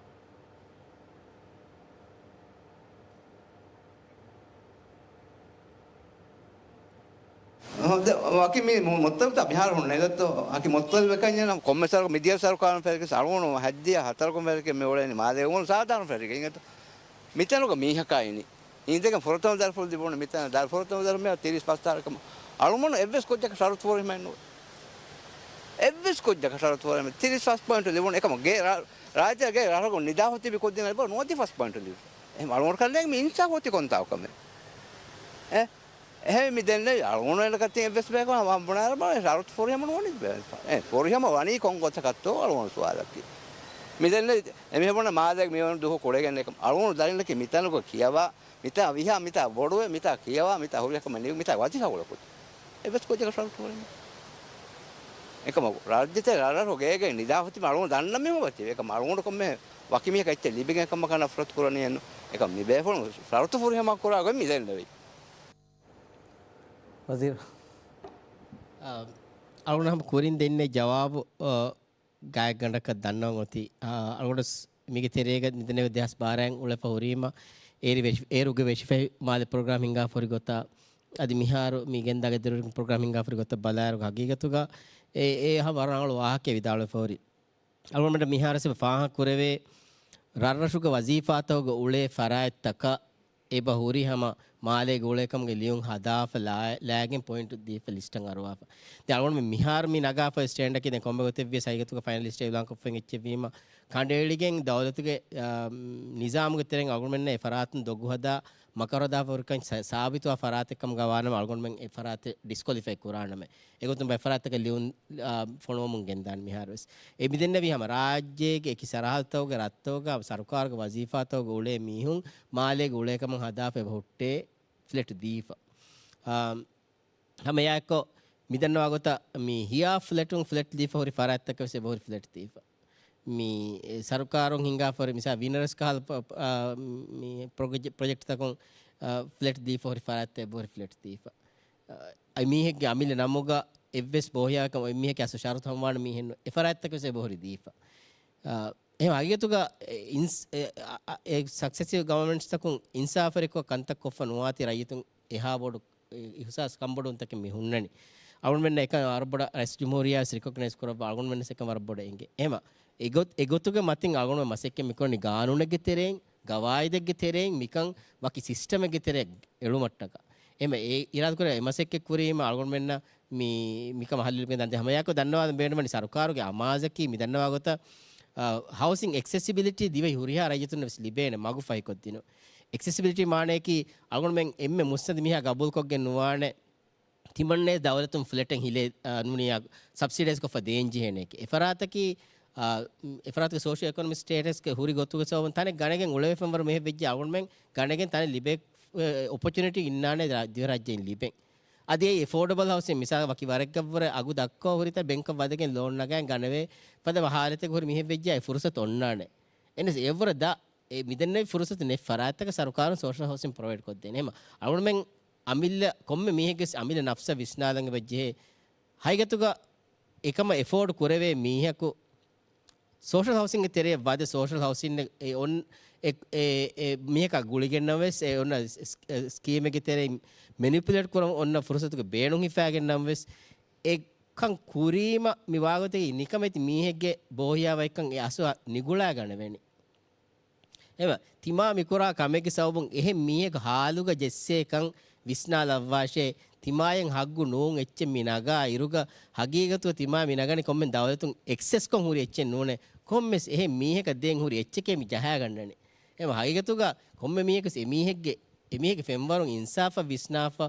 ހޮ، ދެ، ވަކި މި މު-، މުއްތަލިބުތައް މިހާރު ހުންނަ އިލައްތޯ؟ ވަކި މުއްތަލިބު އެކަންޏެއް ނަމަ، ކޮންމެ ސަރު-، މިދިޔަ ސަރުކާރުން ފެރިގެސް އަޅުގަނޑު ހައްދިޔަ ހަތަރުކުން ފެރިގެ މި އުޅެނީ މާލޭ އުމުރު ސާދާނު ފެރިގެ އިނގޭތޯ. މިތަނުގަ މީހަކާ އިނީ. އިނދެގެން ފުރަތަމަ ދަރިފުޅު ލިބުނު މިތަނަށް ދަރި ފުރަތަމަ ދަރިފުޅު މި ތިރީސް ފަސް ސާޅަކަމަ. އަޅުމަނު އެއްވެސް ކުއްޖަކަށް ޝަރުތު ފުރިހަމައެއް ނުވޭ. އެއްވެސް ކުއްޖަކަށް ޝަރުތު ފުރިހަމަ ތިރީސް ފަސް ޕޮއިންޓު ލިބުނު އެކަމަ ގޭ ރާ-، ރާއްޖޭގެ ރަށަކުން ނިދާފަ ތިބި ކުއްޖެއް ނުވޭ ނުވަދި ފަސް ޕޮއިންޓު ލިބުނު. އެހެން އަޅުގަނޑު ކަންނޭނގެ މި އިންސާފު އޮތީ ކޮންތާކު ކަމެއް؟ އެ؟ އެހެން މި ދެންނެވި އަޅުގަނޑު އެންނަ ކަތި އެއްވެސް ބަޔަކު ހަމަ ބުނާއިރު ބަ-، ޝަރުތު ފުރިހަމަ ނުވަނީ ބެ-، އެ، ފުރިހަމަ ވަނީ ކޮން ގޮތަކަށްތޯ އަޅުގަނޑު ސުވާލަކީ. މި ދެންނެވި އެމީހުންނަށް މާލޭގެ މިއޮން ދުވަހު ކުޅެގެން އެކަމް އަޅުގަނޑު ދަރިންނަކީ މިތަނުގަ ކިޔަވާ، މިތާ ވިހާ، މިތާ ބޮޑުވެ، މިތާ ކިޔަވާ، މިތާ ހުރިހަކަމަށް ނިވި، މިތާ ވަޒީފާ ކުޅަކު. އެއްވެސް ކުއްޖަކަށް ޝަރުތު ފުރިހަމަ. އެކަމަކު، ރާއްޖެތެރެ ރަށްރަށު ގޭގެ ނިދާފަ ތިބި އަޅުގަނޑު ދަންނަ މީހުން އޮތީ. އެކަމަ އަޅުގަނޑު ކޮންމެ ވަކި މީހަކަށް އެއްޗެއް ލިބިގެން ކަމަކަށް ނަފްރަތު ކުރަނީއެއްނު. އެކަމަ މި ބޭފުޅުން ޝަރުތު ފުރިހަމަ ކުރާ ގޮތް މި ދެންނެވީ. ވަޒީރު. އަ، އަޅުގަނޑު ހަމަ ކުރިން ދެންނެވި ޖަވާބު، އަ، ގާތްގަނޑަކަށް ދަންނަވަން އޮތީ. އަ، އަޅުގަނޑު ސް-، މީގެ ތެރޭގަ މިދެންނެވި ދެހާސް ބާރައިން އުޅެފަ ހުރީމަ، އޭރު ވެށި-، އޭރުގެ ވެށިފައި މާލެ ޕްރޮގްރާމް ހިނގާފަ ހުރި ގޮތާ، އަދި މިހާރު މި ގެންދާގެ ދިރިއުޅުން ޕްރޮގްރާމް ހިނގާފަ ހުރި ގޮތަށް ބަލާއިރު ހަގީގަތުގަ އެ، އެ ހަމަ ވަރަށް ރަނގަޅު ވާހަކައެއް ވިދާޅުވެފަ ހުރި. އަޅުގަނޑު މިހާރު ވެސް އެބަ ފާހަގަ ކުރެވޭ، ރަށްރަށުގެ ވަޒީފާތަކުގަ އުޅޭ ފަރާތްތަކަށް އެބަ ހުރި ހަމަ މާލޭގެ އުޅޭކަމުގެ ލިޔުން ހަދާފަ ލާ-، ލާގެން ޕޮއިންޓު ދީފަ ލިސްޓަށް އަރުވާފަ. ދެން އަޅުގަނޑު މި މިހާރު މި ނަގާފަ ސްޓޭންޑަކީ ދެން ކޮންމެ ގޮތެއް ވިޔަސް ހަގީގަތުގަ ފައިނަލިސްޓް އިއުލާންކޮށްފައި އެއްޗެއް ވީމަ ކަނޑައެޅިގެން ދައުލަތުގެ، އާ، ނިޒާމުގެ ތެރެއިން އަޅުގަނޑުމެންނަށް އެ ފަރާތުން ދޮގު ހަދާ މަކަރު ހަދާފަ ހުރިކަން ސާ-، ސާބިތުވާ ފަރާތެއް ކަމުގަ ވާނަމަ އަޅުގަނޑުމެން އެ ފަރާތެއް ޑިސްކޮލިފައި ކުރާނަމޭ. އެގޮތުން ބައެއް ފަރާތްތަކަށް ލިޔުން، އާ، ފޮނުވަމުން ގެންދާނެ މިހާރު ވެސް. އެ މިދެންނެވީ ހަމަ ރާއްޖޭގެ އެކި ސަރަހައްދުތަކުގެ ރަށްތަކުގަ ސަރުކާރުގެ ވަޒީފާތަކުގަ އުޅޭ މީހުން މާލޭގަ އުޅޭކަމަށް ހަދާފަ އެބަ ހުއްޓޭ ފްލެޓް ދީފަ. އާ، ހަމަ އެއާއެއްކޮށް މިދަންނަވާ ގޮތަށް މި ހިޔާ ފްލެޓުން ފްލެޓް ދީފަ ހުރި ފަރާތްތަކަށް ވެސް އެބަހުރި ފްލެޓް ދީފަ. މި، އެ، ސަރުކާރުން ހިންގާފަ ހުރި މިސާ ވިނަރަސް ކަހަލަ ޕް-، ޕް-، އާ، މި ޕްރޮޖެ-، ޕްރޮޖެކްޓްތަކުން، އާ، ފްލެޓް ދީފަ ހުރި ފަރާތްތައް އެބަހުރި ފްލެޓް ދީފަ. އަ، އެމީހެއްގެ އަމިއްލަ ނަމުގަ އެއްވެސް ބޯހިޔާކަމަށް އެމީހެއްގެ އަސްލު ޝަރުތު ހަމަވާނެ މީހެއް ނޫން. އެ ފަރާތްތަކަށް ވެސް އެބަހުރި ދީފަ. އާ، އެހެން ހަގީގަތުގަ އެ އިންސް-، އެ، އަ، އަ، އެ ސަކްސެސިވް ގަވަރމަންޓްސްތަކުން އިންސާފުވެރިކޮށް ކަންތައް ކޮށްފަ ނުވާތީ ރައްޔިތުން އެހާ ބޮޑު އިހުސާސް ކަންބޮޑުވުންތަކެއް މި ހުންނަނީ. އަޅުގަނޑުމެންނަށް އެކަން ވަރަށް ބޮޑަށް ރައީސް ޖުމްހޫރިއްޔާ ވެސް ރިކޮގްނައިޒް ކުރައްވާ އަޅުގަނޑުމެންނަށް އެކަން ވަރަށް ބޮޑަށް އެނގޭ. އެހެމަ އެގޮތް، އެގޮތުގެ މަތިން އަޅުގަނޑުމެން މަސައްކަތް މިކުރަނީ ގާނޫނެއްގެ ތެރެއިން، ގަވާއިދެއްގެ ތެރެއިން، މިކަން ވަކި ސިސްޓަމެއްގެ ތެރެއަށް އެޅުމަށްޓަކާ. އެހެމަ އެ އިރާދަކުރެ އެ މަސައްކަތް ކުރީމަ އަޅުގަނޑުމެންނަށް މި، މިކަމަށް ހައްލު ލިބެން ދާންދެ ހަމައެއާއެކު ދަންނަވާލަން ބޭނުމަނީ ސަރުކާރުގެ އަމާޒަކީ މި ދަންނަވާ ގޮތަށް، އަ، ހައުސިން އެކްސެސިބިލިޓީ ދިވެހި ހުރިހާ ރައްޔިތުންނަށް ވެސް ލިބޭނެ މަގު ފަހިކޮށްދިނުން. އެކްސެސިބިލިޓީ މާނަޔަކީ އަޅުގަނޑުމެން އެންމެ މުއްސަނދި މީހާ ގަބޫލުކޮށްގެން ނުވާނެ ތިމަންނޭ ދައުލަތުން ފްލެޓެއް ހިލޭ، އާ، ނޫނިޔާ ސަބްސިޑައިޒް ކޮށްފަ ދޭން ޖެހޭނެ. އެފަރާތަކީ، އާ، އެފަރާތުގެ ސޯޝިއޯ އިކޮނޮމިކް ސްޓޭޓަސްގެ ހުރި ގޮތުގެ ސަބަބުން ތަނެއް ގަނެގެން އުޅެވޭ ފެންވަރު މިހެން ވެއްޖެ އަޅުގަނޑުމެން ގަނެގެން ތަނެއް ލިބޭ، އެ، އޮޕޮޗުނިޓީ އިންނާނެ ރާ-، ދިވެހިރާއްޖެއިން ލިބެން. އަދި އެ އެފޯޑަބަލް ހައުސިން މިސާލަށް ވަކި ވަރެއްގަ ވުރެ އަގު ދައްކަވާ ހުރިތަން ބެންކަށް ވަދެގެން ލޯން ނަގައި ގަނެވޭ ފަދަ ހާލަތެއް ހުރި މިހެން ވެއްޖެ އެ ފުރުސަތު އޮންނާނެ. އެންވެސް އެއަށްވުރެ ދާ އެ މިދެންނެވި ފުރުސަތު ނެތް ފަރާތްތަކަށް ސަރުކާރުން ސޯޝަލް ހައުސިން ޕްރޮވައިޑް ކޮށްދޭނެ. އެހެމަ އަޅުގަނޑުމެން އަމިއްލަ ކޮންމެ މީހެއްގެ ވެސް އަމިއްލަ ނަފްސަށް ވިސްނާލަން އެބަޖެހޭ. ހަގީގަތުގަ އެކަމަށް އެފޯޑް ކުރެވޭ މީހަކު ސޯޝަލް ހައުސިންގެ ތެރެއަށް ވަދެ ސޯޝަލް ހައުސިން އެ އޮން-، އެ، އެ، އެ މީހަކާ ގުޅިގެންނަމަވެސް، އެ އޮންނަ ސް-، ސް-، ސްކީމެއްގެ ތެރެއިން މެނިޕުލޭޓް ކުރަން އޮންނަ ފުރުސަތުގެ ބޭނުން ހިފާގެންނަމަވެސް، އެކަން ކުރީމަ މި ވާގޮތަކީ ނިކަމެތި މީހެއްގެ ބޯހިޔާވައިކަން އެ އަސްލު ނިގުޅާގަނެވޭނެ. އެވަ، ތިމާ މިކުރާ ކަމެއްގެ ސަބަބުން އެހެން މީހެއްގެ ހާލުގަ ޖެއްސޭކަން ވިސްނާލައްވާށޭ. ތިމާޔަށް ހައްގު ނޫން އެއްޗެއް މި ނަގާ އިރުގަ، ހަގީގަތުގަ ތިމާ މި ނަގަނީ ކޮންމެ ދައުލަތުން އެކްސެސްކޮށް ހުރި އެއްޗެއް ނޫނޭ. ކޮންމެސް އެހެން މީހަކަށް ދޭން ހުރި އެއްޗެކޭ މި ޖަހާގަންނަނީ. އެމަ ހަގީގަތުގަ ކޮންމެ މީހަކަސް އެމީހެއްގެ، އެމީހެއްގެ ފެންވަރުން އިންސާފަށް ވިސްނާފަ،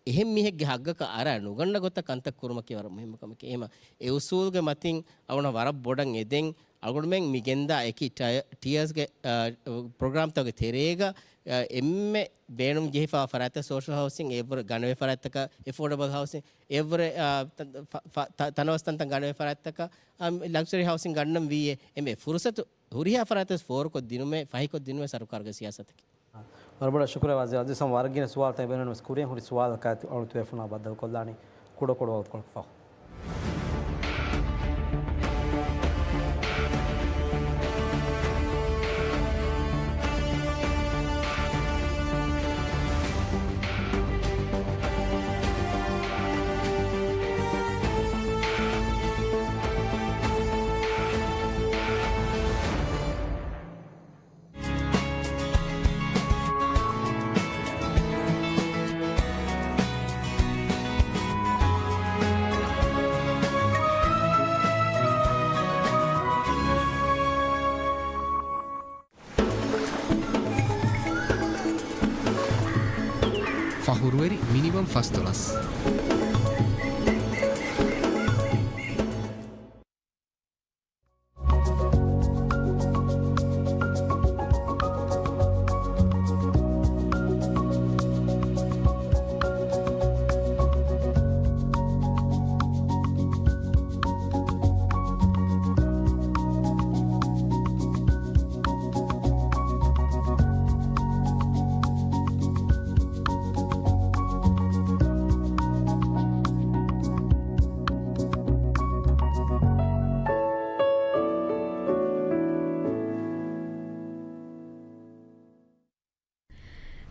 އެހެން މީހެއްގެ ހައްގަކަށް އަރާ ނުގަންނަ ގޮތަށް ކަންތައް ކުރުމަކީ ވަރަށް މުހިއްމު ކަމެކޭ. އެހެމަ އެ އުސޫލުގެ މަތިން އަޅުގަނޑަށް ވަރަށް ބޮޑަށް އެދެން، އަޅުގަނޑުމެން މި ގެންދާ އެކި ޓަޔަ-، ޓިއާސްގެ، އާ، ޕްރޮގްރާމްތަކުގެ ތެރޭގަ، އާ، އެންމެ ބޭނުން ޖެހިފައިވާ ފަރާތްތައް ސޯޝަލް ހައުސިން، އެއަށްވުރެ ގަނެވޭ ފަރާތްތަކަށް އެފޯޑަބަލް ހައުސިން، އެއަށްވުރެ، އާ، ތަ-، ފަ-، ފަ-، ތަ-، ތަނަވަސްތަންތަން ގަނެވޭ ފަރާތްތަކަށް، އާ، ލަގްޒަރީ ހައުސިން ގަންނަން ވީއޭ. އެންމެ ފުރުސަތު ހުރިހާ ފަރާތަށް ފޯރުކޮށްދިނުމޭ، ފަހިކޮށްދިނުމޭ ސަރުކާރުގެ ސިޔާސަތަކީ. ވަރަށް ބޮޑަށް ޝުކުރިއްޔާ ވަޒީރު. އަދިވެސް ވަރަށް ގިނަ ސުވާލުތައް އެބައިންނަމަވެސް ކުރިއަށް ހުރި ސުވާލަކަށް އަޅުތުވެފުނާ ބައްދަލުކޮށްލާނީ ކުޑަކުޑަ ވަގުތުކޮޅަކު ފަހު. ފަހުރުވެރި މިނިވަން ފަސްދޮޅަސް.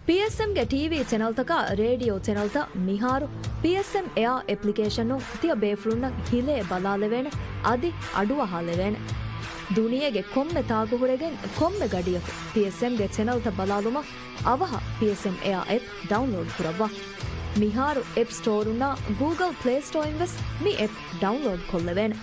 ޕީއެސްއެމްގެ ޓީވީ ޗެނަލްތަކާ ރޭޑިއޯ ޗެނަލްތައް މިހާރު ޕީއެސްއެމް އެއާ އެޕްލިކޭޝަނުން ތިޔަ ބޭފުޅުންނަށް ހިލޭ ބަލާލެވޭނެ، އަދި އަޑުއަހާލެވޭނެ. ދުނިޔޭގެ ކޮންމެ ތާކު ހުރެގެން ކޮންމެ ގަޑިއަކު ޕީއެސްއެމްގެ ޗެނަލްތައް ބަލާލުމަށް އަވަހަށް ޕީއެސްއެމް އެއާ އެޕް ޑައުންލޯޑް ކުރައްވާ. މިހާރު އެޕް ސްޓޯރުންނާ ގޫގަލް ޕްލޭ ސްޓޯއިން ވެސް މި އެޕް ޑައުންލޯޑް ކޮށްލެވޭނެ.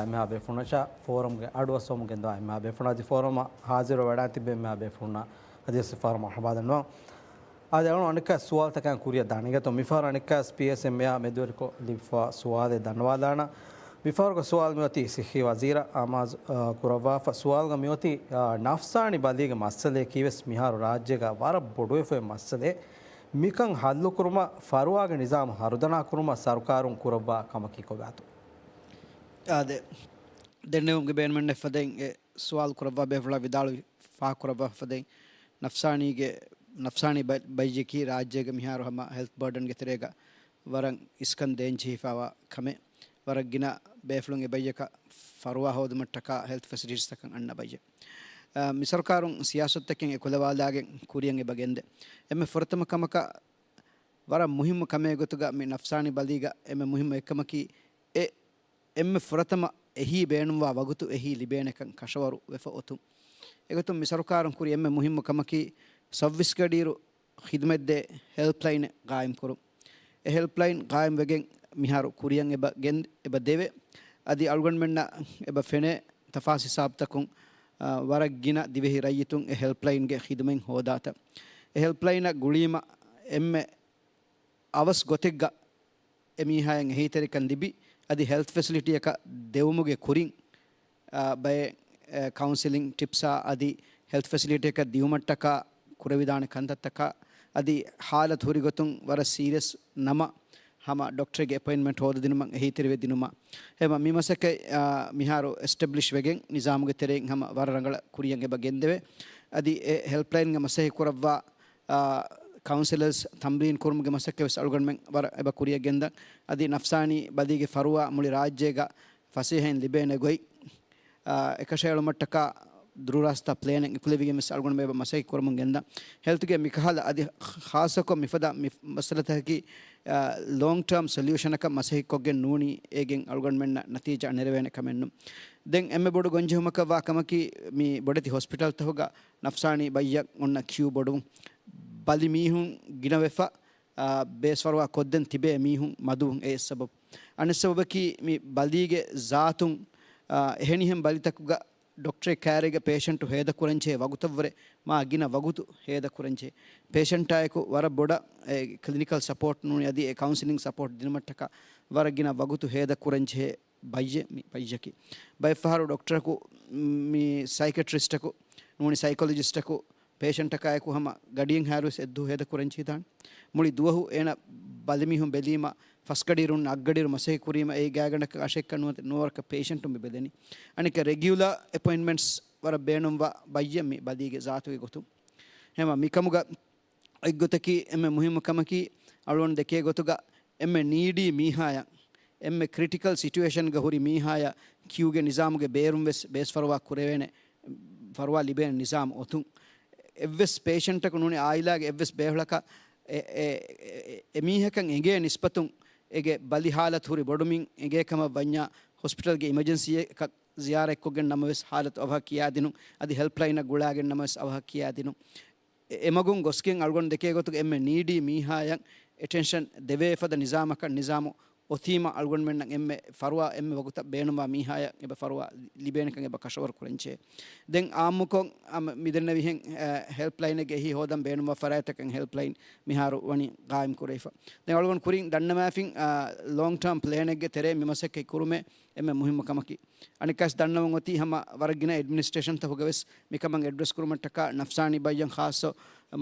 އެންމެހާ ބޭފުޅުންނަށާ ފޯރަމްގެ އަޑުއައްސަވަމުން ގެންދަވާ އެންމެހާ ބޭފުޅުން އަދި ފޯރަމަށް ހާޒިރު ވެވަޑައިގަތް ތިބި އެންމެހާ ބޭފުޅުންނަށް އަދިވެސް ފަހަރު މަރުޙަބާ ދަންނަވަން. އާދެ، އަޅުން އަނެއްކާ ސުވާލުތަކަށް ކުރިއަށް ދާނެ. އިނގޭތޯ، މިފަހަރު އަނެއްކާވެސް ޕީއެސްއެމްއޭއާ މެދުވެރިކޮށް ލިބިފަ ސުވާލެއް ދަންނަވާލާނަން. މިފަހަރުގެ ސުވާލު މިއޮތީ ޞިއްޙީ ވަޒީރަށް އާމާޒު، އާ، ކުރައްވާފަ. ސުވާލުގަ މިއޮތީ، އާ، ނަފްސާނީ ބަލީގެ މައްސަލައަކީވެސް މިހާރު ރާއްޖޭގަ ވަރަށް ބޮޑުވެފައި މައްސަލައެއް. މިކަން ހައްލުކުރުމަށް ފަރުވާގެ ނިޒާމު ހަރުދަނާ ކުރުމަށް ސަރުކާރުން ކުރައްވާ ކަމަކީ ކޮބާތޯ؟ އާދެ، ދެންނެވުމުގެ ބޭނުމެއްނެތް ފަދައިން އެ ސުވާލު ކުރައްވާ ބޭފުޅާ ވިދާޅުވި ފާހަގަކުރައްވާ ފަދައިން ނަފްސާނީގެ، ނަފްސާނީ ބަ-، ބައްޔަކީ ރާއްޖޭގެ މިހާރު ހަމަ ހެލްތް ބާޑަންގެ ތެރޭގަ ވަރަށް އިސްކަން ދޭން ޖެހިފާވާ ކަމެއް. ވަރަށް ގިނަ ބޭފުޅުން އެ ބައްޔަކަށް ފަރުވާ ހޯދުމަށްޓަކާ ހެލްތް ފެސިލިޓީސްތަކަށް އަންނަ ބައްޔެއް. އާ، މި ސަރުކާރުން ސިޔާސަތުތަކެއް އެކުލަވާލާގެން ކުރިއަށް އެބަ ގެންދޭ. އެންމެ ފުރަތަމަ ކަމަކަށް ވަރަށް މުހިއްމު ކަމެއް ގޮތުގަ މި ނަފްސާނީ ބަލީގަ އެންމެ މުހިއްމު އެއްކަމަކީ އެ އެންމެ ފުރަތަމަ އެހީ ބޭނުންވާ ވަގުތު އެހީ ލިބޭނެކަން ކަށަވަރު ވެފަ އޮތުން. އެގޮތުން މި ސަރުކާރުން ކުރި އެންމެ މުހިއްމު ކަމަކީ ސައުވީސް ގަޑިއިރު ޚިދުމަތްދޭ ހެލްޕްލައިނެއް ގާއިމްކުރުން. އެ ހެލްޕްލައިން ގާއިމްވެގެން މިހާރު ކުރިއަށް އެބަ ގެން-، އެބަ ދެވޭ. އަދި އަޅުގަނޑުމެންނަށް އެބަ ފެނޭ ތަފާސް ހިސާބުތަކުން، އާ، ވަރަށް ގިނަ ދިވެހި ރައްޔިތުން އެ ހެލްޕްލައިންގެ ޚިދުމަތް ހޯދާތަން. އެ ހެލްޕްލައިނަށް ގުޅީމަ އެންމެ އަވަސް ގޮތެއްގަ އެމީހާޔަށް އެހީތެރިކަން ލިބި، އަދި ހެލްތް ފެސިލިޓީއަކަށް ދެވުމުގެ ކުރިން، އާ، ބައެއް، އެ، ކައުންސެލިން ޓިޕްސްއާ އަދި ހެލްތް ފެސިލިޓީއަކަށް ދިއުމަށްޓަކާ ކުރެވިދާނެ ކަންތައްތަކާ އަދި ހާލަތު ހުރިގޮތުން ވަރަށް ސީރިއަސް ނަމަ ހަމަ ޑޮކްޓަރެއްގެ އެޕޮއިންޓްމަންޓް ހޯދަދިނުމަށް އެހީތެރިވެ ދިނުމަށް. ހަމަ މި މަސައްކަތް، އާ، މިހާރު އެސްޓެބްލިޝް ވެގެން ނިޒާމުގެ ތެރެއިން ހަމަ ވަރަށް ރަނގަޅަށް ކުރިއަށް އެބަ ގެންދެވޭ. އަދި އެ ހެލްޕްލައިންގެ މަސައްކަތް ކުރައްވާ އާ، ކައުންސެލަރސް ތަމްރީން ކުރުމުގެ މަސައްކަތް ވެސް އަޅުގަނޑުމެން ވަރަށް އެބަ ކުރިއަށް ގެންދަން. އަދި ނަފްސާނީ ބަލީގެ ފަރުވާ މުޅި ރާއްޖޭގަ ފަސޭހައިން ލިބޭނެ ގޮތް، އާ، އެކަށައެޅުމަށްޓަކާ ދުރުރާސްތާ ޕްލޭނެއް އެކުލެވިގެން ވެސް އަޅުގަނޑުމެން އެބަ މަސައްކަތް ކުރަމުން ގެންދަން. ހެލްތުގެ މިކަހަލަ އަދި ޚާއްޞަކޮށް މިފަދަ މި މައްސަލަތަކަކީ، އާ، ލޯންގް ޓާމް ސޮލިއުޝަނަކަށް މަސައްކަތް ކޮށްގެން ނޫނީ އޭގެން އަޅުގަނޑުމެންނަށް ނަތީޖާ ނެރެވޭނެ ކަމެއް ނޫން. ދެން އެންމެ ބޮޑު ގޮންޖެހުމަކަށް ވާ ކަމަކީ މި ބޮޑެތި ހޮސްޕިޓަލްތަކުގަ ނަފްސާނީ ބައްޔަށް އޮންނަ ކިޔޫ ބޮޑުވުން، ބަލި މީހުން ގިނަވެފަ، އާ، ބޭސްފަރުވާ ކޮށްދޭން ތިބޭ މީހުން މަދުވުން އެއް ސަބަބު. އަނެއް ސަބަބަކީ މި ބަލީގެ ޒާތުން، އާ، އެހެނިހެން ބަލިތަކުގަ ޑޮކްޓަރެއް ކައިރީގަ ޕޭޝަންޓު ހޭދަކުރަންޖެހޭ ވަގުތަށްވުރެ މާ ގިނަ ވަގުތު ހޭދަކުރަންޖެހޭ. ޕޭޝަންޓާއެކު ވަރަށް ބޮޑަށް އެ ކްލިނިކަލް ސަޕޯޓް ނޫނީ އަދި އެ ކައުންސެލިން ސަޕޯޓް ދިނުމަށްޓަކާ ވަރަށް ގިނަ ވަގުތު ހޭދަކުރަންޖެހޭ ބައްޔެއް މި ބައްޔަކީ. ބައެއްފަހަރު ޑޮކްޓަރަކު، މި ސައިކެޓްރިސްޓަކު ނޫނީ ސައިކޮލޮޖިސްޓަކު ޕޭޝަންޓަކާއެކު ހަމަ ގަޑިއެއްހާއިރުވެސް އެއްދުވަހު ހޭދަކުރަންޖެހިދާނެ. މުޅި ދުވަހު އޭނަ ބަލިމީހުން ބެލީމަ ފަސްގަޑިއިރުން އަށްގަޑިއިރު މަސައްކަތް ކުރީމަ އެއީ ގާތްގަނޑަކަށް އަށެއްކަން ނުވަތަ ނުވަރަކަށް ޕޭޝަންޓުން މި ބެލެނީ. އަނެއްކާ ރެގިއުލާ އެޕޮއިންޓްމަންޓްސް ވަރަށް ބޭނުންވާ ބައްޔެއް މި ބަލީގެ ޒާތުގެ ގޮތުން. ހަމަ މިކަމުގަ އެއްގޮތަކީ އެންމެ މުހިއްމު ކަމަކީ، އަޅުގަނޑު ދެކޭ ގޮތުގަ އެންމެ ނީޑީ މީހާޔަށް، އެންމެ ކްރިޓިކަލް ސިޗުއޭޝަންގަ ހުރި މީހާޔަށް ކިޔޫގެ ނިޒާމުގެ ބޭރުން ވެސް ބޭސްފަރުވާ ކުރެވޭނެ، ފަރުވާ ލިބޭނެ ނިޒާމު އޮތުން. އެއްވެސް ޕޭޝަންޓަކު ނޫނީ އާއިލާގެ އެއްވެސް ބޭފުޅަކަށް އެ، އެ، އެ، އެ، އެމީހަކަށް އެނގޭ ނިސްބަތުން އޭގެ ބަލި ހާލަތު ހުރި ބޮޑުމިން އެނގޭ ކަމަށް ވަންޏާ ހޮސްޕިޓަލްގެ އިމަޖެންސީއަކަށް ޒިޔާރަތްކޮށްގެން ނަމަވެސް ހާލަތު އަވަހަށް ކިޔާދިނުން، އަދި ހެލްޕްލައިނަށް ގުޅާގެން ނަމަވެސް އަވަހަށް ކިޔާދިނުން. އެ، އެމަގުން ގޮސްގެން އަޅުގަނޑު ދެކޭ ގޮތުގަ އެންމެ ނީޑީ މީހާޔަށް އެޓެންޝަން ދެވޭ ފަދަ ނިޒާމަކަށް ނިޒާމު އޮތީމަ އަޅުގަނޑުމެންނަށް އެންމެ ފަރުވާ އެންމެ ވަގުތަށް ބޭނުންވާ މީހާޔަށް އެބަ ފަރުވާ ލިބޭނެކަން އެބަ ކަށަވަރު ކުރަންޖެހޭ. ދެން އާއްމުކޮށް، އަ، މި ދެންނެވިހެން، އަ، ހެލްޕްލައިނެއްގެ އެހީ ހޯދަން ބޭނުންވާ ފަރާތްތަކަށް ހެލްޕްލައިން މިހާރު ވަނީ ގާއިމް ކުރެވިފަ. ދެން އަޅުގަނޑު ކުރިން ދަންނަވާފިން، އަ، ލޯންގް ޓާމް ޕްލޭނެއްގެ ތެރޭ މި މަސައްކަތް ކުރުމޭ އެންމެ މުހިއްމު ކަމަކީ. އަނެއްކާސް ދަންނަވަން އޮތީ ހަމަ ވަރަށް ގިނަ އެޑްމިނިސްޓްރޭޝަންތަކުގަވެސް މިކަމަށް އެޑްރެސް ކުރުމަށްޓަކާ ނަފްސާނީ ބައްޔަށް ޚާއްޞަ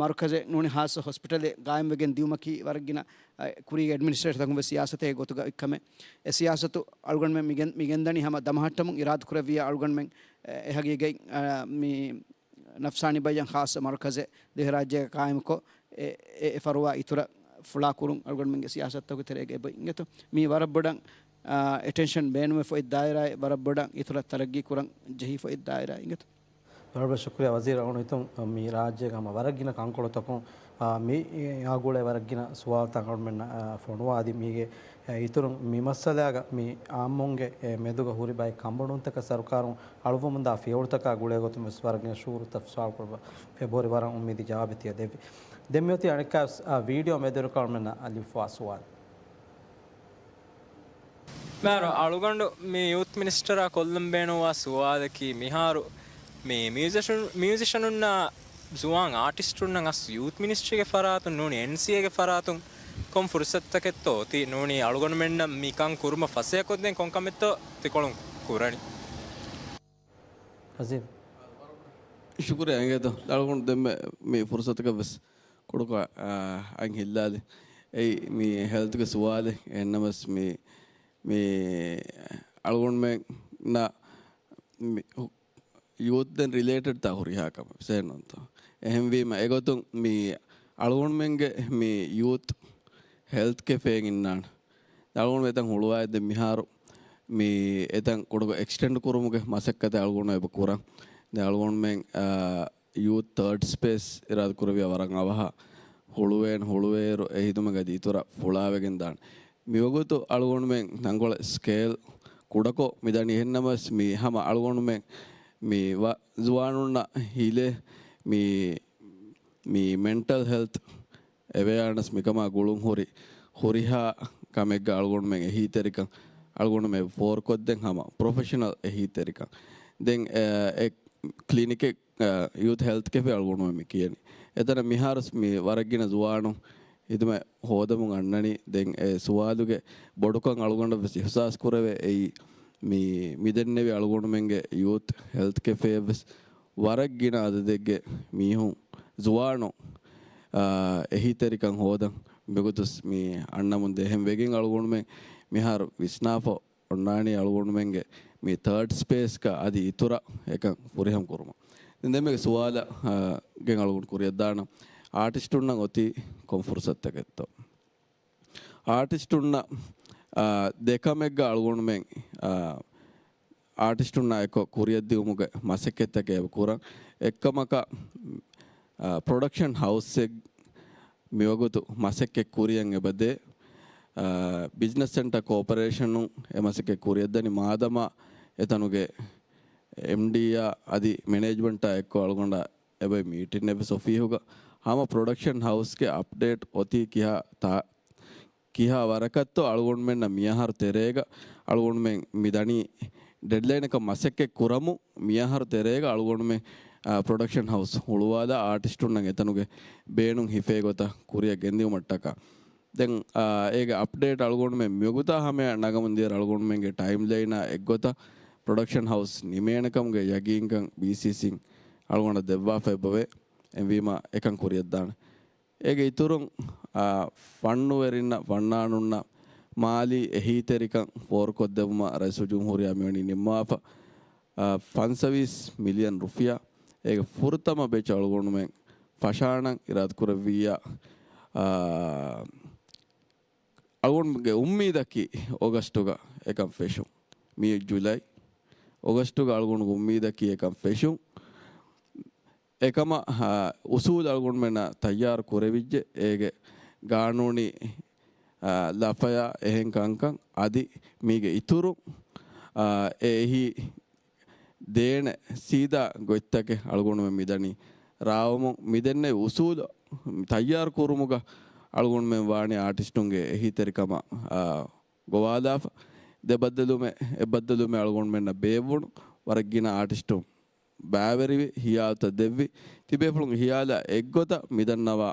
މަރުކަޒެއް ނޫނީ ޚާއްޞަ ހޮސްޕިޓަލެއް ގާއިމްވެގެން ދިއުމަކީ ވަރަށް ގިނަ، އަ، ކުރީގެ އެޑްމިނިސްޓްރޭޓަރުން ވެސް ސިޔާސަތެއް ގޮތުގަ އޮތްކަމެއް. އެ ސިޔާސަތު އަޅުގަނޑުމެން މިގެން-، މިގެންދަނީ ހަމަ ދަމަހައްޓަމުން އިރާދަކުރެއްވިޔާ އަޅުގަނޑުމެން، އެ، އެ ހަގީގަތް، އަ، މި ނަފްސާނީ ބައްޔަށް ޚާއްޞަ މަރުކަޒެއް ދިވެހިރާއްޖޭގަ ޤާއިމުކޮށް، އެ، އެ، އެ ފަރުވާ އިތުރަށް ފުޅާކުރުން އަޅުގަނޑުމެންގެ ސިޔާސަތުގެ ތެރޭގަ އެބަ އިނގޭތޯ. މީ ވަރަށް ބޮޑަށް، އާ، އެޓެންޝަން ބޭނުމެފަ އޮތް ދާއިރާއެއް، ވަރަށް ބޮޑަށް އިތުރަށް ތަރައްގީ ކުރަން ޖެހިފަ އޮތް ދާއިރާއެއް އިނގޭތޯ. ވަރަށް ބޮޑަށް ޝުކުރިއްޔާ ވަޒީރު. އަޅުގަނޑު ހިތުން މި ރާއްޖޭގަ ހަމަ ވަރަށް ގިނަ ކަންކޮޅުތަކުން، އާ، މި، އާ، ގުޅޭ ވަރަށް ގިނަ ސުވާލުތައް އަޅުގަނޑުމެންނަށް، އާ، ފޮނުވާ އަދި މީގެ، އާ، އިތުރުން މި މައްސަލާގަ މި އާއްމުންގެ، އެ، މެދުގަ ހުރި ބައެއް ކަންބޮޑުވުންތަކަށް ސަރުކާރުން އަޅުވަމުންދާ ފިޔަވަޅުތަކާ ގުޅޭ ގޮތުން ވެސް ވަރަށް ގިނަ ޝުއޫރުތައް ސުވާލު ކުރައްވާ ފެބްރުއަރީ ވަރަށް އުއްމީދީ ޖަވާބެއް ތިޔަ ދެއްވި. ދެން މިއޮތީ އަނެއްކާވެސް، އާ، ވީޑިއޯ މެދުވެރިކޮށް އަޅުމެންނަށް ލިބިފަވާ ސުވާލު. މިހާރު އަޅުގަނޑު މި ޔޫތު މިނިސްޓަރާ ކޮށްލަން ބޭނުންވާ ސުވާލަކީ، މިހާރު މި މިއުޒިޝަން، މިއުޒިޝަނުންނާ ޒުވާން އާޓިސްޓުންނަށް އަސް ޔޫތު މިނިސްޓްރީގެ ފަރާތުން ނޫނީ އެންސީއޭގެ ފަރާތުން ކޮން ފުރުސަތުތަކެއްތޯ އޮތީ؟ ނޫނީ އަޅުގަނޑުމެންނަށް މިކަން ކުރުމަށް ފަސޭހަކޮށްދޭން ކޮން ކަމެއްތޯ ތިކޮޅުން ކުރަނީ؟ އަޒީމް. ޝުކުރިއްޔާ އިނގޭތޯ. އަޅުގަނޑު ދެންމެ މި ފުރުސަތަކަށް ވެސް ކުޑަކޮށް، އާ، އަތް ހިއްލާލި. އެއީ މި ހެލްތުގެ ސުވާލެއް. އެހެންނަމަވެސް މި، މި އަޅުގަނޑުމެންނަށް މި ޔޫތު ދެން ރިލޭޓެޑްތާ ހުރިހާ ކަމެއް ވެސް ނޫންތޯ. އެހެންވީމަ އެގޮތުން މި އަޅުގަނޑުމެންގެ މި ޔޫތު ހެލްތު ކެފޭއިން އިންނާނެ. އަޅުގަނޑު އެތަން ހުޅުވާ ދެން މިހާރު މި އެތަން ކުޑަކޮށް އެކްސްޓެންޑް ކުރުމުގެ މަސައްކަތެއް އަޅުގަނޑު އެބަ ކުރަން. ދެން އަޅުގަނޑުމެން، އާ، ޔޫތު ތާޑް ސްޕޭސް އިރާދަ ކުރެއްވިޔާ ވަރަށް އަވަހަށް ހުޅުވޭން، ހުޅުވޭއިރު އެ ހިދުމަތް އަދި އިތުރަށް ފުޅާވެގެން ދާނެ. މިވަގުތު އަޅުގަނޑުމެން ތަންކޮޅެއް ސްކޭލް ކުޑަކޮށް މިދަނީ. އެހެންނަމަވެސް މި ހަމަ އަޅުގަނޑުމެން މި ވަ-، ޒުވާނުންނަށް ހިލޭ މި، މި މެންޓަލް ހެލްތު އެވެއާނަސް މިކަމާ ގުޅުން ހުރި ހުރިހާ ކަމެއްގަ އަޅުގަނޑުމެން އެހީތެރިކަން އަޅުގަނޑުމެން ފޯރުކޮށްދޭން ހަމަ ޕްރޮފެޝަނަލް އެހީތެރިކަން. ދެން އެ، އެ ކްލިނިކެއް، އަ، ޔޫތު ހެލްތު ކެފޭ އަޅުގަނޑުމެން މި ކިޔަނީ. އެތަނަށް މިހާރުސް މި ވަރަށް ގިނަ ޒުވާނުން ހިދުމަތް ހޯދަމުން އަންނަނީ. ދެން އެ ސުވާލުގެ ބޮޑުކަން އަޅުގަނޑަށް ވެސް އިހުސާސް ކުރެވޭ. އެއީ މި، މިދެންނެވި އަޅުގަނޑުމެންގެ ޔޫތު ހެލްތު ކެފޭއަށް ވެސް ވަރަށް ގިނަ އަދަދެއްގެ މީހުން، ޒުވާނުން، އާ، އެހީތެރިކަން ހޯދަން މިގޮތުސް މި އަންނަމުން ދޭ. އެހެން ވެގެން އަޅުގަނޑުމެން މިހާރު ވިސްނާފަ އޮންނާނީ އަޅުގަނޑުމެންގެ މި ތާޑް ސްޕޭސްގަ އަދި އިތުރަށް އެކަން ފުރިހަމަ ކުރުމަށް. ދެން ދެންމެގެ ސުވާލަށް، އާ، ގެން އަޅުގަނޑު ކުރިއަށްދާނަން. އާޓިސްޓުންނަށް އޮތީ ކޮން ފުރުސަތުތަކެއްތޯ؟ އާޓިސްޓުންނަށް، އާ، ދެކަމެއްގަ އަޅުގަނޑުމެން، އާ، އާޓިސްޓުންނާ އެކޮށް ކުރިއަށްދިއުމުގެ މަސައްކަތްތަކެއް އެބަ ކުރަން. އެއްކަމަކަށް، އާ، ޕްރޮޑަކްޝަން ހައުސްއެއް މިވަގުތު މަސައްކަތް ކުރިއަށް އެބަދޭ. އާ، ބިޒްނަސް ސެންޓަރ ކޯޕަރޭޝަނުން އެ މަސައްކަތް ކުރިއަށްދަނީ. މާދަމާ އެތަނުގެ އެމްޑީއާ އަދި މެނޭޖްމަންޓާ އެއްކޮށް އަޅުގަނޑާ އެބައި މީޓިން އެއްވެސް އޮފީހުގަ ހަމަ ޕްރޮޑަކްޝަން ހައުސްގެ އަޕްޑޭޓް އޮތީ ކިހާ ތާ-، ކިހާ ވަރަކަށްތޯ އަޅުގަނޑުމެންނަށް މިއަހަރު ތެރޭގަ އަޅުގަނޑުމެން މި ދަނީ ޑެޑްލައިނަކަށް މަސައްކަތް ކުރަމު. މިއަހަރު ތެރޭގަ އަޅުގަނޑުމެން، އާ، ޕްރޮޑަކްޝަން ހައުސް ހުޅުވާލާ އާޓިސްޓުންނަށް އެތަނުގެ ބޭނުން ހިފޭ ގޮތަށް ކުރިއަށް ގެންދިއުމަށްޓަކާ. ދެން، އާ، އޭގެ އަޕްޑޭޓް އަޅުގަނޑުމެން މިވަގުތާ ހަމަޔަށް ނަގަމުން ދިޔައިރު އަޅުގަނޑުމެންގެ ޓައިމްލައިނާ އެއްގޮތަށް ޕްރޮޑަކްޝަން ހައުސް ނިމޭނެ ކަމުގެ ޔަގީންކަން ބީސީސީން އަޅުގަނޑަށް ދެއްވާފަ އެބަވޭ. އެހެންވީމަ އެކަން ކުރިއަށްދާނެ. އޭގެ އިތުރުން، އާ، ފަންނުވެރިންނަށް، ފަންނާނުންނަށް މާލީ އެހީތެރިކަން ފޯރުކޮށްދެއްވުމަށް ރައީސުލްޖުމްހޫރިއްޔާ މިވަނީ ނިންމާފަ، އާ، ފަންސަވީސް މިލިއަން ރުފިޔާ. އޭގެ ފުރަތަމަ ބެޗް އަޅުގަނޑުމެން ފަށާނަން އިރާދަކުރެއްވިއްޔާ، އާ، އަޅުގަނޑުގެ އުއްމީދަކީ އޮގަސްޓުގަ އެކަން ފެށުން. މި ޖުލައި، އޮގަސްޓުގަ އަޅުގަނޑުގެ އުއްމީދަކީ އެކަން ފެށުން. އެކަމަށް، އާ، އުސޫލު އަޅުގަނޑުމެންނަށް ތައްޔާރު ކުރެވިއްޖެ. އޭގެ ގާނޫނީ، އާ، ލަފަޔާ އެހެން ކަންކަން އަދި މީގެ އިތުރު، އާ، އެ އެހީ ދޭނެ ސީދާ ގޮތްތަކެއް އަޅުގަނޑުމެން މިދަނީ ރާވަމުން. މިދެންނެވި އުސޫލު ތައްޔާރު ކުރުމުގަ އަޅުގަނޑުމެން ވާނީ އާޓިސްޓުންގެ އެހީތެރިކަމަށް، އާ، ގޮވާލާފަ. ދެ ބައްދަލުމެއް، އެއް ބައްދަލުމެއް އަޅުގަނޑުމެންނަށް ބޭއްވުނު. ވަރަށް ގިނަ އާޓިސްޓުން ބައިވެރިވި، ހިޔާލުތައް ދެއްވި، ތިބޭފުޅުންގެ ހިޔާލާ އެއްގޮތަށް މިދަންނަވާ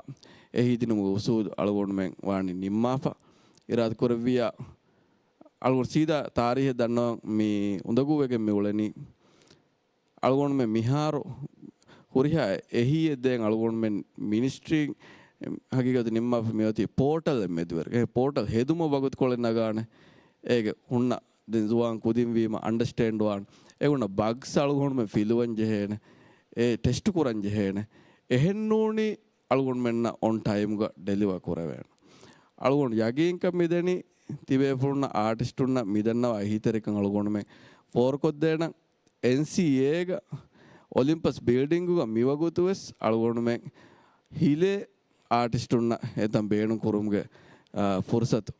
އެހީދިނުމުގެ އުސޫލު އަޅުގަނޑުމެން ވާނީ ނިންމާފަ. އިރާދަކުރެއްވިއްޔާ، އަޅުގަނޑު ސީދާ ތާރީހެއް ދަންނަވަން މި އުނދަގޫވެގެން މި އުޅެނީ. އަޅުގަނޑުމެން މިހާރު ހުރިހާ އެހީއެއް ދޭން އަޅުގަނޑުމެން މިނިސްޓްރީ ހަގީގަތު ނިންމާފަ މިއޮތީ ޕޯޓަލް އެއްމެދުވެރި. އެ ޕޯޓަލް ހެދުމަށް ވަގުތުކޮޅެއް ނަގާނެ. އޭގެ ހުންނަ ދެން ޒުވާން ކުދިންވީމަ އަންޑަސްޓޭންޑް ވާން. އެ ހުންނަ ބަގްސް އަޅުގަނޑުމެން ފިލުވަން ޖެހޭނެ. އެ ޓެސްޓް ކުރަން ޖެހޭނެ. އެހެން ނޫނީ އަޅުގަނޑުމެންނަށް އޮން ޓައިމްގަ ޑެލިވަ ކުރެވޭނެ. އަޅުގަނޑު ޔަގީންކަން މިދެނީ ތިބޭފުޅުންނަށް އާޓިސްޓުންނަށް މިދަންނަވާ އެހީތެރިކަން އަޅުގަނޑުމެން ފޯރުކޮށްދޭނަން. އެންސީއޭގަ އޮލިމްޕަސް ބިލްޑިންގުގަ މިވަގުތުވެސް އަޅުގަނޑުމެން ހިލޭ އާޓިސްޓުންނަށް އެތަން ބޭނުން ކުރުމުގެ، އާ، ފުރުސަތު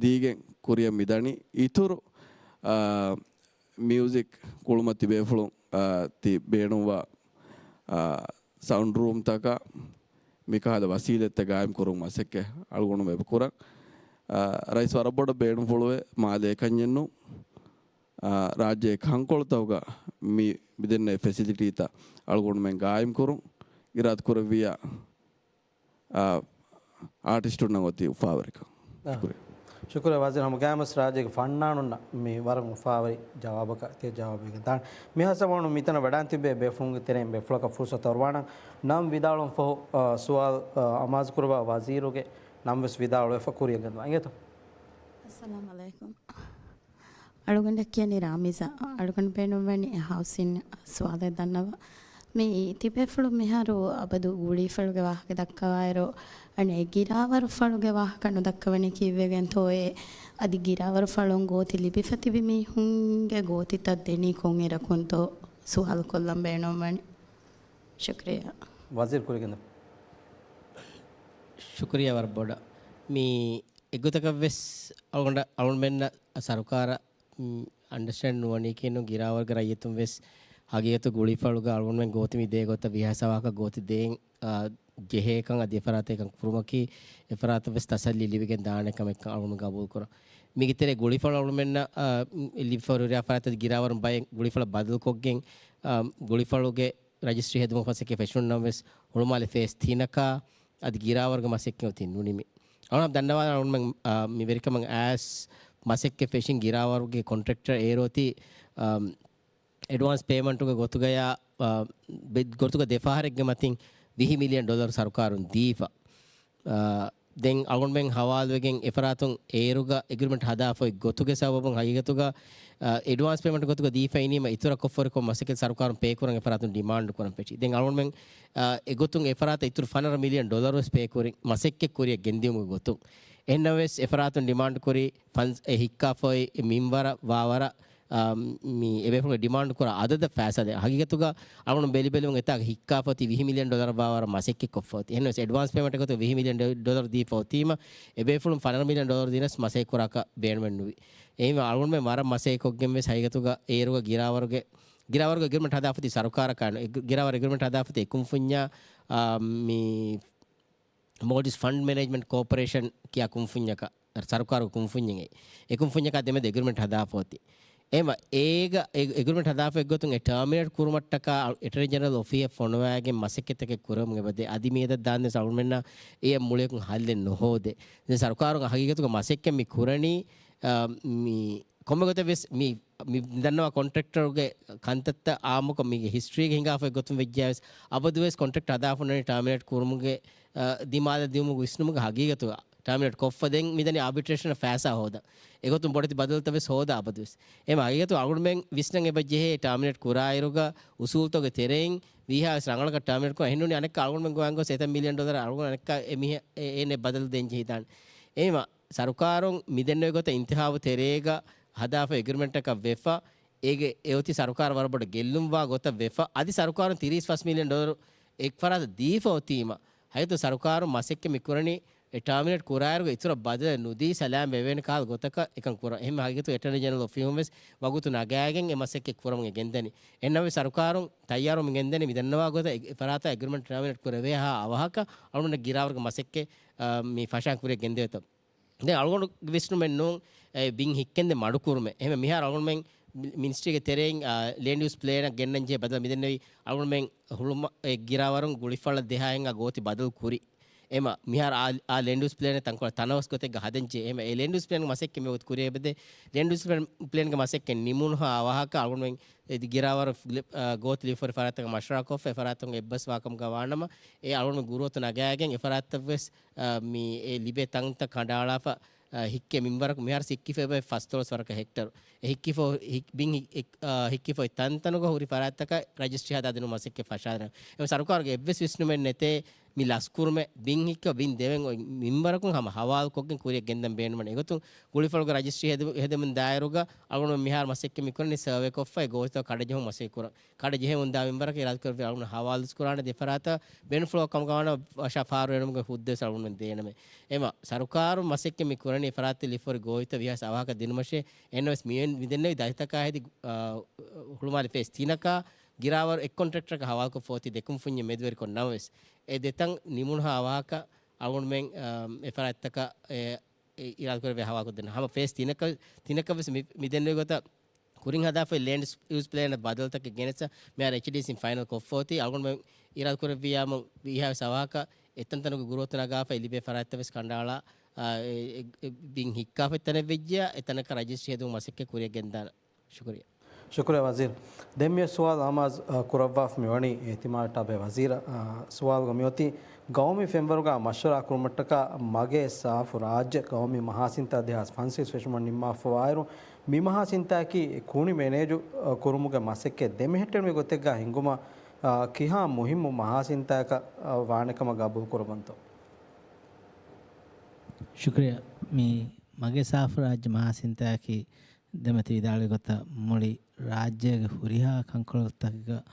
ދީގެން ކުރިއަށް މިދަނީ. އިތުރު، އާ، މިއުޒިކް ކުޅުމަށް ތިބޭފުޅުން، އާ، ތި ބޭނުންވާ، އާ، ސައުންޑް ރޫމްތަކާ މިކަހަލަ ވަސީލަތްތައް ގާއިމް ކުރުން މަސައްކަތް އަޅުގަނޑު އެބަ ކުރަން. ރައީސް ވަރަށް ބޮޑަށް ބޭނުންފުޅުވޭ މާލޭ ކަންޏެއްނު. ރާއްޖޭ ކަންކޮޅުތަކުގަ މި މިދެންނެވި ފެސިލިޓީތައް އަޅުގަނޑުމެން ގާއިމްކުރުން އިރާދަކުރެއްވިއްޔާ، އާ، އާޓިސްޓުންނަށް އޮތީ އުފާވެރިކަން. ޝުކުރިއްޔާ. ޝުކުރިއްޔާ ވަޒީރު، ހަމަގައިމުވެސް ރާއްޖޭގެ ފަންނާނުންނަށް މި ވަރަށް އުފާވެރި ޖަވާބަކަށް ތިޔަ ޖަވާބު ދެން. މިހާ ސަމާނު މިތަނަށް ވަޑާން ތިއްބެވި ބޭފުޅުންގެ ތެރެއިން ބޭފުޅަކަށް ފުރުސަތު އޮރުވާނަން. ނަން ވިދާޅުވުން ފަހު، އާ، ސުވާލު، އާ، އަމާޒުކުރައްވާ ވަޒީރުގެ ނަން ވެސް ވިދާޅުވެފަ ކުރިއަށް ގެންދަވާ. އިނގޭތޯ؟ އައްސަލާމު ޢަލައިކުމް. އަޅުގަނޑަށް ކިޔަނީ ރާމިޒާ. އަޅުގަނޑު ބޭނުންވަނީ ހައުސިން ސުވާލެއް ދަންނަވާ. މި ތިބޭފުޅުން މިހާރު އަބަދު ގުޅީފަޅުގެ ވާހަކަ ދައްކަވާއިރު، އަނެއް ގިރާވަރުފަޅުގެ ވާހަކަ ނުދައްކަވަނީ ކީއްވެގެންތޯއޭ؟ އަދި ގިރާވަރުފަޅުން ގޯތި ލިބިފަ ތިބި މީހުންގެ ގޯތިތައް ދެނީ ކޮން އިރަކުންތޯ ސުވާލު ކޮށްލަން ބޭނުންވަނީ. ޝުކްރިއްޔާ. ވަޒީރު ކުރިގެން. ޝުކްރިއްޔާ ވަރަށް ބޮޑަށް. މި އެއްގޮތަކަށް ވެސް އަޅުގަނޑަށް، އަޅުގަނޑުމެންނަށް ސަރުކާރަށް، މް، އަންޑަސްޓޭންޑް ނުވަނީކީ ނޫން، ގިރާވަރުގެ ރައްޔިތުން ވެސް ހަގީގަތު ގުޅިފަޅުގަ އަޅުގަނޑުމެން ގޯތި މި ދޭ ގޮތަށް ވީހާވެސް ވާހަކަ ގޯތި ދޭން، އާ، ޖެހޭކަން އަދި އެފަރާތަށް އެކަން ކުރުމަކީ އެފަރާތަށް ވެސް ތަސައްލީ ލިބިގެން ދާނެ ކަމެއްކަން އަޅުގަނޑު ގަބޫލު ކުރަން. މީގެ ތެރޭ ގުޅިފަޅު އަޅުގަނޑުމެންނަށް، އާ، މް، ލިބިފަ ހުރި ފަރާތަށް ގިރާވަރުން ބައެއް ގުޅިފަޅަށް ބަދަލުކޮށްގެން، އާ، ގުޅިފަޅުގެ ރަޖިސްޓްރީ ހެދުމަށް މަސައްކަތް ފެށުން ނަމަވެސް، ހުޅުމާލެ ފޭސް ތިނަކާ އަދި ގިރާވަރުގެ މަސައްކަތް އޮތީ ނުނިމި. އަޅުގަނޑު ދަންނަވާލަން އަޅުގަނޑުމެން، އާ، މި ވެރިކަމަށް އައިސް މަސައްކަތް ފެށިން ގިރާވަރުގެ ކޮންޓްރެކްޓަރ އޭރު އޮތީ، އާ، އެޑްވާންސް ޕޭމަންޓުގެ ގޮތުގަޔާ، އާ، ބެ-، ގޮތުގަ ދެ ފަހަރެއްގެ މަތިން ވިހި މިލިއަން ޑޮލަރު ސަރުކާރުން ދީފަ. އާ، ދެން އަޅުގަނޑުމެން ހަވާލުވެގެން އެފަރާތުން އޭރުގަ އެގްރިމެންޓް ހަދާފަ އޮތް ގޮތުގެ ސަބަބުން ހަގީގަތުގަ، އާ، އެޑްވާންސް ޕޭމަންޓް ގޮތުގަ ދީފަ އިނީމަ އިތުރަށް ކޮށްފަ ހުރި ކޮން މަސައްކަތެއް ސަރުކާރުން ޕޭ ކުރަން އެފަރާތުން ޑިމާންޑް ކުރަން ފެށި. ދެން އަޅުގަނޑުމެން، އާ، އެގޮތުން އެފަރާތަށް އިތުރު ފަނަރަ މިލިއަން ޑޮލަރު ވެސް ޕޭ ކުރިން މަސައްކަތް ކުރިއަށް ގެންދިއުމުގެ ގޮތުން. އެހެންނަމަވެސް އެފަރާތުން ޑިމާންޑް ކުރި ފަންސް އެ ހިއްކާފައި މިންވަރަށް ވާވަރަށް، އާ، މި އެބޭފުޅުން ޑިމާންޑް ކުރާ އަދަދަށް ފައިސާ ދޭ. ހަގީގަތުގަ އަޅުގަނޑު ބެލިބެލުމުން އެތާގަ ހިއްކާފަ އޮތީ ވިހި މިލިއަން ޑޮލަރަށް ވާވަރަށް މަސައްކަތް ކޮށްފަ އޮތީ. އެހެންނަމަވެސް އެޑްވާންސް ޕޭމަންޓް ގޮތުގަ ވިހި މިލިއަން ޑޮ-، ޑޮލަރު ދީފަ އޮތީމަ، އެބޭފުޅުން ފަނަރަ މިލިއަން ޑޮލަރު ދީނަސް މަސައްކަތް ކުރާކަށް ބޭނުމެއް ނުވި. އެހެންވެ އަޅުގަނޑުމެން ވަރަށް މަސައްކަތް ކޮށްގެން ވެސް ހަގީގަތުގަ އޭރުގަ ގިރާވަރުގެ، ގިރާވަރުގެ އެގްރިމެންޓް ހަދާފަ އޮތީ ސަރުކާރަކާ ނޫން. އެ ގި-، ގިރާވަރު އެގްރިމެންޓް ހަދާފަ އޮތީ އެ ކުންފުންޏާ، އާ، މި މޯލްޑިވްސް ފަންޑް މެނޭޖްމަންޓް ކޯޕަރޭޝަން ކިޔާ ކުންފުންޏަކާ، ސަރުކާރު ކުންފުންޏެއް. އެ ކުންފުންޏަކާ ދެމެދު އެގްރިމެންޓް ހަދާފަ އޮތީ. އެހެންވެ އޭގަ އެ އެގްރިމެންޓް ހަދާފަ އޮތްގޮތުން އެ ޓާމިނޭޓް ކުރުމަށްޓަކާ އެޓަރނީ ޖެނެރަލް އޮފީހަށް ފޮނުވާގެން މަސައްކަތްތަކެއް ކުރެވެމުން އެބަދޭ. އަދި މިއަދަށް ދާންދެސް އަޅުގަނޑުމެންނަށް އެއަށް މުޅިއަކުން ހައްލެއް ނުހޯދޭ. ދެން ސަރުކާރުގެ ހަގީގަތުގަ މަސައްކަތް މި ކުރަނީ، އާ، މި ކޮންމެ ގޮތެއް ވެސް މި، މި ދަންނަވާ ކޮންޓްރެކްޓަރުގެ ކަންތައްތައް އާއްމުކޮށް މީގެ ހިސްޓްރީގެ ހިނގާފަ އޮތް ގޮތުން ވެއްޖެއަވެސް، އަބަދުވެސް ކޮންޓްރެކްޓް ހަދާފަ އޮންނަނީ ޓާމިނޭޓް ކުރުމުގެ، އާ، ދިމާލަށް ދިއުމުގެ ވިސްނުމުގެ ހަގީގަތުގަ. ޓާމިނޭޓް ކޮށްފަ ދެން މިދަނީ އާބިޓްރޭޝަނަށް ފައިސާ ހޯދަން. އެގޮތުން ބޮޑެތި ބަދަލުތައް ވެސް ހޯދާ އަބަދުވެސް. އެހެން ހަގީގަތު އަޅުގަނޑުމެން ވިސްނަން އެބަ ޖެހޭ ޓާމިނޭޓް ކުރާއިރުގަ އުސޫލުތަކުގެ ތެރެއިން ވީހާވެސް ރަނގަޅަކަށް ޓާމިނޭޓް ކުރާ. އެހެންނޫނީ އަނެއްކާ އަޅުގަނޑުމެން ގޮވާން ގޮސް އެތައް މިލިއަން ޑޮލަރ އަޅުގަނޑު އަނެއްކާ އެމީހަ-، އެ-، އޭނެ ބަދަލު ދޭން ޖެހިދާނެ. އެހެންވީމަ ސަރުކާރުން މިދެންނެވި ގޮތަށް އިންތިހާބު ތެރޭގަ ހަދާފަ އެގްރިމެންޓަކަށް ވެފަ، އޭގެ އެއޮތީ ސަރުކާރަށް ވަރަށް ބޮޑަށް ގެއްލުންވާ ގޮތަށް ވެފަ، އަދި ސަރުކާރުން ތިރީސް ފަސް މިލިއަން ޑޮލަރު އެއްފަރާތަށް ދީފަ އޮތީމަ، ހަގީގަތު ސަރުކާރުން މަސައްކަތް މި ކުރަނީ އެ ޓާމިނޭޓް ކުރާއިރުގަ އިތުރަށް ބަދަލެއް ނުދީ ސަލާމް ވެވޭނެ ކަހަލަ ގޮތަކަށް އެކަން ކުރަން. އެހެން ހަގީގަތު އެޓަރނީ ޖެނެރަލް އޮފީހުން ވެސް ވަގުތު ނަގާގެން އެ މަސައްކަތް ކުރަމުން އެ ގެންދަނީ. އެހެންނަމަވެސް ސަރުކާރުން ތައްޔާރުވަމުން ގެންދަނީ މި ދަންނަވާ ގޮތަށް އެ-، އެފަރާތަށް އެގްރިމެންޓް ޓާމިނޭޓް ކުރެވޭހާ އަވަހަކަށް އަޅުގަނޑަށް ގިރާވަރުގެ މަސައްކަތް، އާ، މި ފަށާން ކުރިއަށް ގެންދެވޭތޯ. ދެން އަޅުގަނޑު ވިސްނުމެއް ނޫން، އެ ބިން ހިއްކެންދެން މަޑުކުރުމެއް. އެހެންވެ މިހާރު އަޅުގަނޑުމެން މި-، މިނިސްޓްރީގެ ތެރެއިން، އާ، ލޭންޑް ޔޫސް ޕްލޭނަށް ގެންނަން ޖެހޭ ބަދަލު މިދެންނެވި އަޅުގަނޑުމެން ހުޅުމަ-، އެ ގިރާވަރުން ގުޅިފަޅަށް ދޭހާ ހިނގާ ގޯތި ބަދަލު ކުރި. އެހެންވީމަ މިހާރު އާ، އާ ލޭންޑް ޔޫސް ޕްލޭނެއް ތަންކޮޅެއް ތަނަވަސް ގޮތެއްގަ ހަދަން ޖެހޭ. އެހެންވީމަ އެ ލޭންޑް ޔޫސް ޕްލޭންގެ މަސައްކަތް މިވަގުތު ކުރިއަށް އެބަދޭ. ލޭންޑް ޔޫސް ޕްލޭންގެ މަސައްކަތް ނިމުނުހާ އަވަހަކަށް އަޅުގަނޑުމެން އެ ދި-، ގިރާވަރު ލި-، އާ، ގޯތި ލިބިފަ ހުރި ފަރާތްތަކަށް މަޝްވަރާ ކޮށްފަ އެ ފަރާތުން އެއްބަސްވާ ކަމުގަ ވާނަމަ، އެ އަޅުގަނޑު ގުރުއަތު ނަގާގެން އެ ފަރާތްތައް ވެސް، އާ، މި އެ ލިބޭ ތަންތައް ކަނޑައަޅާފަ، އާ، ހިއްކޭ މިންވަރަކު މިހާރު ހިއްކިފައި އެބަ ފަސްދޮޅަސް ވަރަކަށް ހެކްޓަރު. އެ ހިއްކިފަ ހި-، ބިން ހި-، އެ-، އާ، ހިއްކިފައި ތަންތަނުގަ ހުރި ފަރާތްތަކަށް ރަޖިސްޓްރީ ހަދާދިނުމަށް މަސައްކަތް ފަށާދިނުން. އެ ސަރުކާރުގެ އެއްވެސް ވިސްނުމެއް ނެތޭ މި ލަސްކުރުމެއް، ބިން ހިއްކަ ބިން ދެވެން އޮތް މިންވަރަކުން ހަމަ ހަވާލުކޮށްގެން ކުރިއަށް ގެންދަން ބޭނުމަށް. އެގޮތުން ގުޅިފަޅުގެ ރަޖިސްޓްރީ ހެދު-، ހެދެމުން ދާއިރުގަ އަޅުގަނޑު މިހާރު މަސައްކަތް މި ކުރަނީ ސަރވޭ ކޮށްފަ އެ ގޯތިތައް ކަޑަޖެހުން މަސައްކަތް ކުރަން. ކަޑަ ޖެހެމުންދާ މިންވަރަކަށް އިރާދަކުރެއްވި އަޅުގަނޑު ހަވާލުވެސް ކުރާނެ ދެފަރާތަށް ބޭނުންފުޅު ކަމުގަ ވާނަމަ ފާރު އެޅުމުގެ ހުއްދަވެސް އަޅުގަނޑު ދޭނަމޭ. އެހެންވީމަ ސަރުކާރު މަސައްކަތް މި ކުރަނީ އެފަރާތަށް ލިބިފަ ހުރި ގޯތިތައް ވީހާވެސް އަވަހަކަށް ދިނުމަށޭ. އެހެންނަމަވެސް މިއޮތް މިދެންނެވި ދަތިތަކާ ހެދި، އާ، ހުޅުމާލެ ފޭސް ތިނަކާ ގިރާވަރު އެއް ކޮންޓްރެކްޓަރަކަށް ހަވާލުކޮށްފަ އޮތީ ދެ ކުންފުންޏެއް މެދުވެރިކޮށް ނަމަވެސް، އެ ދެތަން ނިމުނުހާ އަވަހަކަށް އަޅުގަނޑުމެން، އާ، އެފަރާތްތަކަށް އެ އިރާދަކުރެއްވިޔާ ހަވާލުކޮށްދޭނަން. ހަމަ ފޭސް ތިނަކަށް، ތިނަކަށްވެސް މި، މިދެންނެވި ގޮތަށް ކުރިން ހަދާފައި ލޭންޑް ޔޫސް ޕްލޭނަށް ބަދަލުތަކެއް ގެނެސް މިހާރު އެޗްޑީސީން ފައިނަލް ކޮށްފަ އޮތީ. އަޅުގަނޑުމެން އިރާދަކުރެއްވިޔާމު ވީހާވެސް އަވަހަކަށް އެތަންތަނުގެ ގުރުއަތު ނަގާފައި ލިބޭ ފަރާތްތައްވެސް ކަނޑައަޅާ، އާ، އެ، އެ، އެ، ބިން ހިއްކާފައި ތަނެއް ވެއްޖެޔާ، އެތަނަކަށް ރަޖިސްޓްރީ ހެދުމުގެ މަސައްކަތް ކުރިއަށް ގެންދާނަން. ޝުކުރިއްޔާ. ޝުކުރިއްޔާ ވަޒީރު. ދެން މި ސުވާލު އަމާޒު، އާ، ކުރައްވާފަ މިވަނީ އިއްތިމާދު ޓާބެ ވަޒީރަށް، އާ، ސުވާލުގަ މިއޮތީ ގައުމީ ފެންވަރުގަ މަޝްވަރާ ކުރުމަށްޓަކާ މަގޭ ސާފު ރާއްޖެ ގައުމީ މަހާސިންތާ ދެހާސް ފަންސަވީސް ފެށުމަށް ނިންމާފަވާއިރު، މި މަހާސިންތާއަކީ ކުނި މެނޭޖު، އާ، ކުރުމުގެ މަސައްކަތް ދެމެހެއްޓެނިވި ގޮތެއްގަ ހިންގުމަށް، އާ، ކިހާ މުހިއްމު މަހާސިންތާއަކަށް، އާ، ވާނެކަމަށް ގަބޫލު ކުރައްވަންތޯ؟ ޝުކުރިއްޔާ. މި މަގޭ ސާފު ރާއްޖެ މަހާސިންތާއަކީ ދެމަތި ވިދާޅުވި ގޮތަށް މުޅި ރާއްޖޭގެ ހުރިހާ ކަންކޮޅުތަކަކަށް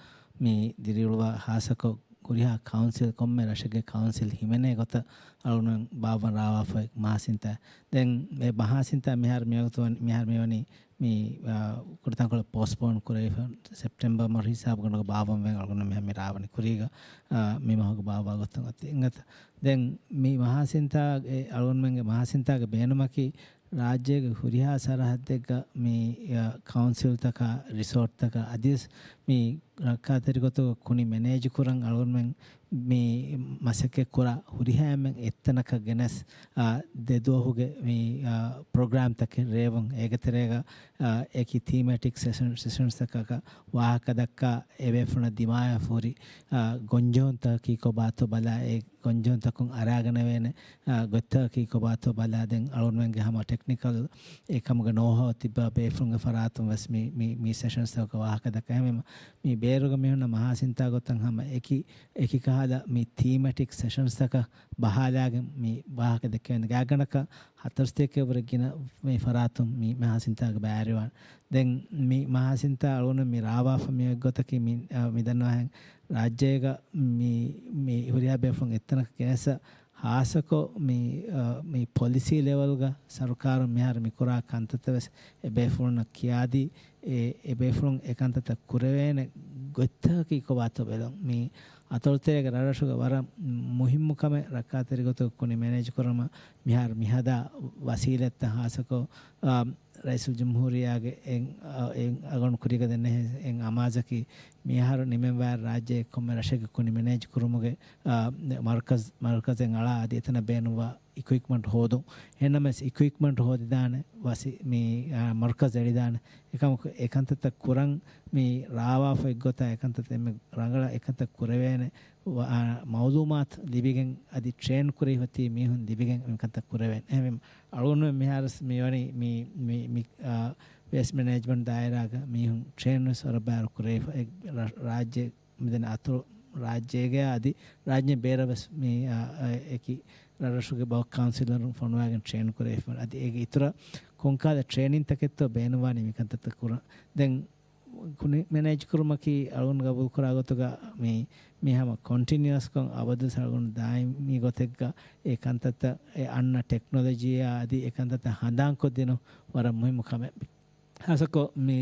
މި ދިރިއުޅުވާ، ހާއްސަކޮށް ހުރިހާ ކައުންސިލް، ކޮންމެ ރަށެއްގެ ކައުންސިލް ހިމެނޭ ގޮތަށް އަޅުގަނޑުމެން ބާއްވަން ރާވާފައި މަހާސިންތާ. ދެން އެ މަހާސިންތާ މިހާރު މިވަގުތު ވަނީ، މިހާރު މިވަނީ މި، އާ، ކުޑަތަންކޮޅެއް ޕޯސްޓްޕޯން ކުރެވިފަ، ސެޕްޓެމްބަރ މަހު ހިސާބުގަނޑުގަ ބާއްވަން ވެގެން އަޅުގަނޑު މިހާރު މި ރާވަނީ ކުރީގަ، އާ، މި މަހުގަ ބާއްވާ ގޮތުން އޮތީ. އިނގޭތަ؟ ދެން މި މަހާސިންތާ، އެ، އަޅުގަނޑުމެންގެ މަހާސިންތާގެ ބޭނުމަކީ ރާއްޖޭގެ ހުރިހާ ސަރަހައްދެއްގަ މި، އާ، ކައުންސިލްތަކާ ރިސޯޓްތަކާ އަދިވެސް މި ރައްކާތެރި ގޮތުގަ ކުނި މެނޭޖު ކުރަން އަޅުގަނޑުމެން މި މަސައްކަތް ކުރާ ހުރިހާ އެންމެން އެއްތަނަކަށް ގެނެސް، އާ، ދެ ދުވަހުގެ މި، އާ، ޕްރޮގްރާމްތަކެއް ރޭވުން އޭގެ ތެރޭގަ، އާ، އެކި ތީމެޓިކް ސެޝަން، ސެޝަންސްތަކަކަށް ވާހަކަ ދައްކާ އެބޭފުޅުންނަށް ދިމާވެފަ ހުރި، އާ، ގޮންޖެހުންތަކަކީ ކޮބާތޯ ބަލާ، އެ ގޮންޖެހުންތަކުން އަރާގަނެވޭނެ، އާ، ގޮތްތަކަކީ ކޮބާތޯ ބަލާ، ދެން އަޅުގަނޑުމެންގެ ހަމަ ޓެކްނިކަލް އެކަމުގެ ނޯހައު ތިއްބާ ބޭފުޅުންގެ ފަރާތުން ވެސް މި، މި، މި ސެޝަންސްތަކުގެ ވާހަކަ ދައްކާ. އެހެންވީމަ، މި ބޭރުގަ މި ހުންނަ މަހާސިންތާ ގޮތަށް ހަމަ އެކި، އެކި ކަހަލަ މި ތީމެޓިކް ސެޝަންސްތަކަށް ބަހާލާގެން މި ވާހަކަ ދެއްކެވެން ގާތްގަނޑަކަށް ހަތަރުސަތޭކައަށްވުރެ ގިނަ މި ފަރާތުން މި މަހާސިންތާގަ ބައިވެރިވާނެ. ދެން މި މަހާސިންތާ އަޅުގަނޑު މި ރާވާފަ މި އޮތް ގޮތަކީ މި، އަ، މި ދަންނަވާހެން ރާއްޖޭގަ މި، މި ހުރިހާ ބޭފުޅުން އެއްތަނަކަށް ގެނެސް ހާއްސަކޮށް މި، އަ، މި ޕޮލިސީ ލެވެލްގަ ސަރުކާރުން މިހާރު މި ކުރާ ކަންތައްތައް ވެސް އެ ބޭފުޅުންނަށް ކިޔާދީ، އެ، އެ ބޭފުޅުން އެ ކަންތައްތައް ކުރެވޭނެ ގޮތްތަކަކީ ކޮބާތޯ ބެލުން. މި އަތޮޅުތެރޭގެ ރަށްރަށުގެ ވަރަށް މުހިއްމު ކަމެއް ރައްކާތެރި ގޮތުގަ ކުނި މެނޭޖް ކުރުމަށް މިހާރު މިހަދާ ވަސީލަތްތައް ހާއްސަކޮށް، އާ، ރައީސުލްޖުމްހޫރިއްޔާގެ އެއް، އާ، އެއް އަގުން ކުރީގަ ދެންނެވި އެއް އަމާޒަކީ، މިއަހަރު ނިމެންވާ ރާއްޖެ ކޮންމެ ރަށެއްގެ ކުނި މެނޭޖް ކުރުމުގެ، އާ، މަރުކަޒް، މަރުކަޒެއް އަޅާ އަދި އެތަނަށް ބޭނުންވާ އިކުއިޕްމަންޓް ހޯދުން. އެހެންނަމަވެސް އިކުއިޕްމަންޓް ހޯދިދާނެ ވަސި-، މި، އާ، މަރުކަޒް އެޅިދާނެ. އެކަމަކު އެ ކަންތައްތައް ކުރަން މި ރާވާފަ އެއްގޮތަށް އެކަންތައް އެންމެ ރަނގަޅަށް އެކަންތައް ކުރެވޭނެ، ވަ-، އާ، މައުލޫމާތު ލިބިގެން އަދި ޓްރޭން ކުރެވިފަ މީހުން ލިބިގެން މިކަންތައް ކުރެވޭނެ. އެހެންވީމަ، އަޅުގަނޑުމެން މިހާރު މިވަނީ މި، މި، މި، އާ، ވޭސްޓް މެނޭޖްމަންޓް ދާއިރާގަ މީހުން ޓްރޭން ވެސް ވަރަށް ބާރު ކުރެވިފަ. އެ ރަ-، ރާއްޖެ، މިދެން އަތޮޅު ރާއްޖޭގެ އަދި ރާއްޖޭ ބޭރަށް ވެސް މި، އާ، އާ، އެކި ރަށްރަށުގެ ބްލޮކް ކައުންސިލަރުން ފޮނުވާގެން ޓްރޭން ކުރެވިފަ. އަދި އޭގެ އިތުރަށް ކޮންކަހަލަ ޓްރޭނިންތަކެއްތޯ ބޭނުންވާނީ މިކަންތައްތައް ކުރަން. ދެން ކުނި މެނޭޖް ކުރުމަކީ އަޅުގަނޑު ގަބޫލު ކުރާ ގޮތުގަ މި، މި ހަމަ ކޮންޓިނިއުއަސްކޮށް އަބަދުވެސް އަޅުގަނޑު ދާއިމީ ގޮތެއްގަ އެ ކަންތައްތައް އެ އަންނަ ޓެކްނޮލޮޖީއާ އަދި އެ ކަންތައްތައް ހަނދާންކޮށްދިނުން ވަރަށް މުހިއްމު ކަމެއް. ހާއްސަކޮށް މި،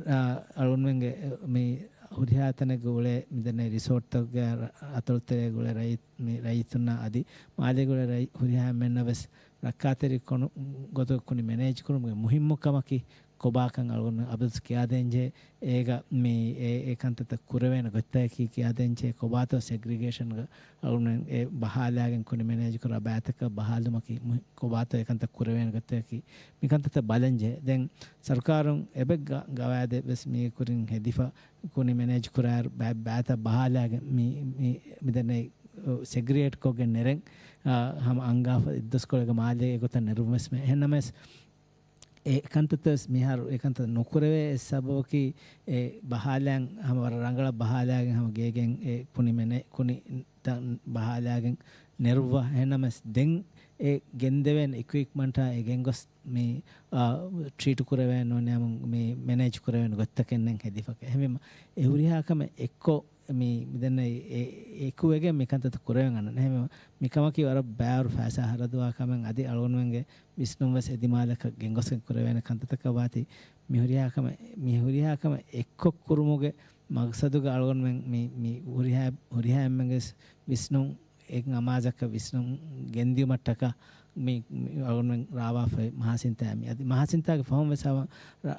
އާ، އަޅުގަނޑުމެންގެ މި ހުރިހާ ތަނެއްގަ އުޅޭ މިދެންނެވި ރިސޯޓްތަކުގެ ރަ-، އަތޮޅުތެރޭގަ އުޅޭ ރައްޔިތް-، މި ރައްޔިތުންނާ އަދި މާލޭގަ އުޅޭ ރައްޔި-، ހުރިހާ އެންމެންނަށް ވެސް ރައްކާތެރި ކޮނު-، ގޮތުގަ ކުނި މެނޭޖް ކުރުމުގެ މުހިއްމު ކަމަކީ ކޮބާކަން އަޅުގަނޑު އަބަދު ކިޔާދޭންޖެހޭ. އޭގަ މި އެ، އެ ކަންތައްތައް ކުރެވޭނެ ގޮތްތަކަކީ ކިޔާދޭންޖެހޭ. ކޮބާތޯ ސެގްރިގޭޝަންގަ އަޅުގަނޑު އެ ބަހާލާގެން ކުނި މެނޭޖް ކުރާ ބައިތަކަށް ބަހާލުމަކީ މުހި-، ކޮބާތޯ އެކަންތައް ކުރެވޭނެ ގޮތްތަކަކީ މިކަންތައްތައް ބަލަންޖެހޭ. ދެން ސަރުކާރުން އެބަ ގަ-، ގަވާއިދެއް ވެސް މީގެ ކުރިން ހެދިފަ ކުނި މެނޭޖް ކުރާއިރު ބައި-، ބައިތައް ބަހާލާގެން މި، މި، މިދެންނެވި ސެގްރިގޭޓް ކޮށްގެން ނެރެން، އާ، ހަމަ އަންގާފަ އެއްދުވަސްކޮޅެއްގަ މާލޭ އެގޮތަށް ނެރުން ވެސް މެ-، އެހެންނަމަވެސް، އެ ކަންތައްތައް ވެސް މިހާރު އެ ކަންތައް ނުކުރެވޭ އެއް ސަބަބަކީ، އެ ބަހާލައިން ހަމަ ވަރަށް ރަނގަޅަށް ބަހާލާގެން ހަމަ ގޭގެން އެ ކުނި މެނޭ-، ކުނި ތަން ބަހާލާގެން ނެރުއްވާ. އެހެންނަމަވެސް ދެން އެ ގެންދެވޭނެ އިކުއިޕްމަންޓާ އެ ގެންގޮސް މި، އާ، ޓްރީޓު ކުރެވޭނެ ނޫން ނަމަ މި މެނޭޖް ކުރެވޭނެ ގޮތްތަކެއް ނެތް ހެދިފަ. އެހެންވީމަ އެ ހުރިހާ ކަމެއް އެއްކޮށް މި، މިދެންނެވި އެ، އެކުވެގެން މި ކަންތައްތައް ކުރެވެން އަންނަން. އެހެންވީމަ މިކަމަކީ ވަރަށް ބާރު ފައިސާ ހަރަދުވާ ކަމެއް އަދި އަޅުގަނޑުމެންގެ ވިސްނުން ވެސް އެ ދިމާލަކަށް ގެންގޮސްގެން ކުރެވޭނެ ކަންތައްތަކަށް ވާތީ، މި ހުރިހާ ކަމެއް، މި ހުރިހާ ކަމެއް އެއްކޮށް ކުރުމުގެ މަގްސަދުގަ އަޅުގަނޑުމެން މި، މި ހުރިހާ، ހުރިހާ އެންމެންގެ ވިސްނުން އެއް އަމާޒަކަށް ވިސްނުން ގެންދިޔުމަށްޓަކާ މި، މި އަޅުގަނޑުމެން ރާވާފައި މަހާސިންތާ މި. އަދި މަހާސިންތާގެ ފަހުން ވެސް އަ-،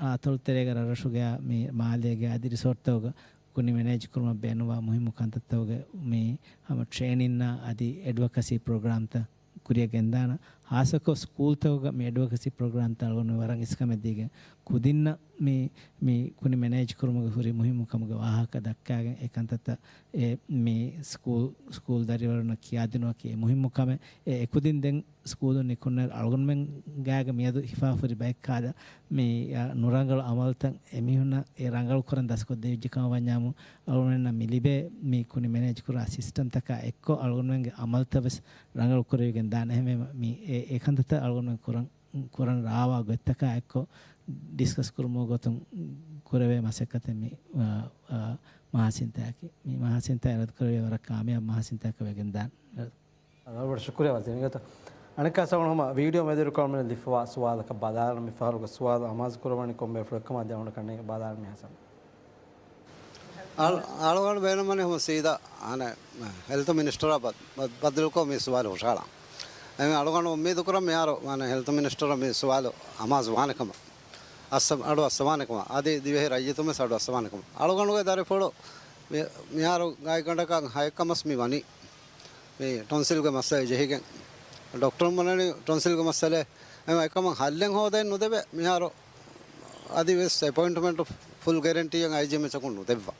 އަތޮޅު ތެރޭގަ ރަށްރަށުގެ މި މާލޭގެ އަދި ރިސޯޓްތަކުގަ ކުނި މެނޭޖް ކުރުމަށް ބޭނުންވާ މުހިއްމު ކަންތައްތަކުގެ މި ހަމަ ޓްރޭނިންއާ އަދި އެޑްވަކަސީ ޕްރޮގްރާމްތައް ކުރިއަށް ގެންދާނަ. ހާއްސަކޮށް ސްކޫލްތަކުގަ މި އެޑްވަކަސީ ޕްރޮގްރާމްތައް އަޅުގަނޑު ވަރަށް އިސްކަމެއް ދީގެން ކުދިންނަށް މި، މި ކުނި މެނޭޖް ކުރުމުގެ ހުރި މުހިއްމު ކަމުގެ ވާހަކަ ދައްކާގެން އެ ކަންތައްތައް އެ މި ސްކޫލް، ސްކޫލް ދަރިވަރުންނަށް ކިޔާދިނުމަކީ އެ މުހިއްމު ކަމެއް. އެ އެކުދިން ދެން ސްކޫލުން ނިކުންނައިރު އަޅުގަނޑުމެން ގާގަ މިއަދު ހިފާފުރި ބައެއް ކާދަ މި، އަ، ނުރަނގަޅު އަމަލުތައް އެމީހުންނަށް އެ ރަނގަޅު ކުރަން ދަސްކޮށްދެވިއްޖެ ކަމަށް ވަންޏާމު، އަޅުގަނޑުމެންނަށް މި ލިބޭ މި ކުނި މެނޭޖް ކުރާ ސިސްޓަމްތަކާ އެއްކޮށް އަޅުގަނޑުމެންގެ އަމަލުތައް ވެސް ރަނގަޅު ކުރެވިގެން ދާނެ. އެހެންވީމަ މި އެ، އެ ކަންތައްތައް އަޅުގަނޑުމެން ކުރަން، ކުރަން ރާވާ ގޮތްތަކާ އެއްކޮށް ޑިސްކަސް ކުރުމުގެ ގޮތުން ކުރެވޭ މަސައްކަތެއް މި، އާ، އާ، މަހާސިންތާއަކީ. މި މަހާސިންތާ އިރާދަކުރެވޭ ވަރަށް ކާމިޔާބު މަހާސިންތާއަކަށް ވެގެން ދާނެ. ވަރަށް ބޮޑަށް ޝުކުރިއްޔާ ވަޒީރު. އިނގޭތޯ، އަނެއްކާ ސަވަން ހަމަ ވީޑިއޯ މެދުވެރިކޮށް މި ލިފުވާ ސުވާލަކަށް ބަލާލަން. މި ފަހަރުގެ ސުވާލު އަމާޒު ކުރައްވަނީ ކޮންމެ ފުޅެއްކަމާ ދެ އަޅުގަނޑަށް ކަންނޭނގެ ބަލާލަން މި ހަސަން. އަޅު-، އަޅުގަނޑު ބޭނުމަނީ ހަމަ ސީދާ އަނެއް ހެލްތު މިނިސްޓަރާ ބަދ-، ބަދް-، ބައްދަލުކޮށް މި ސުވާލު ހުށަހަޅަން. އެހެން އަޅުގަނޑު އުއްމީދު ކުރަން މިހާރު އަނެއް ހެލްތު މިނިސްޓަރަށް މި ސުވާލު އަމާޒު ވާނެ ކަމަށް. އައްސަ-، އަޑު އައްސަވާނެ ކަމަށް. އަދި ދިވެހި ރައްޔިތުން ވެސް އަޑު އައްސަވާނެ ކަމަށް. އަޅުގަނޑުގެ ދަރިފުޅު މި-، މިހާރު ގާތްގަނޑަކަށް ހައެއްކަ މަސް މި ވަނީ. މި ޓޮންސިލްގެ މައްސަލަ ޖެހިގެން ޑޮކްޓަރުން ވަނަނީ ޓޮންސިލްގެ މައްސަލަ އެކަމަށް ހައްލެއް ހޯދައެއް ނުދެވޭ. މިހާރު އަދި ވެސް އެޕޮއިންޓްމަންޓް ފުލް ގެރެންޓީއެއް އައިޖީއެމްއެޗަކުން ނުދެއްވާ.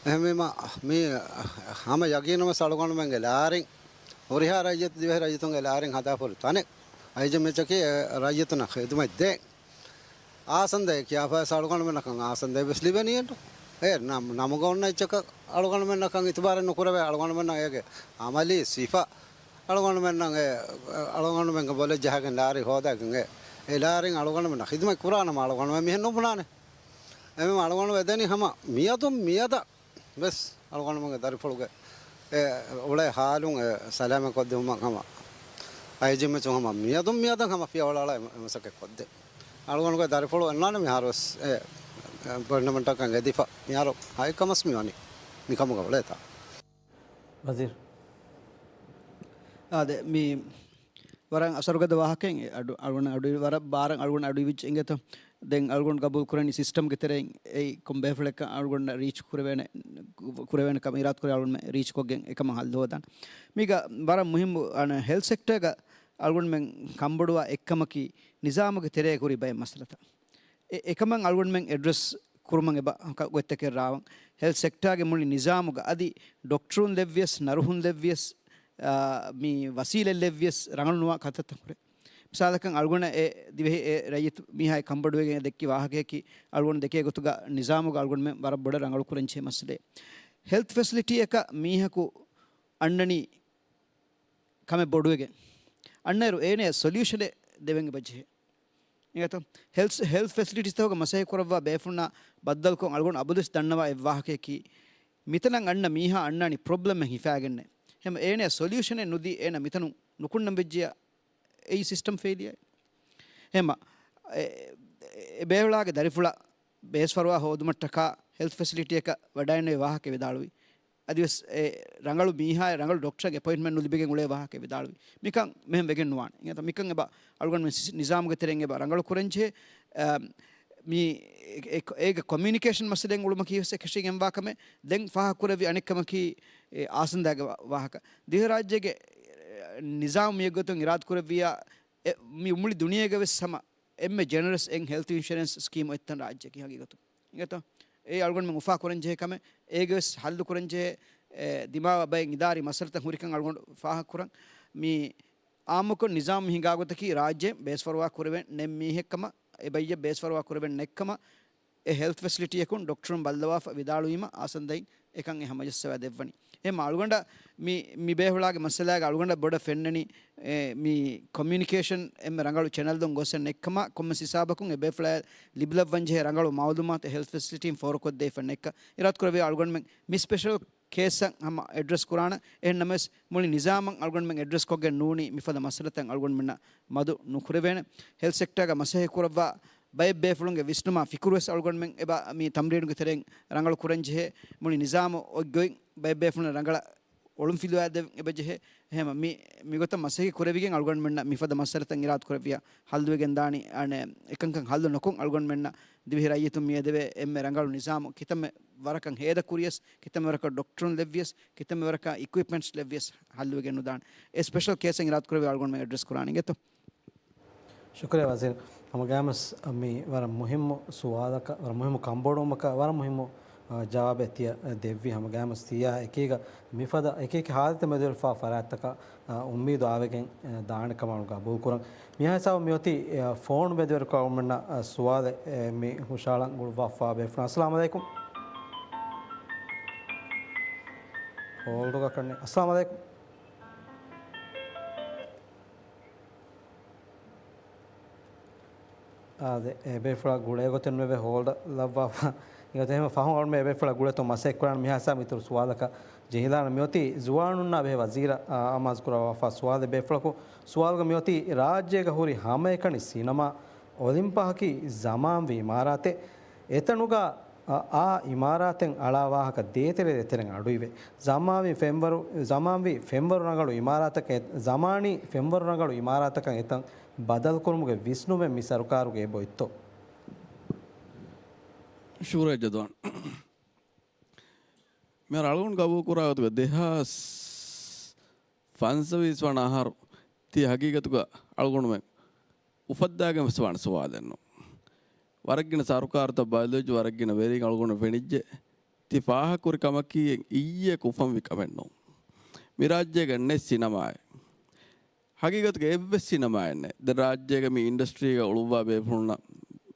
އެހެންވީމަ، މީ ހަމަ ޔަގީނުން ވެސް އަޅުގަނޑުމެންގެ ލާރިން ހުރިހާ ރައްޔިތު، ދިވެހި ރައްޔިތުންގެ ލާރިން ހަދާފަހުރި ތަނެއް އައިޖީއެމްއެޗަކީ ރައްޔިތުންނަށް ޚިދުމަތް ދޭން. އާސަންދައެއް ކިޔާފައިސް އަޅުގަނޑުމެންނަކަށް އާސަންދައެއް ވެސް ލިބެނީއެއްނު. އެ ނަމް-، ނަމުގަ އޮންނަ އެއްޗަކަށް އަޅުގަނޑުމެންނަކަށް އިތުބާރެއް ނުކުރެވޭ. އަޅުގަނޑުމެންނަށް އޭގެ އަމަލީ ސިފަ އަޅުގަނޑުމެންނަށް އެ، އަޅުގަނޑުމެންގެ ބޮލެއް ޖަހަގެން ލާރި ހޯދައިގެން އެ، އެ ލާރިން އަޅުގަނޑުމެންނަށް ޚިދުމަތް ކުރާނަމަ އަޅުގަނޑުމެން މިހެން ނުބުނާނެ. އެމެ އަޅުގަނޑު އެދެނީ ހަމަ މިއަދުން މިއަދަށް ވެސް އަޅުގަނޑުމެންގެ ދަރިފުޅުގެ އެ އުޅޭ ހާލުން އެ ސަލާމަތް ކޮށްދިއުމަށް ހަމަ އައިޖީއެމްއެޗުން ހަމަ މިއަދުން މިއަދަށް ހަމަ ފިޔަވަޅާލާ މަސައްކަތް ކޮށްދޭ. އަޅުގަނޑުގެ ދަރިފުޅު އަންނާނެ މިހާރު ވެސް އެ އެޕޮއިންޓްމަންޓަކަށް އެދިފަ މިހާރު ހައެއްކަ މަސް މި ވަނީ މިކަމުގަ އުޅޭތާ. ވަޒީރު. އާދެ، މި ވަރަށް އަސަރުގަދަ ވާހަކައެއް. އެ އަޑު، އަޅުގަނޑު އަޑު ވަރަށް ބާރަށް އަޅުގަނޑު އަޑު އިވިއްޖެ އިނގޭތޯ. ދެން އަޅުގަނޑު ގަބޫލު ކުރަނީ ސިސްޓަމްގެ ތެރެއިން އެއީ ކޮން ބޭފުޅެއްކަން އަޅުގަނޑަށް ރީޗް ކުރެވޭނެ، ކުރެވޭނެ ކަމަށް އިރާދަ ކުރެ އަޅުގަނޑުމެން ރީޗް ކޮށްގެން އެކަމަށް ހައްލު ހޯދާނެ. މީގަ ވަރަށް މުހިއްމު އަނެއް ހެލްތް ސެކްޓަރގަ އަޅުގަނޑުމެން ކަންބޮޑުވާ އެއްކަމަކީ ނިޒާމުގެ ތެރޭގަ ހުރި ބައެއް މައްސަލަތައް. އެ، އެކަމަށް އަޅުގަނޑުމެން އެޑްރެސް ކުރުމަށް އެބަ ކަ-، ގޮތްތަކެއް ރާވަން. ހެލްތް ސެކްޓާގެ މުޅި ނިޒާމުގަ އަދި ޑޮކްޓަރުން ލެއްވިޔަސް، ނަރުހުން ލެއްވިޔަސް، އާ، މި ވަސީލަތް ލެއްވިޔަސް ރަނގަޅު ނުވާ ކަންތައްތައް ހުރޭ. މިސާލަކަށް އަޅުގަނޑަށް އެ ދިވެހި އެ ރައްޔިތު މީހާއެއް ކަންބޮޑުވެގެން ދެއްކި ވާހަކަޔަކީ އަޅުގަނޑު ދެކޭ ގޮތުގަ ނިޒާމުގަ އަޅުގަނޑުމެން ވަރަށް ބޮޑަށް ރަނގަޅު ކުރަންޖެހޭ މައްސަލައެއް. ހެލްތް ފެސިލިޓީއަކަށް މީހަކު އަންނަނީ ކަމެއް ބޮޑުވެގެން އަންނައިރު އޭނަޔަށް ސޮލިއުޝަނެއް ދެވެން އެބަޖެހޭ. އިނގޭތޯ؟ ހެލްތް، ހެލްތް ފެސިލިޓީސްތަކުގަ މަސައްކަތް ކުރައްވާ ބޭފުޅުންނާ ބައްދަލުކޮށް އަޅުގަނޑު އަބަދުވެސް ދަންނަވާ އެއްވާހަކަޔަކީ، މިތަނަށް އަންނަ މީހާ އަންނާނީ ޕްރޮބްލަމެއް ހިފާގެންނޭ. ހަމަ އޭނަޔަށް ސޮލިއުޝަނެއް ނުދީ އޭނަ މިތަނުން ނުކުންނަން ވެއްޖިއްޔާ އެއީ ސިސްޓަމް ފެއިލިއަރ. ހަމަ އެ، އެ ބޭފުޅާގެ ދަރިފުޅަށް ބޭސްފަރުވާ ހޯދުމަށްޓަކާ ހެލްތް ފެސިލިޓީއަކަށް ވަޑައިންނެވި ވާހަކަ ވިދާޅުވި. އަދިވެސް އެ ރަނގަޅު މީހާއެއް ރަނގަޅު ޑޮކްޓަރަށް އެޕޮއިންޓްމަންޓް ނުލިބިގެން އުޅޭ ވާހަކަ ވިދާޅުވި. މިކަން މިހެން ވެގެން ނުވާނެ. އިނގޭތަ؟ މިކަން އެބަ އަޅުގަނޑުމެން ސި-، ނިޒާމުގެ ތެރެއިން އެބަ ރަނގަޅު ކުރަންޖެހޭ. އަ، މި އެ-، އެ-، އޭގެ ކޮމިއުނިކޭޝަން މައްސަލައިން އުޅުމަކީ ވެސް އެކަށީގެންވާ ކަމެއް. ދެން ފާހަގަކުރެއްވި އަނެއްކަމަކީ، އެ، އާސަންދާގެ ވާ-، ވާހަކަ. ދިވެހިރާއްޖޭގެ، އެ، ނިޒާމު މިއެއްގޮތުން އިރާދަކުރެއްވިއްޔާ، އެ، މި މުޅި ދުނިޔޭގަ ވެސް ހަމަ އެންމެ ޖެނެރަސް އެއް ހެލްތް އިންޝުއަރެންސް ސްކީމް އޮތްތަން ރާއްޖެއަކީ ހަގީގަތު. އިނގޭތޯ؟ އެއީ އަޅުގަނޑުމެން އުފާ ކުރަންޖެހޭ ކަމެއް. އޭގެ ވެސް ހައްލު ކުރަންޖެހޭ، އެ، ދިމާވާ ބައެއް އިދާރީ މައްސަލަތައް ހުރިކަން އަޅުގަނޑު ފާހަގަކުރަން. މި އާއްމުކޮށް ނިޒާމު ހިނގާ ގޮތަކީ ރާއްޖޭން ބޭސްފަރުވާ ކުރެވެން ނެތް މީހެއްކަމަށް، އެ ބައްޔަށް ބޭސްފަރުވާ ކުރެވެން ނެތްކަމަށް، އެ ހެލްތް ފެސިލިޓީއަކުން ޑޮކްޓަރުން ބައްލަވާފަ ވިދާޅުވީމަ އާސަންދައިން އެކަން އެ ހަމަޖައްސަވާ ދެއްވަނީ. އެހެން އަޅުގަނޑަށް މި، މި ބޭފުޅާގެ މައްސަލާގެ އަޅުގަނޑަށް ބޮޑަށް ފެންނަނީ، އެ، މި ކޮމިއުނިކޭޝަން އެންމެ ރަނގަޅު ޗެނަލްދޮން ގޮސް ނެތްކަމަށް، ކޮންމެސް ހިސާބަކުން އެ ބޭފުޅާ ލިބިލައްވަންޖެހޭ ރަނގަޅު މައުލޫމާތު ހެލްތް ފެސިލިޓީން ފޯރުކޮށްދޭފަ ނެތްކަން. އިރާދަކުރެއްވިއްޔާ އަޅުގަނޑުމެން މި ސްޕެޝަލް ކޭސްއަށް ހަމަ އެޑްރެސް ކުރާނަ. އެހެން ނަމަވެސް މުޅި ނިޒާމަށް އަޅުގަނޑުމެން އެޑްރެސް ކޮށްގެން ނޫނީ މިފަދަ މައްސަލަތައް އަޅުގަނޑުމެންނަށް މަދު ނުކުރެވޭނެ. ހެލްތް ސެކްޓާގަ މަސައްކަތް ކުރައްވާ ބައެއް ބޭފުޅުންގެ ވިސްނުމާ ފިކުރުވެސް އަޅުގަނޑުމެން އެބަ މި ތަމްރީނުގެ ތެރެއިން ރަނގަޅު ކުރަންޖެހޭ. މުޅި ނިޒާމު އޮތްގޮތް ބައެއް ބޭފުޅުން ރަނގަޅަށް އޮޅުންފިލުވާ ދެ އެބަޖެހޭ. އެހެން މި، މިގޮތަށް މަސައްކަތް ކުރެވިގެން އަޅުގަނޑުމެންނަށް މިފަދަ މައްސަލަތައް އިރާދަ ކުރެއްވިޔާ ހައްލުވެގެން ދާނީ. އަނެއް އެކަންކަން ހައްލު ނުކޮށް އަޅުގަނޑުމެންނަށް ދިވެހި ރައްޔިތުން މިއަދެވޭ އެންމެ ރަނގަޅު ނިޒާމު ކިތަންމެ ވަރަކަށް ހޭދަ ކުރިޔަސް، ކިތަންމެ ވަރަކަށް ޑޮކްޓަރުން ލެއްވިޔަސް، ކިތަންމެ ވަރަކަށް އިކުއިޕްމަންޓްސް ލެއްވިޔަސް ހައްލުވެގެން ނުދާނެ. އެ ސްޕެޝަލް ކޭސްއެއް އިރާދަ ކުރެވި އަޅުގަނޑުމެން އެޑްރެސް ކުރާނެ އިނގޭތޯ. ޝުކުރިއްޔާ ވަޒީރު. ހަމަގައިމުވެސް މި ވަރަށް މުހިއްމު ސުވާލަކަށް، ވަރަށް މުހިއްމު ކަންބޮޑުވުމަކަށް، ވަރަށް މުހިއްމު، އަ، ޖަވާބެއް ތިޔަ ދެއްވި. ހަމަގައިމުވެސް ތިޔާ އެކީގަ މިފަދަ އެކި އެކި ހާލަތެއް މެދުވެރިފާ ފަރާތްތަކަށް، އަ، އުއްމީދު އާވެގެން، އަ، ދާނެ ކަމަށް ގަބޫލު ކުރަން. މިހާ ހިސާބަށް މިއޮތީ، އަ، ފޯނު މެދުވެރިކޮށް އަޅުގަނޑުމެންނަށް، އަ، ސުވާލެއް، އެ، މި ހުށަހަޅަން ގުޅުއްވާފާ ބޭފުޅުން. އައްސަލާމު ޢަލައިކުމް. ހޯލްޑުގަ ކަންނޭ. އައްސަލާމު ޢަލައިކުމް. އާދެ، އެބޭފުޅާ ގުޅޭ ގޮތެއް ނުވެ ހޯލްޑަށް ލައްވާފަ. އިނގޭތޯ އެހެން ފަހުން އަޅުމެން އެބޭފުޅާ ގުޅޭތޯ މަސައްކަތް ކުރާނަން މިހާ ހިސާބަށް އިތުރު ސުވާލަކަށް ޖެހިލާނަން. މިއޮތީ ޒުވާނުންނާ ބެހޭ ވަޒީރަށް، އާ، އަމާޒު ކުރައްވާފަ ސުވާލެއް ބޭފުޅަކު. ސުވާލުގަ މިއޮތީ ރާއްޖޭގަ ހުރި ހަމައެކަނި ސިނަމާ އޮލިމްޕަހަކީ ޒަމާންވީ އިމާރާތެއް. އެތަނުގަ އާ، އާ އިމާރާތެއް އަޅާ ވާހަކަ ދޭތެރެ ދޭތެރެން އަޑުއިވޭ. ޒަމާންވީ ފެންވަރު، ޒަމާންވީ ފެންވަރު ރަނގަޅު އިމާރާތަކަށް، ޒަމާނީ ފެންވަރު ރަނގަޅު އިމާރާތަކަށް އެތަން ބަދަލުކުރުމުގެ ވިސްނުމެއް މި ސަރުކާރުގެ އެބައޮތްތޯ؟ ޝުކުރިއްޔާ ޖަދުވާން. މިހާރު އަޅުގަނޑު ގަބޫލުކުރާ ގޮތުގަ ދެހާސް ފަންސަވީސް ވަނަ އަހަރު ތި ހަގީގަތުގަ އަޅުގަނޑުމެން އުފައްދާގެން ވެސް ވާނެ ސުވާލެއްނު. ވަރަށްގިނަ ސަރުކާރުތައް ބަދަލުވެއްޖެ، ވަރަށްގިނަ ވެރިން އަޅުގަނޑު ފެނިއްޖެ. ތި ފާހަގަކުރި ކަމަކީ އިއްޔެކު އުފަންވި ކަމެއްނޫން. މި ރާއްޖޭގަ ނެތް ސިނަމާއެއް. ހަގީގަތުގަ އެއްވެސް ސިނަމާއެއްނެއް. ދެން ރާއްޖޭގަ މި އިންޑަސްޓްރީގަ އުޅުއްވާ ބޭފުޅުންނަށް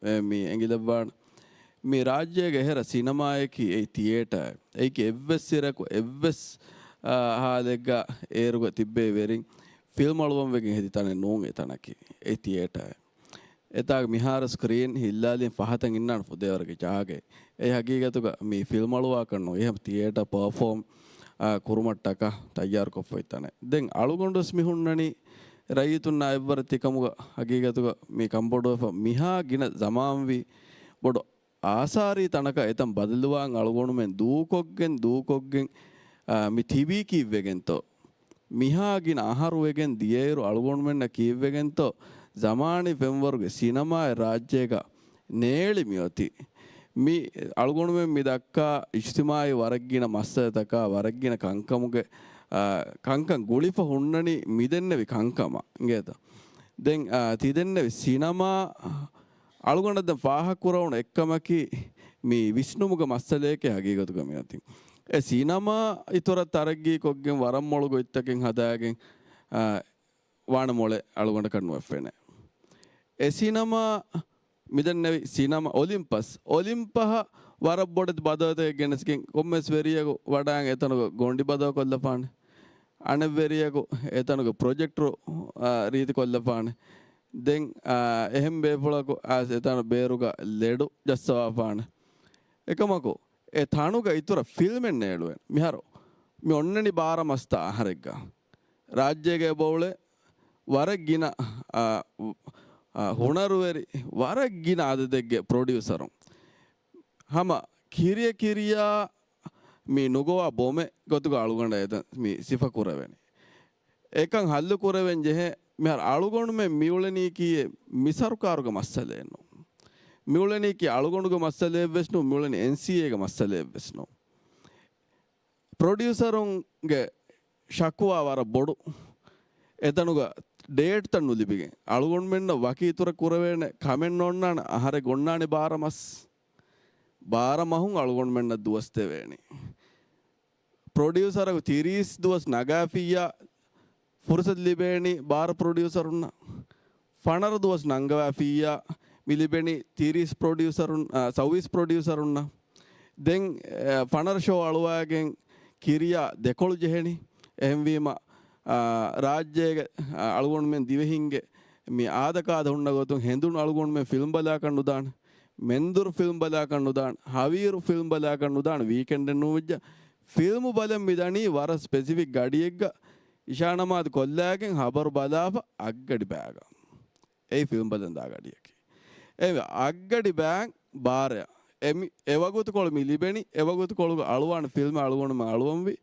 އެ، މި އެނގިލައްވާނެ. މި ރާއްޖޭގެ އެހެރަ ސިނަމާއަކީ އެއީ ތިއޭޓާއެއް. އެއީކީ އެއްވެސް އިރަކު އެއްވެސް، އާ، ހާލެއްގަ އޭރުގަ ތިއްބޭ ވެރިން ފިލްމް އަޅުވަން ވެގެން ހެދި ތަނެއް ނޫން އެތަނަކީ. އެއީ ތިއޭޓާއެއް. އެތާގަ މިހާރު ސްކްރީން ހިއްލާލިން ފަހަތަށް އިންނާނެ ފުދޭވަރުގެ ޖާގައެއް. އެ ހަގީގަތުގަ މި ފިލްމް އަޅުވާކަށް ނޫން. އެހެން ތިއޭޓާ ޕަރފޯމް، އާ، ކުރުމަށްޓަކާ ތައްޔާރުކޮށްފައި ތަނެއް. ދެން އަޅުގަނޑުވެސް މި ހުންނަނީ ރައްޔިތުންނާ އެއްވަރަށް ތިކަމުގަ ހަގީގަތުގަ މި ކަންބޮޑުވެފަ މިހާ ގިނަ ޒަމާންވީ ބޮޑު އާސާރީ ތަނަކަށް އެތަން ބަދަލުވާން އަޅުގަނޑުމެން ދޫކޮށްގެން، ދޫކޮށްގެން، އާ، މި ތިބީ ކީއްވެގެންތޯ؟ މިހާ ގިނަ އަހަރު ވެގެން ދިޔައިރު އަޅުގަނޑުމެންނަށް ކީއްވެގެންތޯ؟ ޒަމާނީ ފެންވަރުގެ ސިނަމާއެއް ރާއްޖޭގަ ނޭޅި މިއޮތީ. މި އަޅުގަނޑުމެން މި ދައްކާ އިޖްތިމާޢީ ވަރަށްގިނަ މައްސަލަތަކާ، ވަރަށްގިނަ ކަންކަމުގެ، އާ، ކަންކަން ގުޅިފަ ހުންނަނީ މިދެންނެވި ކަންކަމަށް އިނގޭތަ؟ ދެން، އާ، ތިދެންނެވި ސިނަމާ އަޅުގަނޑަށް ދެން ފާހަގަކުރެވުނު އެއްކަމަކީ، މި ވިސްނުމުގެ މައްސަލައެކޭ ހަގީގަތުގަ މިއޮތީ. އެ ސިނަމާ އިތުރަށް ތަރައްގީކޮށްގެން ވަރަށް މޮޅު ގޮތްތަކެއް ހަދާގެން، އާ، ވާނެ މޮޅެއް އަޅުގަނޑަކަށް ނުވެފެނޭ. އެ ސިނަމާ މިދެންނެވި ސިނަމާ އޮލިމްޕަސް، އޮލިމްޕަހަށް ވަރަށް ބޮޑެތި ބަދަލުތަކެއް ގެނެސްގެން ކޮންމެސް ވެރިޔަކު ވަޑާން އެތަނުގަ ގޮނޑި ބަދަލުކޮށްލަފާނެ. އަނެއް ވެރިޔަކު އެތަނުގެ ޕްރޮޖެކްޓަރު، އާ، ރީތިކޮށްލަފާނެ. ދެން، އާ، އެހެން ބޭފުޅަކު އާސް އެތަނު ބޭރުގަ ލެޑު ޖައްސަވާފާނެ. އެކަމަކު، އެ ތަނުގަ އިތުރަށް ފިލްމެއް ނޭޅުވޭނެ. މިހާރު މި އޮންނަނީ ބާރަ މަސްތާ އަހަރެއްގަ. ރާއްޖޭގަ އެބައުޅޭ ވަރަށް ގިނަ، އާ، އާ، ހުނަރުވެރި، ވަރަށް ގިނަ އަދަދެއްގެ ޕްރޮޑިއުސަރުން. ހަމަ ކިރިޔަ ކިރިޔާ މި ނުގޮވާ ބޮމެއް ގޮތުގަ އަޅުގަނޑަށް އެތަން މި ސިފަ ކުރެވެނީ. އެކަން ހައްލު ކުރެވެން ޖެހޭ. މިހާރު އަޅުގަނޑުމެން މިއުޅެނީކީ މި ސަރުކާރުގެ މައްސަލައެއް ނޫން. މިއުޅެނީކީ އަޅުގަނޑުގެ މައްސަލައެއް ވެސް ނޫން، މިއުޅެނީ އެންސީއޭގެ މައްސަލައެއް ވެސް ނޫން. ޕްރޮޑިއުސަރުންގެ ޝަކުވާ ވަރަށް ބޮޑު. އެތަނުގަ ޑޭޓްތައް ނުލިބިގެން އަޅުގަނޑުމެންނަށް ވަކި އިތުރަށް ކުރެވޭނެ ކަމެއް ނޯންނާނެ. އަހަރެއް އޮންނާނެ ބާރަ މަސް. ބާރަ މަހުން އަޅުގަނޑުމެންނަށް ދުވަސް ދެވޭނީ. ޕްރޮޑިއުސަރަކު ތިރީސް ދުވަސް ނަގާފިއްޔާ ފުރުސަތު ލިބޭނީ ބާރަ ޕްރޮޑިއުސަރުންނަށް. ފަނަރަ ދުވަސް ނަންގަވާފިއްޔާ މި ލިބެނީ ތިރީސް ޕްރޮޑިއުސަރުން، އާ، ސައުވީސް ޕްރޮޑިއުސަރުންނަށް. ދެން، އާ، ފަނަރަ ޝޯ އަޅުވާގެން ކިރިޔާ ދެކޮޅު ޖެހެނީ. އެހެންވީމަ، އާ، ރާއްޖޭގެ، އާ، އަޅުގަނޑުމެން ދިވެހިންގެ މި އާދަކާދަ ހުންނަ ގޮތުން ހެނދުނު އަޅުގަނޑުމެން ފިލްމް ބަލާކަށް ނުދާނެ. މެންދުރު ފިލްމް ބަލާކަށް ނުދާނެ. ހަވީރު ފިލްމް ބަލާކަށް ނުދާނެ. ވީކެންޑެއް ނޫން ވެއްޖެ. ފިލްމު ބަލަން މި ދަނީ ވަރަށް ސްޕެސިފިކް ގަޑިއެއްގަ އިޝާ ނަމާދު ކޮށްލާގެން ހަބަރު ބަލާފަ އަށްގަޑި ބައިގަ. އެއީ ފިލްމް ބަލަން ދާ ގަޑިއަކީ. އެ އަށްގަޑި ބައިން ބާރަޔަށް. އެ މި، އެ ވަގުތުކޮޅު މި ލިބެނީ، އެ ވަގުތުކޮޅުގަ އަޅުވާނެ ފިލްމް އަޅުގަނޑުމެން އަޅުވަންވީ.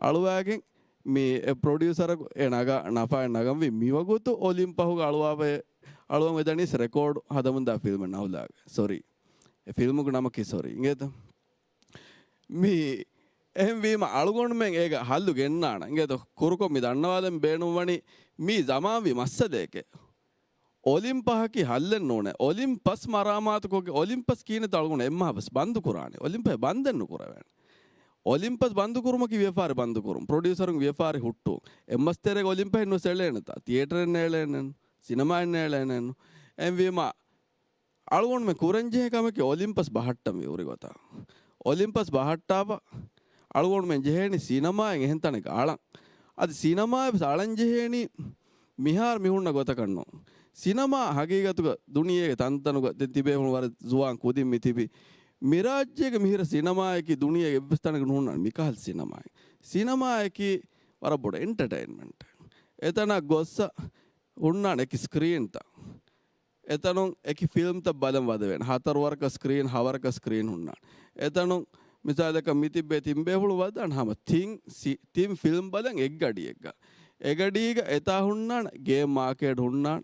އަޅުވާގެން މި ޕްރޮޑިއުސަރަކު އެ ނަގާ ނަފާއެއް ނަގަންވީ މިވަގުތު އޮލިމްޕަހުގެ އަޅުވާފައި އަޅުވަން ވެދަނީސް ރެކޯޑް ހަދަމުންދާ ފިލްމެއް ނަހުލާގެ. ސޮރީ. އެ ފިލްމުގެ ނަމަކީ ސޮރީ. އިނގޭތަ؟ މި އެހެންވީމަ އަޅުގަނޑުމެން އޭގަ ހައްލު ގެންނާނަ. އިނގޭތޯ؟ ކުރުކޮށް މި ދަންނަވާލަން ބޭނުންވަނީ މީ ޒަމާންވީ މައްސަލައެކޭ. އޮލިމްޕަހަކީ ހައްލެއް ނޫނޭ. އޮލިމްޕަސް މަރާމާތުކޮށްގެ އޮލިމްޕަސް ކީނެތަ އަޅުގަނޑު އެއްމަހަވެސް ބަންދު ކުރާނެ. އޮލިމްޕަހެއް ބަންދެއް ނުކުރެވޭނެ. އޮލިމްޕަސް ބަންދު ކުރުމަކީ ވިޔަފާރި ބަންދު ކުރުން. ޕްރޮޑިއުސަރުން ވިޔަފާރި ހުއްޓުން. އެއްމަސް ތެރޭގަ އޮލިމްޕަހެއް ނުސް އެޅޭނެތާ. ތިއޭޓަރެއް ނޭޅޭނެން. ސިނަމާއެއް ނޭޅޭނެން. އެހެންވީމަ އަޅުގަނޑުމެން ކުރަންޖެހޭ ކަމަކީ އޮލިމްޕަސް ބަހައްޓަން ވީ ހުރި ގޮތަށް. އޮލިމްޕަސް ބަހައްޓާފަ އަޅުގަނޑުމެން ޖެހޭނީ ސިނަމާއެއް އެހެން ތަނެއް އަޅަން. އަދި ސިނަމާއެއް ވެސް އަޅަން ޖެހޭނީ މިހާރު މި ހުންނަ ގޮތަކަށް ނޫން. ސިނަމާ ހަގީގަތުގަ ދުނިޔޭގެ ތަންތަނުގަ ދެން ތިބޭފުޅުން ވަރަށް ޒުވާން ކުދިން މި ތިބި. މި ރާއްޖޭގެ މިހިރަ ސިނަމާއަކީ ދުނިޔޭގެ އެއްވެސް ތަނަކަށް ނުހުންނާނެ މިކަހަލަ ސިނަމާއެއް. ސިނަމާއަކީ ވަރަށް ބޮޑު އެންޓަޓައިންމަންޓެއް. އެތަނަށް ގޮއްސަ ހުންނާނެ އެކި ސްކްރީންތައް. އެތަނުން އެކި ފިލްމްތައް ބަލަން ވަދެވޭނެ. ހަތަރު ވަރަކަށް ސްކްރީން، ހަ ވަރަކަށް ސްކްރީން ހުންނާނެ. އެތަނުން މިސާލަކަށް މިތިއްބޭ ތިން ބޭފުޅުން ވަދާނެ ހަމަ ތިން ސި-، ތިން ފިލްމް ބަލަން އެއްގަޑިއެއްގަ. އެގަޑީގަ އެތާ ހުންނާނެ ގޭމް މާކޭޓް ހުންނާނެ،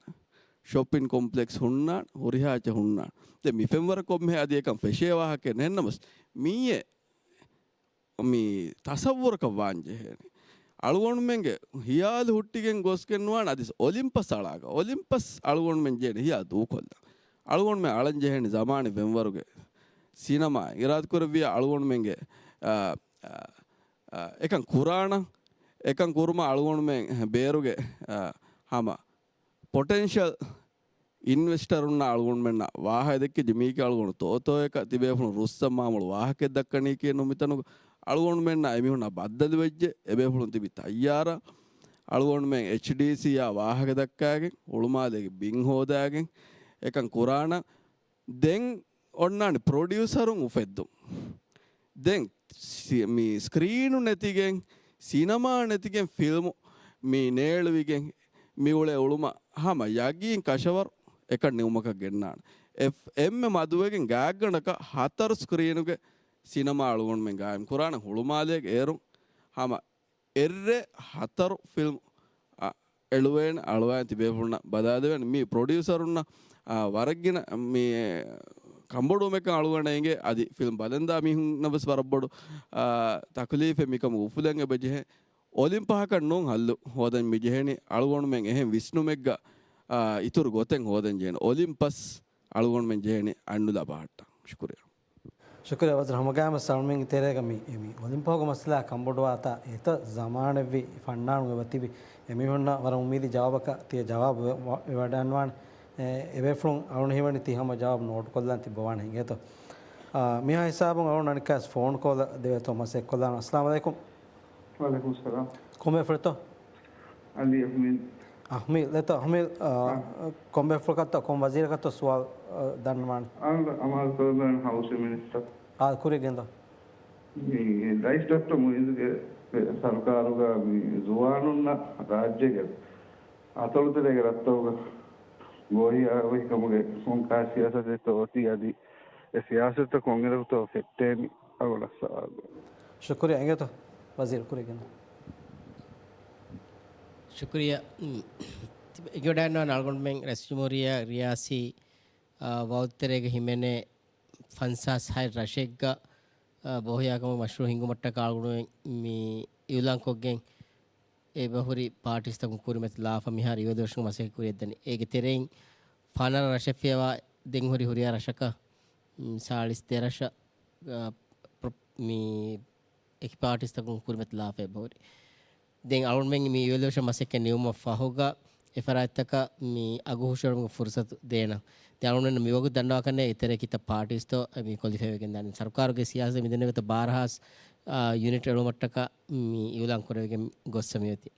ޝޮޕިން ކޮމްޕްލެކްސް ހުންނާނެ، ހުރިހާ އެއްޗެއް ހުންނާނެ. ދެން މި ފެންވަރަށް ކޮންމެހެން އަދި އެކަން ފެށޭ ވާހަކައެއް ނެތް ނަމަސް މީއެއް މި ތަސައްވުރަކަށް ވާން ޖެހޭނެ. އަޅުގަނޑުމެންގެ ހިޔާލު ހުއްޓިގެން ގޮސްގެން ނުވާނެ އަދި އޮލިމްޕަސް އަޅާގަ. އޮލިމްޕަސް އަޅުގަނޑުމެން ޖެހޭނެ ހިޔާ ދޫކޮށްލަން. އަޅުގަނޑުމެން އަޅަން ޖެހޭނެ ޒަމާނެއް ފެންވަރުގެ ސިނަމާ އިރާދަކުރެއްވިޔާ އަޅުގަނޑުމެންގެ، އާ، އާ، އާ، އެކަން ކުރާނަ، އެކަން ކުރުމަށް އަޅުގަނޑުމެން ބޭރުގެ، އާ، ހަމަ ޕޮޓެންޝަލް އިންވެސްޓަރުންނާ އަޅުގަނޑުމެންނަށް ވާހަކަ ދެއްކިއްޖެ. މީކީ އަޅުގަނޑު ތޯތޯއަކަށް ތިބޭފުޅުން ރުއްސަން މާމޮޅު ވާހަކައެއް ދައްކަނީކީ ނޫން. މިތަނުގަ އަޅުގަނޑުމެންނާ އެމީހުންނާ ބައްދަލުވެއްޖެ. އެބޭފުޅުން ތިބި ތައްޔާރަށް. އަޅުގަނޑުމެން އެޗްޑީސީއާ ވާހަކަ ދައްކާގެން، ހުޅުމާލޭގެ ބިން ހޯދާގެން، އެކަން ކުރާނަ. ދެން އޮންނާނެ ޕްރޮޑިއުސަރުން އުފެއްދުން. ދެން ސި-، މި ސްކްރީނު ނެތިގެން، ސިނަމާ ނެތިގެން ފިލްމު މި ނޭޅުވިގެން މި އުޅޭ އުޅުމަށް ހަމަ ޔަގީން ކަށަވަރު އެކަން ނިމުމަކަށް ގެންނާނެ. އެ-، އެންމެ މަދުވެގެން ގާތްގަނޑަކަށް ހަތަރު ސްކްރީނުގެ ސިނަމާ އަޅުގަނޑުމެން ގާއިމް ކުރާނެ ހުޅުމާލޭގެ އޭރުން ހަމަ އެއްރޭ ހަތަރު ފިލްމް، އަ، އެޅުވޭނެ، އަޅުވާން ތިބޭފުޅުންނަށް ބަލާލެވޭނެ. މި ޕްރޮޑިއުސަރުންނަށް، އާ، ވަރަށްގިނަ މި ކަންބޮޑުވުމެއްކަން އަޅުގަނޑަށް އެނގޭ. އަދި ފިލްމް ބަލަންދާ މީހުންނަށް ވެސް ވަރަށް ބޮޑު، އާ، ތަކުލީފެއް މިކަމުގެ އުފުލަން އެބަ ޖެހޭ. އޮލިމްޕަހަކަށް ނޫން ހައްލު ހޯދަން މި ޖެހޭނީ. އަޅުގަނޑުމެން އެހެން ވިސްނުމެއްގަ، އާ، އިތުރު ގޮތެއް ހޯދަން ޖެހޭނެ. އޮލިމްޕަސް އަޅުގަނޑުމެން ޖެހޭނީ އަތްނުލާ ބަހައްޓަން. ޝުކުރިއްޔާ. ޝުކުރިއްޔާ ވަޒީރު. ހަމަގައިމުވެސް އަޅުމެންގެ ތެރޭގަ މި، މި އޮލިމްޕިކްގެ މައްސަލަ ކަންބޮޑުވާތާ އެތައް ޒަމާނެއްވީ ފަންނާނުން އެބަ ތިބި. އެމީހުންނަށް ވަރަށް އުއްމީދީ ޖަވާބަކަށް ތިޔަ ޖަވާބު ވެ-، ވެ-، ވެވަޑައިގަންނަވާނެ. އެ، އެބޭފުޅުން އަޅުގަނޑު ހީވަނީ ތި ހަމަ ޖަވާބު ނޯޓުކޮށްލަން ތިއްބަވާނެ ހިނގޭތޯ. އާ، މިހާ ހިސާބުން އަޅުގަނޑު އަނެއްކާވެސް ފޯން ކޯލަށް ދެވޭތޯ މަސައްކަތްކޮށްލާނަން. އައްސަލާމު ޢަލައިކުމް. ވަޢަލައިކުމުއްސަލާމް. ކޮންމެ ފުރެތޯ؟ އަލީ އަޙްމަދު. އަޙްމަދު، ލެތޯ، އަޙްމަދު، އާ، އާ. ކޮންމެ ފުރަކަށްތޯ، ކޮން ވަޒީރަކަށްތޯ ސުވާލު، އާ، ދަންނަވާނެ؟ އާ، އަމާޒުކުރަން ހައުސިން މިނިސްޓަރ. އާ، ކުރިއަށް ގެންދަ. މި ރައީސް ޑޮކްޓަރ މުއިއްޒުގެ ސަރުކާރުގަ މި ޒުވާނުންނަށް ރާއްޖޭގެ އަތޮޅުތެރޭގެ ރަށްތަކުގަ ގޯހިޔާވަހިކަމުގެ ކޮންކަހަލަ ސިޔާސަތެއްތޯ އޮތީ އަދި އެ ސިޔާސަތުތައް ކޮންއިރަކުތޯ ފެއްޓޭނީ އަޅުގަނޑަށް ސަވާލު. ޝުކުރިއްޔާ އިނގޭތޯ ވަޒީރު ކުރިއަށް ގެންދަ. ޝުކުރިއްޔާ. އުން، ތިބެ-، އެނގިވަޑައިގަންނަވާނެ އަޅުގަނޑުމެން ރައީސްޖުމްހޫރިއްޔާ ރިޔާސީ، އާ، ވައުދުތެރޭގަ ހިމެނޭ ފަންސާސް ހަތް ރަށެއްގަ، އާ، ބޯހިޔާކަމުގެ މަޝްރޫޢު ހިންގުމަށްޓަކާ އަޅުގަނޑުމެން މި އިއުލާންކޮށްގެން އެބަހުރި ޕާޓީސްތަކުން ކުރިމަތިލާފަ މިހާރު އިވެދުރަށުގެ މަސައްކަތް ކުރިއަށްދަނީ. އޭގެ ތެރެއިން ފަނަރަ ރަށެއް ފިޔަވާ ދެން ހުރި ހުރިހާ ރަށަކަށް، މް، ސާޅީސް ދެ ރަށަށް، އާ، ޕްރޮ-، މި އެކި ޕާޓީސްތަކުން ކުރިމަތިލާފަ އެބަހުރި. ދެން އަޅުގަނޑުމެން މި އިވެލުއޭޝަން މަސައްކަތް ނިމުމަށް ފަހުގަ އެ ފަރާތްތަކަށް މި އަގު ހުށަހެޅުމުގެ ފުރުސަތު ދޭނަން. ދެން އަޅުގަނޑުމެންނަށް މިވަގުތު ދަންނަވާކަށް އެތެރޭ ކިތައް ޕާޓީސްތޯ މި ކޮލިފައިވެގެން ދާނެ. ސަރުކާރުގެ ސިޔާސަތު މިދެންނެވި ގޮތަށް ބާރަ ހާސް، އާ، ޔުނިޓް އެޅުމަށްޓަކާ މި އިއުލާން ކުރެވިގެން ގޮއްސަ މިއޮތީ.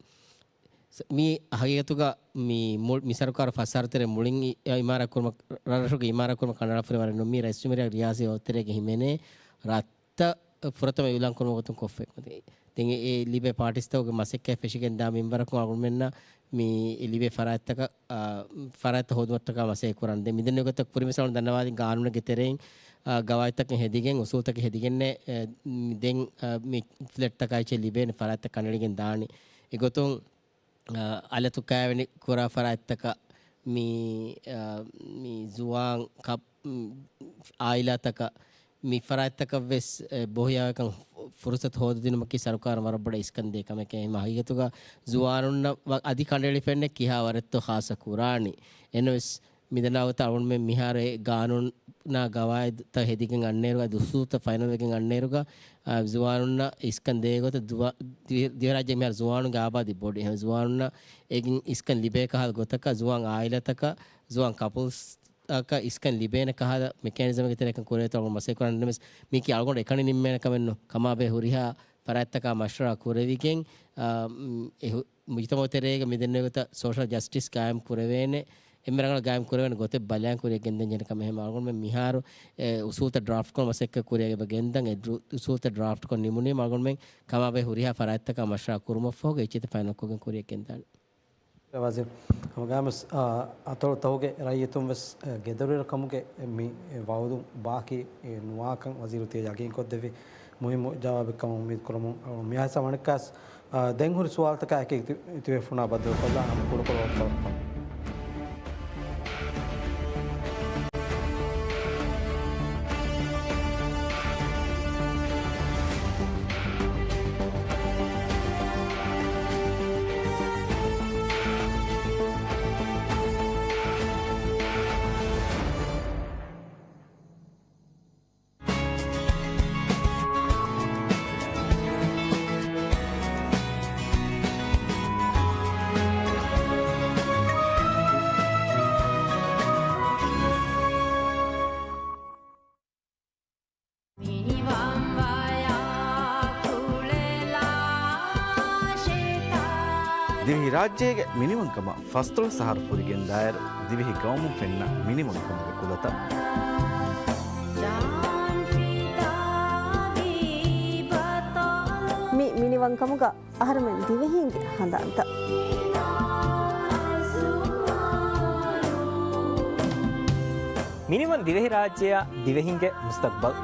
ސ-، މީ ހަގީގަތުގަ މި މު-، މި ސަރުކާރު ފަސް އަހަރު ތެރޭ މުޅިން އި-، އިމާރާތް ކުރުމަށް ރަށްރަށުގެ އިމާރާތް ކުރުމަށް ކަނޑައަޅާފައިވާ ވަރެއް ނޫން. މީ ރައީސްޖުމްހޫރިއްޔާ ރިޔާސީ ވައުދުތެރޭގަ ހިމެނޭ ރަށްތައް ފުރަތަމަ އިއުލާން ކުރުމުގެ ގޮތުން ކޮށްފައި. ދެން އެ، އެ ލިބޭ ޕާޓީސްތަކުގެ މަސައްކަތް ފެށިގެން ދާ މިންވަރަކުން އަޅުގަނޑުމެންނަށް މި ލިބޭ ފަރާތްތަކަށް، އާ، ފަރާތްތައް ހޯދުމަށްޓަކާ މަސައްކަތް ކުރަން. ދެން މިދެންނެވި ގޮތަށް ކުރިންވެސް އަޅުގަނޑު ދަންނަވާލި ގާނޫނެއްގެ ތެރެއިން، އާ، އާ، ގަވާއިދުތަކެއް ހެދިގެން، އުސޫލުތަކެއް ހެދިގެންނޭ، އެ، މި ދެން، އާ، މި ފްލެޓްތަކާއި ލިބޭނެ ފަރާތްތައް ކަނޑައެޅިގެން ދާނީ. އެގޮތުން، އާ، އަލަތު ކާވެނި ކުރާ ފަރާތްތަކަށް މި، އާ، މި ޒުވާން ކަ-، އާއިލާތަކަށް މި ފަރާތްތަކަށް ވެސް، އެ، ބޮހިޔާވެކަން ފުރުސަތު ހޯދަދިނުމަކީ ސަރުކާރަށް ވަރަށް ބޮޑަށް އިސްކަން ދޭ ކަމެކޭ. އެހެން ހަގީގަތުގަ ޒުވާނުންނަށް ވަ-، އަދި ކަނޑައެޅިފައެއްނެއް ކިހާ ވަރެއްތޯ ޚާއްސަ ކުރާނީ. އެނަވެސް މިދަންނަ ވަގުތު އަޅުގަނޑުމެން މިހާރު އެ ގާނޫނާ ގަވާއިދުތައް ހެދިގެން އަންނައިރުގަ، އަދި އުސޫލުތައް ފައިނަލް ވެގެން އަންނައިރުގަ، އާ، ޒުވާނުންނަށް އިސްކަން ދޭ ގޮތަށް ދުވަ-، ދިވެ-، ދިވެހިރާއްޖޭގެ މިހާރު ޒުވާނުންގެ އާބާދީ ބޮޑު. އެހެން ޒުވާނުންނަށް އެގެން އިސްކަން ލިބޭ ކަހަލަ ގޮތަކަށް ޒުވާން އާއިލާތަކަށް، ޒުވާން ކަޕަލްސް އަކަށް އިސްކަން ލިބޭނެ ކަހަލަ މެކޭނިޒަމެއްގެ ތެރެއަކަށް ކުރިއަށް އަޅުގަނޑު މަސައްކަތް ކުރަން ނަމަވެސް، މީކީ އަޅުގަނޑު އެކަނި ނިންމޭނެ ކަމެއް ނޫން. ކަމާބެހޭ ހުރިހާ ފަރާތްތަކާ މަޝްވަރާ ކުރެވިގެން، އާ، މް، އެ ހު-، މުޖުތަމަޢު ތެރޭގަ މިދެންނެވި ގޮތަށް ސޯޝަލް ޖަސްޓިސް ޤާއިމް ކުރެވޭނެ، އެންމެ ރަނގަޅަށް ޤާއިމް ކުރެވޭނެ ގޮތެއް ބަލަން ކުރިއަށް ގެންދަން ޖެހޭނެ ކަމެއް. އެހެން އަޅުގަނޑުމެން މިހާރު އެ އުސޫލުތައް ޑްރާފްޓް ކޮށް މަސައްކަތް ކުރިއަށް އެބަ ގެންދަން. އެ ދު-، އުސޫލުތައް ޑްރާފްޓް ކޮށް ނިމުނީމަ އަޅުގަނޑުމެން ކަމާބެހޭ ހުރިހާ ފަރާތްތަކާ މަޝްވަރާ ކުރުމަށްފަހުގަ އެއްޗިތައް ފައިނަލް ކޮށްގެން ކުރިއަށް ގެންދާނެ. ވަޒީރު، ހަމަގައިމުވެސް، އާ، އަތޮޅުތަކުގެ ރައްޔިތުން ވެސް، އާ، ގެދޮރުއިރު ކަމުގެ މި ވައުދު ބާކީ ނުވާކަން ވަޒީރު ތިޔަ ޔަގީންކޮށްދެއްވި މުހިއްމު ޖަވާބެއް ކަމަށް އުއްމީދު ކުރަމުން، އާ، މިހާ ހިސާބަށް އަނެއްކާސް، އާ، ދެން ހުރި ސުވާލުތަކާ އެކީ ތި-، ތިބޭފުޅުންނާ ބައްދަލުކޮށްލާ ހަމަ ކުޑަކުޑަ ވަގުތު ކަމަށް. ދިވެހިރާއްޖޭގެ މިނިވަންކަމަށް ފަސްދޮޅަސް އަހަރު ފުރިގެންދާއިރު، ދިވެހި ގައުމުން ފެންނަ މިނިވަންކަމުގެ ކުލަތައް. މި މިނިވަންކަމުގަ އަހަރުމެން ދިވެހީންގެ ހަނދާންތައް. މިނިވަން ދިވެހިރާއްޖެއާ ދިވެހިންގެ މުސްތަޤްބަލް.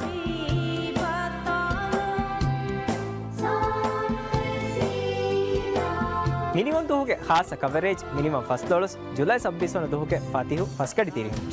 މިނިވަން ދުވަހުގެ ޚާއްޞަ ކަވަރޭޖް މިނިވަން ފަސްދޮޅަސް، ޖުލައި ސައްބީސް ވަނަ ދުވަހުގެ ފަތިހު ފަސްގަޑި ތިރީހުން.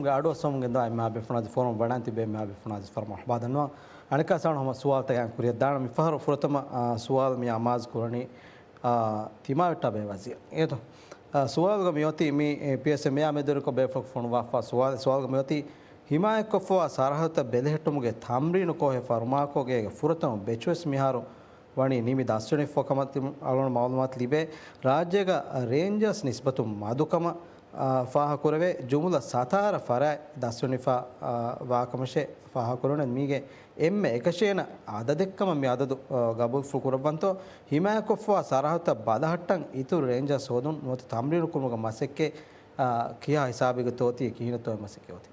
ގެ އަޑުއައްސަމުން ގެންދާ އެންމެހާ ބޭފުޅުން އަދި ފޯރަމް ވަޑައިން ތިބޭ އެންމެހާ ބޭފުޅުން އަދި ފަރަމަ މަރުޙަބާ ދަންނަވަން. އަނެއްކާ ސާން ހަމަ ސުވާލުތަކެއް ކުރިއަށް ދާނަން. މި ފަހަރު ފުރަތަމަ، އާ، ސުވާލު މި އަމާޒު ކުރަނީ، އާ، ތިމާވެއްޓާބެ ވަޒީރު. އޭތޯ؟ އާ، ސުވާލުގަ މިއޮތީ މި، އެ، ޕީއެސްއެމްއޭއާ މެދުވެރިކޮށް ބޭފުޅަކު ފޮނުވާފާ ސުވާލެއް. ސުވާލުގަ މިއޮތީ ހިމާޔަތްކޮށްފަވާ ސަރަހައްދުތައް ބެލެހެއްޓުމުގެ ތަމްރީނު ކޯހެއް ފަރުމާކޮށް ގޭގެ ފުރަތަމަ ބެޗުވެސް މިހާރު ވަނީ ނިމި ދަސްވެނިފަ ކަމަށް އަޅުގަނޑު މައުލޫމާތު ލިބޭ. ރާއްޖޭގަ ރޭންޖާސް ނިސްބަތުން މަދުކަމަށް، އާ، ފާހަގަކުރެވޭ. ޖުމުލަ ސަތާރަ ފަރާތް ދަސްވެނިފަ، އާ، ވާކަމަށޭ ފާހަގަކުރެވުނެ. މީގެ އެންމެ އެކަށޭނަ އަދަދެއްކަމަށް މި އަދަދު، އާ، ގަބޫލުފުޅު ކުރައްވަންތޯ؟ ހިމާޔަތްކޮށްފަވާ ސަރަހައްދުތައް ބަލަހައްޓަން އިތުރު ރޭންޖާސް ހޯދުން ނުވަތަ ތަމްރީނު ކުރުމުގެ މަސައްކަތް، އާ، ކިހާ ހިސާބެއްގަތޯ އޮތީ، ކިހިނެއްތޯ އެ މަސައްކަތް އޮތީ؟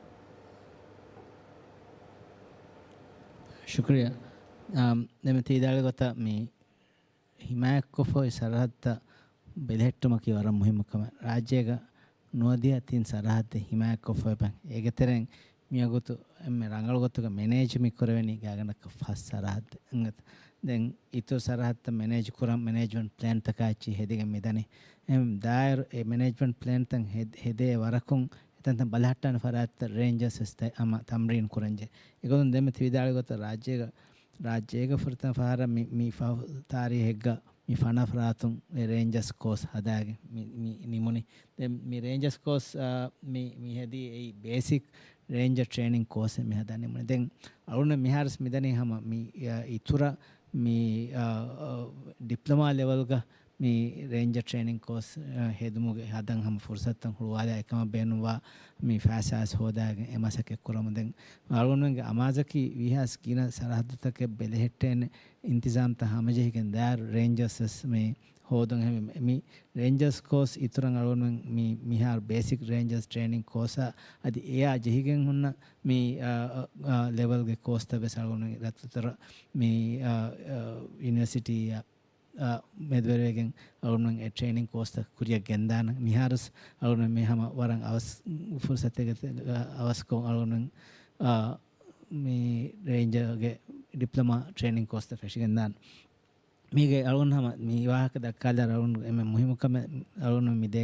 ޝުކުރިއްޔާ. އާ، ދެން ތި ވިދާޅުވި ގޮތަށް މި ހިމާޔަތްކޮށްފައި ސަރަހައްދުތައް ބެލެހެއްޓުމަކީ ވަރަށް މުހިއްމު ކަމެއް. ރާއްޖޭގަ ނުވަދިހަ ތިން ސަރަހައްދެއް ހިމާޔަތްކޮށްފައި ބަ-، އޭގެ ތެރެއިން މިވަގުތު އެންމެ ރަނގަޅު ގޮތުގަ މެނޭޖް މި ކުރެވެނީ ގާތްގަނޑަކަށް ފަސް ސަރަހައްދެއް. ދެން އިތުރު ސަރަހައްދުތައް މެނޭޖް ކުރަން މެނޭޖްމަންޓް ޕްލޭންތަކާ އެއްޗެއް ހެދިގެން މިދަނީ. އެހެން ދާއިރު އެ މެނޭޖްމަންޓް ޕްލޭންތައް ހެދ-، ހެދޭ ވަރަކުން އެތަންތަން ބަލަހައްޓާނެ ފަރާތްތައް ރޭންޖާސް ވެސް ތަ-، ހަމަ ތަމްރީން ކުރަންޖެހޭ. އެގޮތުން ދެންމެ ތި ވިދާޅުވި ގޮތަށް ރާއްޖޭގަ، ރާއްޖޭގަ ފުރަތަމަ ފަހަރަށް މި، މި ފަހު ތާރީހެއްގަ މި ފަނަރަ ފަރާތުން އެ ރޭންޖާސް ކޯސް ހަދާގެން މި، މި ނިމުނީ. ދެން މި ރޭންޖާސް ކޯސް، އާ، މި، މި ހެދީ އެއީ ބޭސިކް ރޭންޖަރ ޓްރޭނިން ކޯސް މި ހަދާ ނިމުނީ. ދެން އަޅުގަނޑު މިހާރުސް މިދަނީ ހަމަ މި، އާ، އިތުރަށް މި، އާ، އާ، ޑިޕްލޮމާ ލެވެލްގަ މި ރޭންޖަރ ޓްރޭނިން ކޯސް، އާ، ހެދުމުގެ ހަދަން ހަމަ ފުރުސަތުތައް ހުޅުވާލާ އެކަމަށް ބޭނުންވާ މި ފައިސާސް ހޯދާގެން އެ މަސައްކަތް ކުރަމުން. ދެން އަޅުގަނޑުމެންގެ އަމާޒަކީ ވީހާސް ގިނަ ސަރަހައްދުތަކެއް ބެލެހެއްޓޭނެ އިންތިޒާމްތައް ހަމަޖެހިގެން ދާއިރު ރޭންޖާސް ވެސް މި ހޯދުން. އެހެންވެ، މި ރޭންޖާސް ކޯސް އިތުރަށް އަޅުގަނޑުމެން މި މިހާރު ބޭސިކް ރޭންޖާސް ޓްރޭނިން ކޯސާ އަދި އެއާ ޖެހިގެން ހުންނަ މި، އާ، އާ، ލެވެލްގެ ކޯސްތައް ވެސް އަޅުގަނޑުމެން ރައްތުތެރެ މި، އާ، އާ، ޔުނިވަރސިޓީއަށް އާ، މެދުވެރިވެގެން އަޅުގަނޑުމެން އެ ޓްރޭނިން ކޯސްތައް ކުރިއަށް ގެންދާނަން. މިހާރުސް އަޅުގަނޑުމެން މި ހަމަ ވަރަށް އަވަސް ފުރުސަތެއްގެ އަވަސްކޮށް އަޅުގަނޑުމެން، އާ، މި ރޭންޖަރގެ ޑިޕްލޮމާ ޓްރޭނިން ކޯސްތައް ފެށިގެންދާނަން. މީގެ އަޅުގަނޑު ހަމަ މި ވާހަކަ ދައްކާލާ އަޅުގަނޑު އެންމެ މުހިއްމު ކަމެއް އަޅުގަނޑު މި ދޭ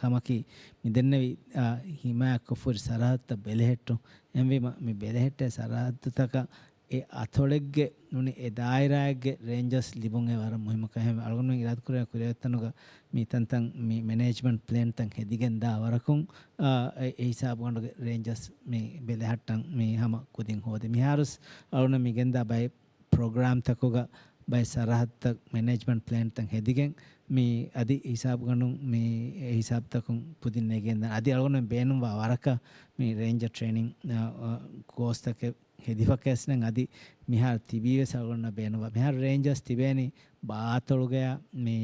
ކަމަކީ، މި ދެންނެވި، އާ، ހިމާޔަތްކޮށްފަހުރި ސަރަހައްދުތައް ބެލެހެއްޓުން. އެހެންވީމަ، މި ބެލެހެއްޓޭ ސަރަހައްދުތަކަށް އެ އަތޮޅެއްގެ ނޫނީ އެ ދާއިރާއެއްގެ ރޭންޖަރސް ލިބުން އެ ވަރަށް މުހިއްމު ކަމެއް. އަޅުގަނޑުމެން އިރާދަކުރޭ ކުރިއަށްއޮތްތަނުގަ މި ތަންތަން މި މެނޭޖްމަންޓް ޕްލޭންތައް ހެދިގެން ދާ ވަރަކުން، އާ، އެ، އެ ހިސާބުގަނޑުގެ ރޭންޖަރސް މި ބެލެހައްޓަން މި ހަމަ ކުދިން ހޯދި. މިހާރުސް އަޅުގަނޑު މި ގެންދާ ބައެއް ޕްރޮގްރާމްތަކުގަ ބައެއް ސަރަހައްދުތައް މެނޭޖްމަންޓް ޕްލޭންތައް ހެދިގެން މި އަދި ހިސާބުގަނޑުން މި އެ ހިސާބުތަކުން ކުދިން ނެގިގެންދާނެ. އަދި އަޅުގަނޑު ބޭނުންވާ ވަރަކަށް މި ރޭންޖަރ ޓްރޭނިން، އާ، އާ، ކޯސްތަކެއް ހެދިފަކޭސްނެން އަދި މިހާރު ތިބީވެސް އަޅުގަނޑަށް ބޭނުންވާ. މިހާރު ރޭންޖަރސް ތިބޭނީ ބާތޮޅުގަޔާ މި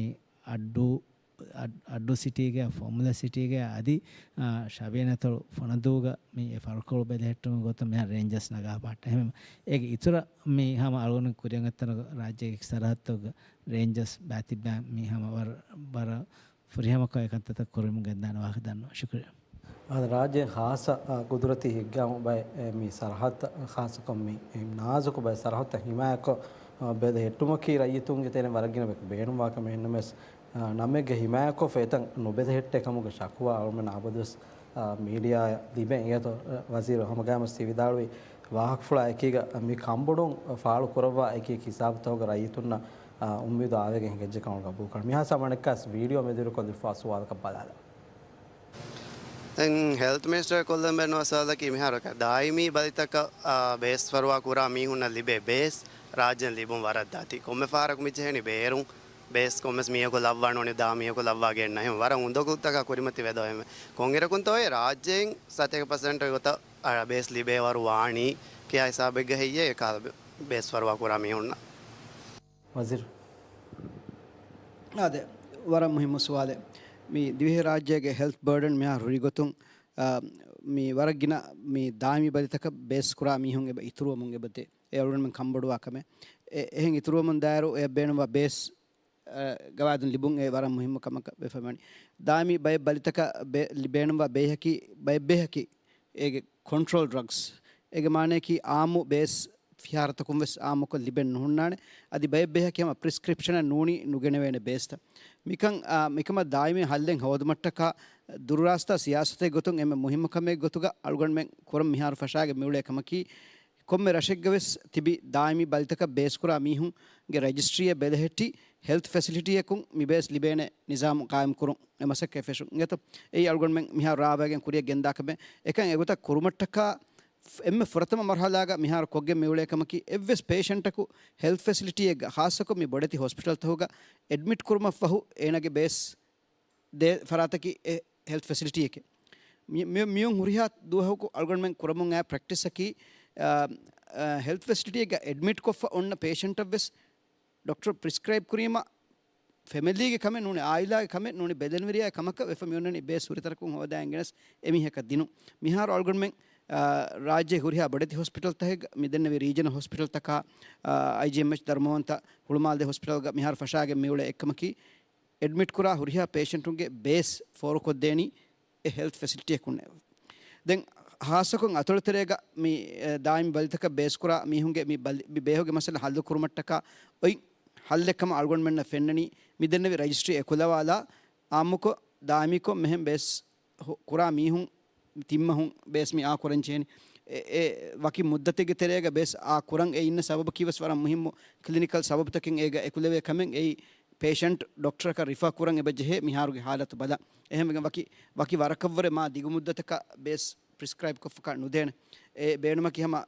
އައްޑޫ، އައް-، އައްޑޫ ސިޓީގަ، ފޮމުލަ ސިޓީގަ އަދި، އާ، ޝަބީނަތޮޅު ފޮނަދޫގަ މި އެ ފަރުކޮޅު ބެލެހެއްޓުމުގެ ގޮތުން މިހާރު ރޭންޖަރސް ނަގާފަ ހައްޓަ. އެހެން އޭގެ އިތުރަށް މި ހަމަ އަޅުގަނޑު ކުރިއަށް އޮތްތަނުގަ ރާއްޖޭގެ ސަރަހައްދުގަ ރޭންޖަރސް ބައިތިއްބާ މި ހަމަ ވަރަށް، ވަރަށް ފުރިހަމަކޮށް އެކަންތައްތައް ކުރިމުން ގެންދާނެ ވާހަކަ ދަންނަވަން. ޝުކުރިއްޔާ. އާދެ، ރާއްޖޭގެ ޚާއްޞަ، އާ، ގުދުރަތީ ހިތްގައިމު ބައެއް، އެ، މި ސަރަހައްދަށް ޚާއްޞަކޮށް މި، އެ، ނާޒުކު ބައެއް ސަރަހައްދަށް ހިމާޔަތްކޮށް، އާ، ބެލެހެއްޓުމަކީ ރައްޔިތުންގެ ތެރެއިން ވަރަށް ގިނަ ބޭނުންވާ ކަމެއް. އެހެންނަމަވެސް، އާ، ނަމެއްގަ ހިމާޔަތްކޮށްފަ އެތަން ނުބެލެހެއްޓޭ ކަމުގެ ޝަކުވާ އަޅުގަނޑުމެންނަށް އަބަދުވެސް، އާ، މީޑިއާއަށް ލިބޭ. އެއަތޮ، އަ، ވަޒީރު ހަމަގައިމުވެސް ތި ވިދާޅުވި ވާހަކަފުޅާ އެކީގަ މި ކަންބޮޑުން ފާޅު ކުރައްވާ އެކި އެކި ހިސާބުތަކުގަ ރައްޔިތުންނަށް، އާ، އުއްމީދު އާވެގެން ހިނގައްޖެ ކަމަށް ގަބޫލުކަރަން. މިހާ ސަމަނެއްކާސް ވީޑިއޯ މެދުވެރިކޮށްލިފާ ސުވާލަކަށް ބަލާލަ. ދެން ހެލްތު މިނިސްޓަރ ކޮށްލަން ބޭނުންވާ ސުވާލަކީ މިހާރު ދާއިމީ ބަލިތަކަށް، އާ، ބޭސް ފަރުވާ ކުރާ މީހުންނަށް ލިބޭ ބޭސް ރާއްޖެން ލިބުން ވަރަށް ދަތި. ކޮންމެ ފަހަރަކު މި ޖެހެނީ ބޭރުން ބޭސް ކޮންމެސް މީހަކު ލައްވާން އުނި ދާ މީހަކު ލައްވާގެންނަ ހެން ވަރަށް އުނދަގޫތަކާ ކުރިމަތި ވެދޯ ހެން. ކޮންއިރަކުންތޯއޭ ރާއްޖެއިން ސަތޭކަ ޕަސެންޓުގެ ގޮތަށް އަ، ބޭސް ލިބޭވަރު ވާނީ ކިހާ ހިސާބެއްގަ ހެއްޔޭ އެކަހަލަ ބޭސް ފަރުވާ ކުރާ މީހުންނަށް؟ ވަޒީރު. އާދެ، ވަރަށް މުހިއްމު ސުވާލެއް. މި ދިވެހިރާއްޖޭގެ ހެލްތް ބަރޑަން މިހާރު ހުރި ގޮތުން، އާ، މި ވަރަށް ގިނަ މި ދާއިމީ ބަލިތަކަށް ބޭސް ކުރާ މީހުން އެބަ އިތުރުވަމުން އެބަދޭ. އެ އަޅުގަނޑުމެން ކަންބޮޑުވާ ކަމެއް. އެ، އެހެން އިތުރުވަމުން ދާއިރު އެ ބޭނުންވާ ބޭސް އަ، ގަވާއިދުން ލިބުން އެ ވަރަށް މުހިއްމު ކަމަކަށް ވެފަ ވަނީ. ދާއިމީ ބައެއް ބަލިތަކަށް ބޭ-، ލި-، ބޭނުންވާ ބޭހަކީ، ބައެއް ބޭހަކީ އޭގެ ކޮންޓްރޯލް ޑްރަގްސް. އޭގެ މާނަޔަކީ އާއްމު ބޭސް ފިހާރަތަކުން ވެސް އާއްމުކޮށް ލިބެން ނުހުންނާނެ. އަދި ބައެއް ބޭހަކީ ހަމަ ޕްރިސްކްރިޕްޝަނަށް ނޫނީ ނުގެނެވޭނެ ބޭސްތައް. މިކަން، އާ، މިކަމަށް ދާއިމީ ހައްލެއް ހޯދުމަށްޓަކާ ދުރުރާސްތާ ސިޔާސަތެއް ގޮތުން އެންމެ މުހިއްމު ކަމެއް ގޮތުގަ އަޅުގަނޑުމެން ކުރަން މިހާރު ފަށާގެން މިއުޅޭ ކަމަކީ، ކޮންމެ ރަށެއްގަ ވެސް ތިބި ދާއިމީ ބަލިތަކަށް ބޭސްކުރާ މީހުންގެ ރަޖިސްޓްރީއެއް ބެލެހެއްޓި، ހެލްތް ފެސިލިޓީއަކުން މި ބޭސް ލިބޭނެ ނިޒާމު ޤާއިމްކުރުން އެ މަސައްކަތް ފެށުން އިނގޭތޯ. އެއީ އަޅުގަނޑުމެން މިހާރު ރާވައިގެން ކުރިއަށް ގެންދާ ކަމެއް. އެކަން އެގޮތަށް ކުރުމަށްޓަކާ އެންމެ ފުރަތަމަ މަރުހަލާގަ މިހާރު ކޮށްގެން މިއުޅޭ ކަމަކީ، އެއްވެސް ޕޭޝަންޓަކު ހެލްތް ފެސިލިޓީއެއްގަ، ޚާއްޞަކޮށް މި ބޮޑެތި ހޮސްޕިޓަލްތަކުގަ އެޑްމިޓް ކުރުމަށްފަހު އޭނާގެ ބޭސް ދޭ ފަރާތަކީ އެ ހެލްތް ފެސިލިޓީއެކޭ. މި-، މި-، މިއޮން ހުރިހާ ދުވަހަކު އަޅުގަނޑުމެން ކުރަމުން އައި ޕްރެކްޓިސްއަކީ، އާ، އާ، ހެލްތް ފެސިލިޓީއެއްގަ އެޑްމިޓް ކޮށްފަ އޮންނަ ޕޭޝަންޓަށް ވެސް ޑޮކްޓަރ ޕްރިސްކްރައިބް ކުރީމަ، ފެމިލީގެ ކަމެއް ނޫނީ، އާއިލާގެ ކަމެއް ނޫނީ، ބެލެނިވެރިޔާގެ ކަމަކަށް ވެފަ މިއޮންނަނީ ބޭސް ހުރިތަނަކުން ހޯދައިގެން ގެނެސް އެމީހަކަށް ދިނުން. މިހާރު އަޅުގަނޑުމެން، އާ، ރާއްޖޭ ހުރިހާ ބޮޑެތި ހޮސްޕިޓަލްތަކެއްގަ، މި ދެންނެވި ރީޖަނަލް ހޮސްޕިޓަލްތަކާ، އާ، އައިޖީއެމްއެޗް ދަރުމަވަންތަ ހުޅުމާލެ ހޮސްޕިޓަލްގަ މިހާރު ފަށާގެން މިއުޅޭ އެއްކަމަކީ، އެޑްމިޓް ކުރާ ހުރިހާ ޕޭޝަންޓުންގެ ބޭސް ފޯރުކޮށްދޭނީ އެ ހެލްތް ފެސިލިޓީއަކުންނޭ. ދެން ޚާއްޞަކޮށް އަތޮޅުތެރޭގަ މި، އެ، ދާއިމީ ބަލިތަކަށް ބޭސްކުރާ މީހުންގެ މި ބަލި-، މި ބޭހުގެ މައްސަލަ ހައްލު ކުރުމަށްޓަކާ އޮތް ހައްލެއްކަމަށް އަޅުގަނޑުމެންނަށް ފެންނަނީ މި ދެންނެވި ރަޖިސްޓްރީ އެކުލަވާލާ އާއްމުކޮށް ދާއިމީކޮށް މިހެން ބޭސް ހު-، ކުރާ މީހުން ތިން މަހުން ބޭސް މި އާ ކުރަން ޖެހެނީ. އެ، އެ ވަކި މުއްދަތެއްގެ ތެރޭގަ ބޭސް އާ ކުރަން އެ އިންނަ ސަބަބަކީ ވެސް ވަރަށް މުހިއްމު ކްލިނިކަލް ސަބަބުތަކެއް އޭގަ އެކުލެވޭ ކަމެއް އެއީ ޕޭޝަންޓް ޑޮކްޓަރަކަށް ރިފާ ކުރަން އެބަ ޖެހޭ މިހާރުގެ ހާލަތު ބަލަން. އެހެންވެގެން ވަކި، ވަކި ވަރަކަށްވުރެ މާ ދިގު މުއްދަތަކަށް ބޭސް ޕްރިސްކްރައިބް ކޮށްފަކާ ނުދޭނެ. އެ ބޭނުމަކީ ހަމަ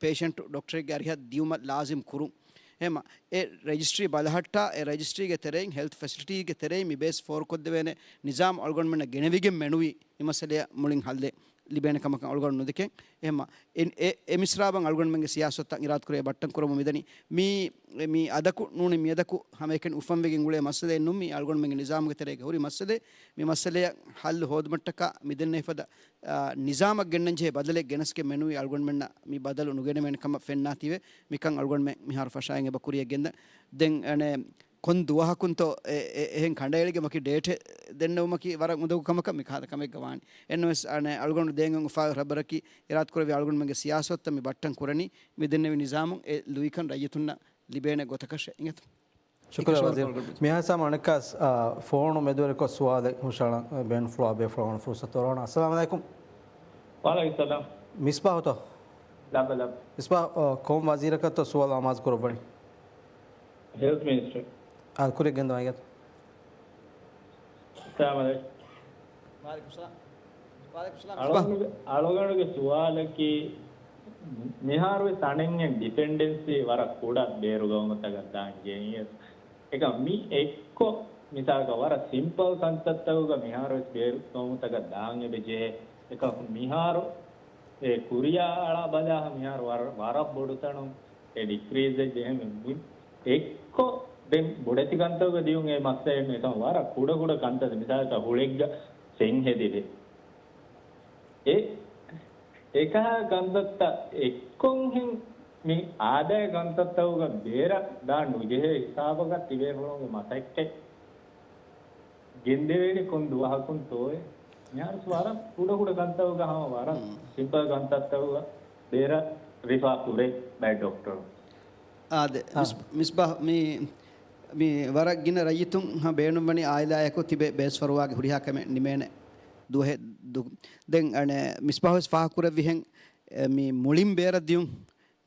ޕޭޝަންޓު ޑޮކްޓަރެއްގެ އަރިހަށް ދިޔުމަށް ލާޒިމް ކުރުން. ހެމަ، އެ ރަޖިސްޓްރީ ބަލަހައްޓާ، އެ ރަޖިސްޓްރީގެ ތެރެއިން، ހެލްތް ފެސިލިޓީގެ ތެރެއިން މި ބޭސް ފޯރުކޮށްދެވޭނެ ނިޒާމް އަޅުގަނޑުމެންނަށް ގެނެވިގެން މެނުވީ، މި މައްސަލަޔަށް މުޅިން ހައްލެއް ލިބޭނެ ކަމަކަށް އަޅުގަނޑު ނުދެކެން. އެހެމަ، އެ، އެ، އެ މިސްރާބަށް އަޅުގަނޑުމެންގެ ސިޔާސަތުތައް އިރާދަކުރޭ ބައްޓަން ކުރަމުން މިދަނީ. މީ، މި އަދަކު ނޫނީ މިއަދަކު ހަމައެކަނި އުފަންވެގެން އުޅޭ މައްސަލައެއް ނޫން، މީ އަޅުގަނޑުމެންގެ ނިޒާމުގެ ތެރޭގަ ހުރި މައްސަލައެއް. މި މައްސަލަޔަށް ހައްލު ހޯދުމަށްޓަކާ މިދެންނެވިފަދަ އާ، ނިޒާމަށް ގެންނަންޖެހޭ ބަދަލެއް ގެނެސްގެން މެނުވީ އަޅުގަނޑުމެންނަށް މި ބަދަލު ނުގެނެވޭނެ ކަމަށް ފެންނާތީވެ، މިކަން އަޅުގަނޑުމެން މިހާރު ފަށާއިން އެބަ ކުރިއަށް ގެންދަން. ދެން އަނެއް ކޮން ދުވަހަކުންތޯ އެ، އެ، އެހެން ކަނޑައެޅިގެން ވަކި ޑޭޓެއް ދެންނެވުމަކީ ވަރަށް އުނދަގޫ ކަމަކަށް މި ކަހަލަ ކަމެއްގަ ވާނީ. އެންނަމަވެސް އަނެއް އަޅުގަނޑު ދޭން އުފާވެ ރައްބަރަކީ އިރާދަކުރެއްވި އަޅުގަނޑުމެންގެ ސިޔާސަތުތައް މި ބައްޓަން ކުރަނީ މި ދެންނެވި ނިޒާމުން އެ ލުއިކަން ރައްޔިތުންނަށް ލިބޭނެ ގޮތަކަށެ އިނގޭތޯ. ޝުކުރިއްޔާ ވަޒީރު. މިހާ ހިސާބުން އަނެއްކާސް، އާ، ފޯނު މެދުވެރިކޮށް ސުވާލެއް ހުށަހަޅަން، އާ، ބޭނުންފުޅުވާ ބޭފުޅުން ފުރުސަތު އޮރުވަން. އައްސަލާމު ޢަލައިކުމް. ވަޢަލައިކުމް ސަލާމް. މިސްބާހުތޯ؟ ލައްބަ، ލައްބަ. މިސްބާހް، އާ، ކޮން ވަޒީރަކަށްތޯ ސުވާލު އަމާޒު ކުރައްވަނީ؟ ހެލްތް މިނިސްޓަރ. އާ، ކުރިއަށް ގެންދަވާ އިނގޭތޯ. އައްސަލާމު ޢަލައިކުމް. ވަޢަލައިކުމް ސަލާމް. ވަޢަލައިކުމް ސަލާމް. އަޅުގަނޑުގެ، އަޅުގަނޑުގެ ސުވާލަކީ، މިހާރުވެސް އަނެއްހެން ޑިޕެންޑެންސީ ވަރަށް ކުޑަ ބޭރު ގައުމުތަކަށް ދާން ޖެހޭ. އެކަމް މި އެއްކޮށް، މިސާލަކަށް ވަރަށް ސިމްޕަލް ކަންތައްތަކުގަ މިހާރުވެސް ބޭރު ގައުމުތަކަށް ދާން އެބަ ޖެހޭ. އެކަމް މިހާރު އެ ކުރިއަށް އަޅާ ބަލާ މިހާރު ވަރަށް، ވަރަށް ބޮޑު ތަނުން އެ ޑިކްރީޒެއް ޖެހެމެ މި އެއްކޮށް ދެން ބޮޑެތި ކަންތަކުގަ ދިޔުން އެ މައްސަލައެއް ނުވޭ. އެކަމް ވަރަށް ކުޑަ ކުޑަ ކަންތައް، މިސާލަކަށް ހުޅެއްގަ ސެން ހެދިލެއް. އެ އެކަހަލަ ކަންތައްތައް އެއްކޮށްހެން މި އާދައިގެ ކަންތައްތަކުގަ ބޭރަށް ދާން ނުޖެހޭ ހިސާބަކަށް ތިބޭފުޅުންގެ މަސައްކަތް ގެންދެވޭނީ ކޮން ދުވަހަކުންތޯއޭ؟ މިހާރު ވަރަށް ކުޑަކުޑަ ކަންތަކުގަ ހަމަ ވަރަށް މް. ސިމްޕަލް ކަންތައްތަކުގަ ބޭރަށް ރިފާ ކުރޭ ބައެއް ޑޮކްޓަރުން. އާދެ، އާ. މިސް-، މިސްބާހް، މި، މި ވަރަށް ގިނަ ރައްޔިތުން ހަ ބޭނުންވަނީ އާއިލާއަކު ތިބެ ބޭސްފަރުވާގެ ހުރިހާ ކަމެއް ނިމޭނެ ދުވަހެއް ދު-، ދެން އަނެއް މިސްބާހް ވެސް ފާހަގަކުރެއްވިހެން، އެ، މި މުޅިން ބޭރަށް ދިޔުން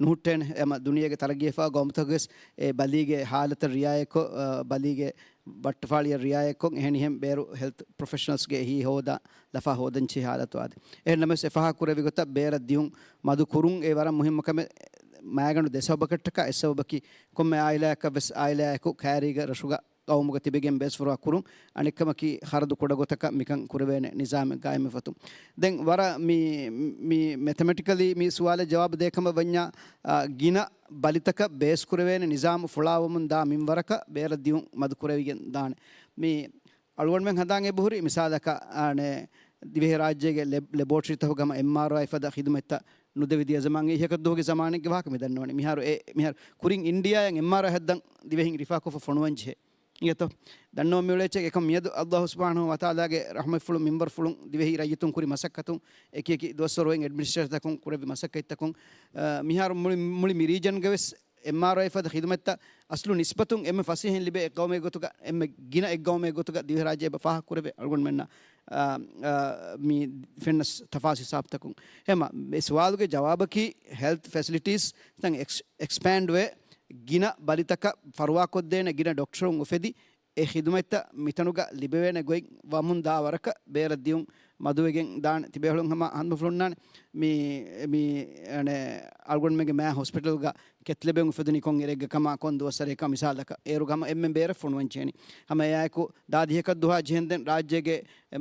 ނުހުއްޓޭނެ. އެމަ ދުނިޔޭގެ ތަރައްގީވެފަ ގައުމުތަކުވެސް އެ ބަލީގެ ހާލަތަށް ރިއާޔަތްކޮށް، އަ، ބަލީގެ ބައްޓަފާޅިއަށް ރިއާޔަތްކޮށް، އެހެނިހެން ބޭރު ހެލްތް ޕްރޮފެޝަނަލްސްގެ އެހީ ހޯދާ ލަފާ ހޯދަންޖެހޭ ހާލަތު އާދެ. އެހެންނަމަވެސް އެ ފާހަގަކުރެއްވި ގޮތަށް ބޭރަށް ދިޔުން މަދު ކުރުން އެ ވަރަށް މުހިއްމު ކަމެއް މައިގަނޑު ދެ ސަބަބަކަށްޓަކާ އެއް ސަބަބަކީ ކޮންމެ އާއިލާއަކަށްވެސް އާއިލާއަކު ކައިރީގަ ރަށުގަ ގައުމުގަ ތިބެގެން ބޭސްފަރުވާ ކުރުން، އަނެއްކަމަކީ ޚަރަދު ކުޑަގޮތަކަށް މިކަން ކުރެވޭނެ ނިޒާމެއް ގާއިމްވެފަތުން. ދެން ވަރަށް މި، މި މެތަމެޓިކަލީ މި ސުވާލަށް ޖަވާބު ދޭ ކަމަށް ވަންޏާ، އާ، ގިނަ ބަލިތަކަށް ބޭސްކުރެވޭނެ ނިޒާމު ފުޅާވަމުން ދާ މިންވަރަކަށް ބޭރަށް ދިޔުން މަދު ކުރެވިގެން ދާނެ. މި އަޅުގަނޑުމެން ހަނދާން އެބަހުރި މިސާލަކަށް، އާނެ، ދިވެހިރާއްޖޭގެ ލެބް-، ލެބޯޓްރީތަކުގަ ހަމަ އެމްއާރްއައި ފަދަ ޚިދުމަތްތައް ނުދެވި ދިޔަ ޒަމާން އެއީ އެކަ ދުވަހުގެ ޒަމާނެއްގެ ވާހަކަ މި ދަންނަވަނީ. މިހާރު އެ، މިހާރު ކުރިން އިންޑިއާއަށް އެމްއާރްއައި ހައްދަން ދިވެހިން ރިފާކޮށްފަ ފޮނުވަން ޖެހޭ. އިނގޭތޯ؟ ދަންނަވަން މިއުޅޭ އެއްޗެއް އެކަމަށް މިއަދު އައްލާހު ސުބްޙާނަހޫ ވަތަޢާލާގެ ރަޙްމަތްފުޅު މިންވަރުފުޅުން ދިވެހި ރައްޔިތުން ކުރި މަސައްކަތުން އެކި އެކި ދުވަސްވަރު އޮތް އެޑްމިނިސްޓްރޭޓަރުން ކުރެއްވި މަސައްކަތްތަކުން، އަ، މިހާރު މުޅި، މުޅި މި ރީޖަންގަވެސް އެމްއާރްއައި ފަދަ ޚިދުމަތްތައް އަސްލު ނިސްބަތުން އެންމެ ފަސޭހައިން ލިބޭ އެއްގައުމެއް ގޮތުގަ، އެންމެ ގިނަ އެއްގައުމެއް ގޮތުގަ ދިވެހިރާއްޖެ އެބަ ފާހަގަކުރެވޭ. އަޅުގަނޑުމެންނަށް، އާ، އާ، މި ފެންނަ ތަފާސް ހިސާބުތަކުން. އެހެންމަ، މި ސުވާލުގެ ޖަވާބަކީ ހެލްތް ފެސިލިޓީސް ތަން އެކްސް-، އެކްސްޕޭންޑް ވެ، ގިނަ ބަލިތަކަށް ފަރުވާކޮށްދޭނެ ގިނަ ޑޮކްޓަރުން އުފެދި، އެ ޚިދުމަތްތައް މިތަނުގަ ލިބެވޭނެ ގޮތް ވަމުން ދާ ވަރަކަށް ބޭރަށް ދިޔުން މަދުވެގެން ދާނެ. ތިބޭފުޅުން ހަމަ ހަނދުމަފުޅުންނާނެ. މި، މި، އަނެ، އަޅުގަނޑުމެންގެ މާ ހޮސްޕިޓަލްގަ ކެތްލެބެން އުފެދުނީ ކޮން އިރެއްގަ ކަމާ ކޮން ދުވަސްވަރެއްކަ މިސާލަކަށް. އޭރުގަ ހަމަ އެންމެން ބޭރަށް ފޮނުވަން ޖެހެނީ. ހަމަ އެއާއެކު ދާދިހަކަށް ދުހާ ޖެހެންދެން ރާއްޖޭގެ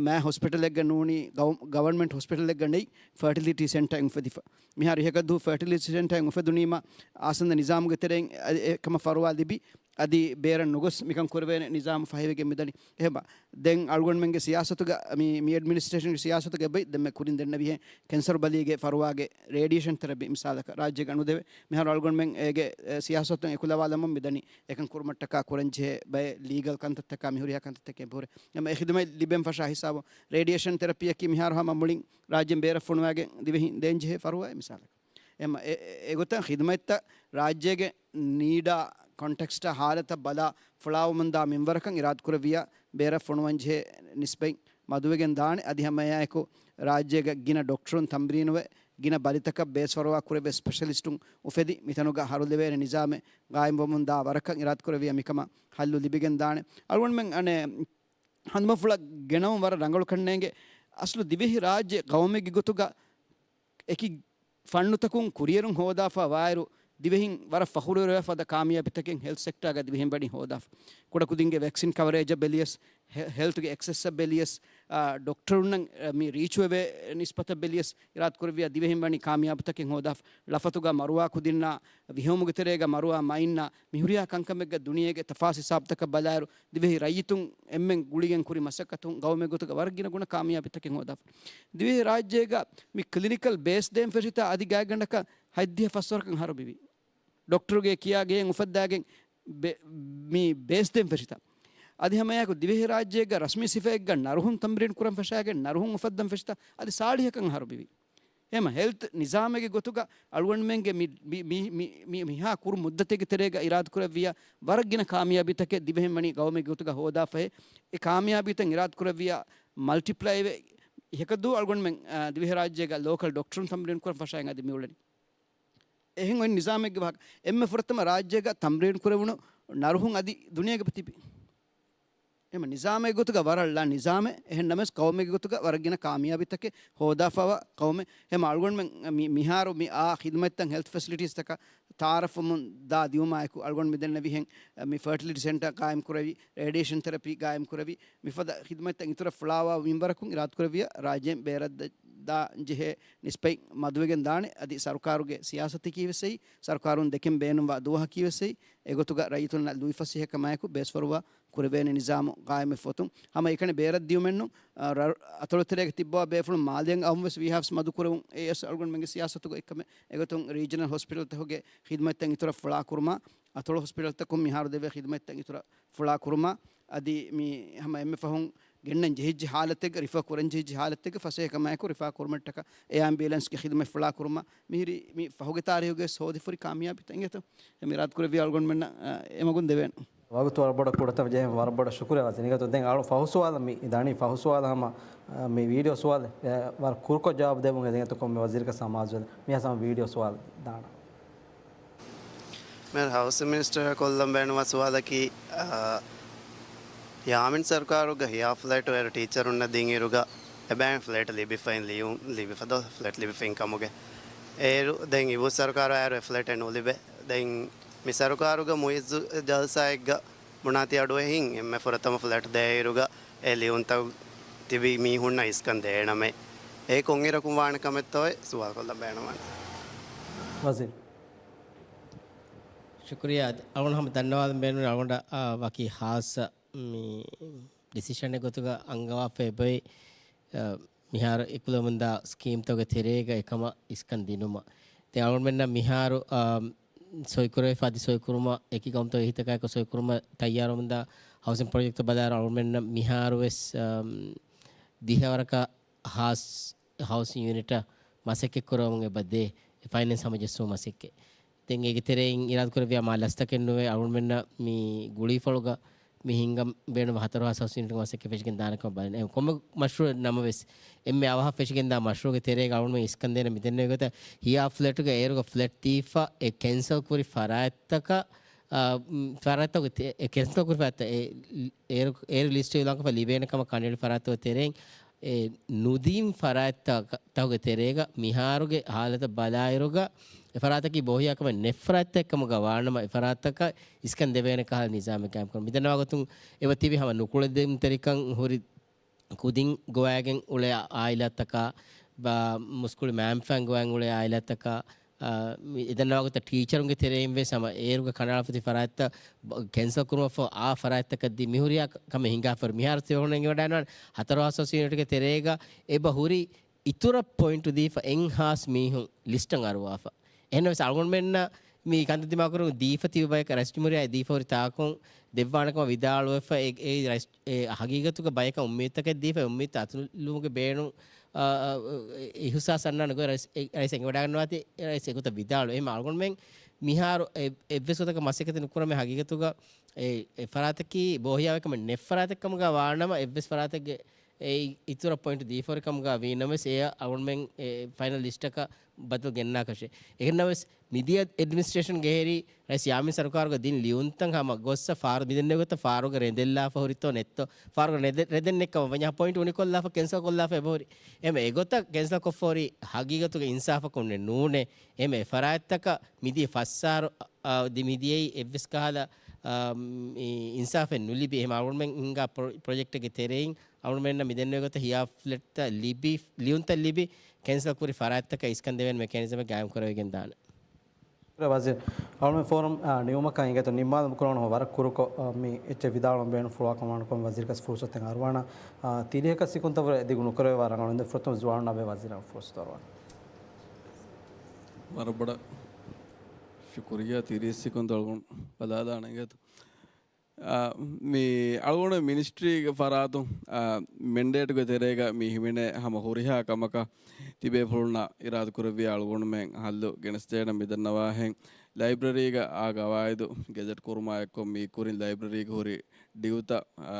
މާ ހޮސްޕިޓަލެއްގަ ނޫނީ ގަވަ-، ގަވަރމެންޓް ހޮސްޕިޓަލެއްގަ ނެތް ފަރޓިލިޓީ ސެންޓަރ އުފެދިފަ. މިހާރު އިހަކަށް ދުހު ފަރޓިލިޓީ ސެންޓަރ އުފެދުނީމަ އާސަންދަ ނިޒާމުގެ ތެރެއިން އެ-، އެ-، އެކަމަށް ފަރުވާ ލިބި، އަދި ބޭރަށް ނުގޮސް މިކަން ކުރެވޭނެ ނިޒާމު ފަހިވެގެން މިދަނީ. އެހެން ދެން އަޅުގަނޑުމެންގެ ސިޔާސަތުގަ މި، މި އެޑްމިނިސްޓްރޭޝަންގެ ސިޔާސަތުގަ އެބައި ދެންމެ ކުރިން ދެންނެވިހެން ކެންސަރު ބަލީގެ ފަރުވާގެ ރޭޑިއޭޝަން ތެރަޕީ މިސާލަކަށް ރާއްޖޭގަ ނުދެވޭ. މިހާރު އަޅުގަނޑުމެން އޭގެ، އެ، ސިޔާސަތުން އެކުލަވާލަމުން މިދަނީ. އެކަން ކުރުމަށްޓަކާ ކުރަންޖެހޭ ބައެއް ލީގަލް ކަންތައްތަކާ މިހުރިހާ ކަންތައްތަކެއް ހުރެ. އެމަ އެ ޚިދުމަތް ލިބެން ފަށާ ހިސާބު ރޭޑިއޭޝަން ތެރަޕީއަކީ މިހާރު ހަމަ މުޅިން ރާއްޖެން ބޭރަށް ފޮނުވާގެން ދިވެހިން ދޭންޖެހޭ ފަރުވާއެއް މިސާލަކަށް. އެމަ އެ-، އެ-، އެގޮތަށް ޚިދުމަތްތައް ރާއްޖޭގެ ނީޑާ ކޮންޓެކްސްޓާ ހާލަތަށް ބަލާ ފުޅާވަމުންދާ މިންވަރަކަށް އިރާދަކުރެއްވިޔާ ބޭރަށް ފޮނުވަންޖެހޭ ނިސްބަތް މަދުވެގެން ދާނެ. އަދި ހަމައެއާއެކު ރާއްޖޭގަ ގިނަ ޑޮކްޓަރުން ތަމްރީނުވެ، ގިނަ ބަލިތަކަށް ބޭސްފަރުވާ ކުރެވޭ ސްޕެޝަލިސްޓުން އުފެދި، މިތަނުގަ ހަރުލެވޭނެ ނިޒާމެއް ގާއިމްވަމުންދާ ވަރަކަށް އިރާދަކުރެއްވިޔާ މިކަމަށް ހައްލު ލިބިގެން ދާނެ. އަޅުގަނޑުމެން އަނެއް ހަނދުމަފުޅަށް ގެނައުން ވަރަށް ރަނގަޅުކަންނޭނގެ. އަސްލު ދިވެހި ރާއްޖެ ގައުމެއްގެ ގޮތުގަ އެކި ފަންނުތަކުން ކުރިއެރުން ހޯދާފަ ވާއިރު، ދިވެހިން ވަރަށް ފަޚުރުވެރިވާ ފަދަ ކާމިޔާބީތަކެއް ހެލްތް ސެކްޓާގަ ދިވެހިން ވަނީ ހޯދާފަ. ކުޑަކުދިންގެ ވެކްސިން ކަވަރޭޖަށް ބެލިޔަސް، ހެ-، ހެލްތުގެ އެކްސެސްއަށް ބެލިޔަސް، އާ، ޑޮކްޓަރުންނަށް، އާ، މި ރީޗުވެވޭ ނިސްބަތަށް ބެލިޔަސް، އިރާދަކުރެއްވިޔާ ދިވެހިން ވަނީ ކާމިޔާބުތަކެއް ހޯދާފަ. ޅަފަތުގަ މަރުވާ ކުދިންނާ، ވިހެއުމުގެ ތެރޭގަ މަރުވާ މައިންނާ، މިހުރިހާ ކަންކަމެއްގަ ދުނިޔޭގެ ތަފާސް ހިސާބުތަކަށް ބަލާއިރު، ދިވެހި ރައްޔިތުން އެންމެން ގުޅިގެން ކުރި މަސައްކަތުން ގައުމެއް ގޮތުގަ ވަރަށް ގިނަ ގުނަ ކާމިޔާބީތަކެއް ހޯދާފަ. ދިވެހި ރާއްޖޭގަ މި ކްލިނިކަލް ބޭސް ދޭން ފެށިތާ އަދި ގާތްގަނޑަކަށް ހަތްދިހަ ފަސްވަރަކަށް އަހަރު ބިވި. ޑޮކްޓަރުގެ ކިޔާ ގެއެއް އުފައްދާގެން ބެ-، މި ބޭސް ދޭން ފެށިތާ. އަދި ހަމައެއާއެކު ދިވެހިރާއްޖޭގަ ރަސްމީ ސިފައެއްގަ ނަރުހުން ތަމްރީން ކުރަން ފަށާގެން ނަރުހުން އުފައްދަން ފެށިތާ އަދި ސާޅީހަކަށް އަހަރު ބިވި. އެހެމަ ހެލްތް ނިޒާމެއްގެ ގޮތުގަ އަޅުގަނޑުމެންގެ މި، މި، މި، މި، މި، މިހާ ކުރު މުއްދަތެއްގެ ތެރޭގަ އިރާދަކުރެއްވިޔާ ވަރަށް ގިނަ ކާމިޔާބީތަކެއް ދިވެހިން ވަނީ ގައުމެއްގެ ގޮތުގަ ހޯދާފައޭ. އެ ކާމިޔާބީތައް އިރާދަކުރެއްވިޔާ މަލްޓިޕްލައިވެ، އެކަދޫ އަޅުގަނޑުމެން، އާ، ދިވެހިރާއްޖޭގަ ލޯކަލް ޑޮކްޓަރުން ތަމްރީން ކުރަން ފަށާއިން އަދި މިއުޅެނީ. އެހެން އޮތް ނިޒާމެއްގެ ވާހަކަ. އެންމެ ފުރަތަމަ ރާއްޖޭގަ ތަމްރީން ކުރެވުނު ނަރުހުން އަދި ދުނިޔޭގަ ތިބި. އެމަ ނިޒާމެއް ގޮތުގަ ވަރަށް ޅަ ނިޒާމެއް. އެހެން ނަމަވެސް ޤައުމެއްގެ ގޮތުގަ ވަރަށް ގިނަ ކާމިޔާބީތަކެއް ހޯދާފަވާ ޤައުމެއް. އެމަ އަޅުގަނޑުމެން މި-، މިހާރު މި އާ ޚިދުމަތްތައް ހެލްތް ފެސިލިޓީސްތަކަށް ތައާރަފްވަމުން ދާ ދިއުމާއެކު އަޅުގަނޑު މިދެންނެވިހެން މި ފަރޓިލިޓީ ސެންޓަރ ޤާއިމް ކުރެވި، ރޭޑިއޭޝަން ތެރަޕީ ޤާއިމް ކުރެވި، މިފަދަ ޚިދުމަތްތައް އިތުރަށް ފުޅާވާ މިންވަރަކުން އިރާދަކުރެއްވިޔާ ރާއްޖޭން ބޭރަށް ދ-، ދާން ޖެހޭ ނިސްބަތް މަދުވެގެން ދާނެ. އަދި ސަރުކާރުގެ ސިޔާސަތަކީ ވެސް އެއީ، ސަރުކާރުން ދެކެން ބޭނުންވާ ދުވަހަކީ ވެސް އެއީ، އެގޮތުގަ ރައްޔިތުންނަށް ލުއިފަސޭހަކަމާއެކު ބޭސްފަރުވާ ކުރެވޭނެ ނިޒާމު ޤާއިމެއް ފޮތުން. ހަމަ އެކަނި ބޭރަށް ދިޔުމެއްނު، އަ، ރަ-، އަތޮޅުތެރޭގަ ތިއްބަވާ ބޭފުޅުން މާލެއަށް އައުން ވެސް ވީހާވެސް މަދު ކުރެވުން އެއީ ވެސް އަޅުގަނޑުމެންގެ ސިޔާސަތުގަ އެއްކަމެއް. އެގޮތުން ރީޖަނަލް ހޮސްޕިޓަލްތަކުގެ ޚިދުމަތްތައް އިތުރަށް ފުޅާ ކުރުމާ، އަތޮޅު ހޮސްޕިޓަލްތަކުން މިހާރު ދެވޭ ޚިދުމަތްތައް އިތުރަށް ފުޅާ ކުރުމާ، އަދި މި ހަމަ އެންމެ ފަހުން ގެންނަން ޖެހިއްޖެ ހާލަތެއްގަ، ރިފަ ކުރަން ޖެހިއްޖެ ހާލަތެއްގަ ފަސޭހަކަމާއެކު ރިފާ ކުރުމަށްޓަކާ އެ އާމްބިއުލެންސްގެ ޚިދުމަތް ފުޅާ ކުރުމާ، މިހިރީ މި ފަހުގެ ތާރީހުގަ ވެސް ހޯދިފަހުރި ކާމިޔާބީތައް އިނގޭތޯ. އެ މިރާދުކުރެއްވި އަޅުގަނޑުމެންނަށް، އަ، އެމަގުން ދެވޭނެ. ވަގުތު ވަރަށް ބޮޑަށް ކުޑަތަވެ ޖެހެން ވަރަށް ބޮޑަށް ޝުކުރިއްޔާ ވަޒީރު. އިނގޭތޯ ދެން އަޅު ފަހު ސުވާލަށް މި ދާނީ ފަހު ސުވާލަށް ހަމަ، އަ، މި ވީޑިއޯ ސުވާލެއް، އެ، ވަރަށް ކުރުކޮށް ޖަވާބު ދެއްވުން އެދެން އެތަކުން މި ވަޒީރަކަށް ސަމާލު ވެލެ. މިހާ ހަމަ ވީޑިއޯ ސުވާލު ދާނަ. މިހާރު ހައުސިން މިނިސްޓަރ ކޮށްލަން ބޭނުންވާ ސުވާލަކީ، އާ، ޔާމިން ސަރުކާރުގަ ހިޔާ ފްލެޓް އޭރު ޓީޗަރުންނަށް ދިން އިރުގަ އެބައިން ފްލެޓް ލިބިފައިން ލިޔުން، ލިބިފަދަ ފްލެޓް ލިބިފައިން ކަމުގެ. އޭރު ދެން އިބޫ ސަރުކާރާ އޭރު އެ ފްލެޓެއް ނުލިބޭ. ދެން މި ސަރުކާރުގަ މުއިއްޒު ޖަލްސާއެއްގަ ބުނާތީ އަޑުއެހިން އެންމެ ފުރަތަމަ ފްލެޓް ދޭއިރުގަ އެ ލިޔުންތައް ތިބި މީހުންނަށް އިސްކަން ދޭނަމޭ. އެ ކޮންއިރަކުން ވާނެ ކަމެއްތޯއޭ ސުވާލު ކޮށްލަން ބޭނުންވާނެ. ވަޒީރު. ޝުކުރިއްޔާ. އަޅުގަނޑު ހަމަ ދަންނަވާލަން ބޭނުން އަޅުގަނޑަށް، އާ، ވަކި ހާއްސަ މި ޑިސިޝަނެއް ގޮތުގަ އަންގަވާފަ އެބައޮތް، އާ، މިހާރު އެކުލެވުމުންދާ ސްކީމްތަކުގެ ތެރޭގަ އެކަމަށް އިސްކަން ދިނުމަށް. ދެން އަޅުގަނޑުމެންނަށް މިހާރު، އާ، ސޮއިކުރެވިފަ އަދި ސޮއިކުރުމަށް އެކި ގައުމުތައް އެހީތަކާއެކު ސޮއިކުރުމަށް ތައްޔާރުވަމުންދާ ހައުސިން ޕްރޮޖެކްޓްތައް ބަލާއިރު އަޅުމެންނަށް މިހާރުވެސް، އަމް، ދިހަވަރަކަށް ހާސް ހައުސިން ޔުނިޓަށް މަސައްކަތް ކުރަމުން އެބަ ދޭ، އެ ފައިނޭންސް ހަމަޖެއްސުމުގެ މަސައްކަތް. ދެން އޭގެ ތެރެއިން އިރާދަކުރެއްވިޔާ މާ ލަސްތަކެއް ނުވެ އަޅުމެންނަށް މި ގުޅީފަޅުގަ މި ހިންގަން ބޭނުން ހަތަރު ހާސް ހައުސިން ޔުނިޓުގެ މަސައްކަތް ފެށިގެން ދާނެ ކަމަށް ބަލަން. އެ ކޮންމެ މަޝްރޫއެއް ނަމަވެސް، އެންމެ އަވަހަށް ފެށިގެންދާ މަޝްރޫއުގެ ތެރޭގަ އަޅުގަނޑުމެން އިސްކަން ދޭނެ މިދެންނެވި ގޮތަށް ހިޔާ ފްލެޓުގެ އޭރުގަ ފްލެޓް ދީފަ އެ ކެންސަލް ކުރި ފަރާތްތަކަށް، އާ، މް، ފަރާތްތަކުގެ ތެ-، އެ ކެންސަލް ކުރި ފަރާތްތައް އެ، އޭރު، އޭރު ލިސްޓް އިއުލާންކޮށްފަ ލިބޭނެ ކަމަށް ކަނޑައެޅި ފަރާތްތަކުގެ ތެރެއިން އެ ނުދީން ފަރާތްތަކުގެ ތެރޭގަ މިހާރުގެ ހާލަތަށް ބަލާއިރުގަ، އެ ފަރާތަކީ ބޯހިޔާކަމެއް ނެތް ފަރާތްތައް އެއްކަމުގަ ވާނަމަ، އެ ފަރާތަކަށް އިސްކަން ދެވޭނެ ކަހަލަ ނިޒާމެއް ގާއިމްކުރުން. މިދަންނަވާ ގޮތުން އެބަ ތިބި ހަމަ ނުކުޅެދުންތެރިކަން ހުރި ކުދިން ގޮވައިގެން އުޅޭ އާއިލާތަކާ، ބާ މުސްކުޅި މައިންބަފައިން ގޮވައިގެން އުޅޭ އާއިލާތަކާ، އާ، މި އެދަންނަވާ ގޮތަށް ޓީޗަރުންގެ ތެރެއިން ވެސް ހަމަ އޭރުގަ ކަނޑައަޅާފަ ތި ފަރާތްތައް ބަ-، ކެންސަލް ކުރުމަށްފަހު އާ ފަރާތްތަކަށް ދީ މިހުރިހާ ކަ-، ކަމެއް ހިނގާފަ ހުރި. މިހާރު ތިބޭފުޅުން އެނގިވަޑައިގަންނަވާނެ ހަތަރު ހާސް ހައުސިން ޔުނިޓުގެ ތެރޭގަ އެބަ ހުރި އިތުރަށް ޕޮއިންޓު ދީފަ އެއް ހާސް މީހުން ލިސްޓަށް އަރުވާފަ. އެހެންނަމަވެސް އަޅުގަނޑުމެންނަށް މި ކަންތައް ދިމާކުރުން ދީފަ ތިބި ބަޔަކަށް ރައީސް ޖުމްހޫރިއްޔާ ދީފަ ހުރި ތާކުން ދެއްވާނެ ކަމަށް ވިދާޅުވެފަ، އެ، އެ ރައީސް، އެ ހަގީގަތުގަ ބަޔަކަށް އުއްމީދުތަކެއް ދީފަ، އެ އުއްމީދުތައް އަތުލުވުމުގެ ބޭނުން، އާ، އާ، އެ އިހުސާސް އަންނާނެ ގޮތް ރައީސް، އެ، ރައީސް އެނގިވަޑައިގަންނަވާތީ، އެ ރައީސް އެގޮތަށް ވިދާޅުވި. އެހެން އަޅުގަނޑުމެން މިހާރު އެ، އެއްވެސް ގޮތަކަށް މަސައްކަތެއް ނުކުރަމޭ ހަގީގަތުގަ އެ، އެ ފަރާތަކީ ބޯހިޔާވެ ކަމެއް ނެތް ފަރާތެއް ކަމުގަ ވާނަމަ، އެއްވެސް ފަރާތެއްގެ އެ އިތުރަށް ޕޮއިންޓު ދީފަ ހުރި ކަމުގަ ވީނަމަވެސް، އެ އަޅުގަނޑުމެން އެ ފައިނަލް ލިސްޓަކަށް ބަދަލު ގެންނާކަށެއް. އެހެންނަމަވެސް، މިދިޔަ އެޑްމިނިސްޓްރޭޝަންގެ ހެރީ ރައީސް ޔާމީން ސަރުކާރުގަ ދިން ލިޔުންތައް ހަމަ ގޮއްސަ ފާރު މިދެންނެވި ގޮތަށް ފާރުގަ ރެނދެއްލާފަ ހުރިތޯ ނެތްތޯ، ފާރުގަ ރެދެ-، ރެދެއް ނެތްކަމަށް ވަންޏާ ޕޮއިންޓް އުނިކޮށްލާފަ ކެންސަލް ކޮށްލާފަ އެބަހުރި. އެމެ އެގޮތަށް ކެންސަލް ކޮށްފަ ހުރި ހަގީގަތުގަ އިންސާފަކުން ނޫނޭ. އެމެ އެ ފަރާތްތަކަށް މިދިޔަ ފަސްސާރު، އާ، ދި-، މިދިޔައީ އެއްވެސް ކަހަލަ، އާ، މް، އި-، އިންސާފެއް ނުލިބި. އެހެމަ އަޅުގަނޑުމެން ހިންގާ ޕްރޮ-، ޕްރޮޖެކްޓެއްގެ ތެރެއިން އަޅުގަނޑުމެންނަށް މިދެންނެވި ގޮތަށް ހިޔާ ފްލެޓްތައް ލިބި، ލިޔުންތައް ލިބި، ކެންސަލް ކުރި ފަރާތްތަކަށް އިސްކަން ދެވޭނެ މެކޭނިޒަމެއް ގާއިމް ކުރެވިގެން ދާނެ. ވަޒީރު، އަޅުމެން ފޯރަމް، އާ، ނިމުމަކަށް އިނގޭތޯ ނިންމާލުމުގެ ކުރިން ވަރަށް ކުރުކޮށް، އާ، މި އެއްޗެއް ވިދާޅުވަން ބޭނުން ފުޅުވާކަމަށް ވަންކޮށް ވަޒީރަކަށް ފުރުސަތެއް އަރުވާނަ، އާ، ތިރީހަކަށް ސިކުންތައް ވުރެ ދިގު ނުކުރެވޭ ވަރަށް އަޅުގަނޑު ފުރަތަމަ ޒުވާނުންނާ ވަޒީރަށް ފުރުސަތު އަރުވާނަ. ވަރަށް ބޮޑަށް ޝުކުރިއްޔާ ތިރީސް ސިކުންތައް އަޅުގަނޑު ބަލާލާނެ އިނގޭތޯ. އާ، މި އަޅުގަނޑު މިނިސްޓްރީގެ ފަރާތުން، އާ، މެންޑޭޓުގެ ތެރޭގަ މި ހިމެނޭ ހަމަ ހުރިހާ ކަމަކަށް ތިބޭފުޅުންނަށް އިރާދަކުރެއްވިޔާ އަޅުގަނޑުމެން ހައްލު ގެނެސްދޭނަން. މިދަންނަވާހެން ލައިބްރަރީގަ އާ ގަވާއިދު ގެޒެޓް ކުރުމާ އެއްކޮށް މީ ކުރިން ލައިބްރަރީގަ ހުރި ޑިއުތައް، އާ،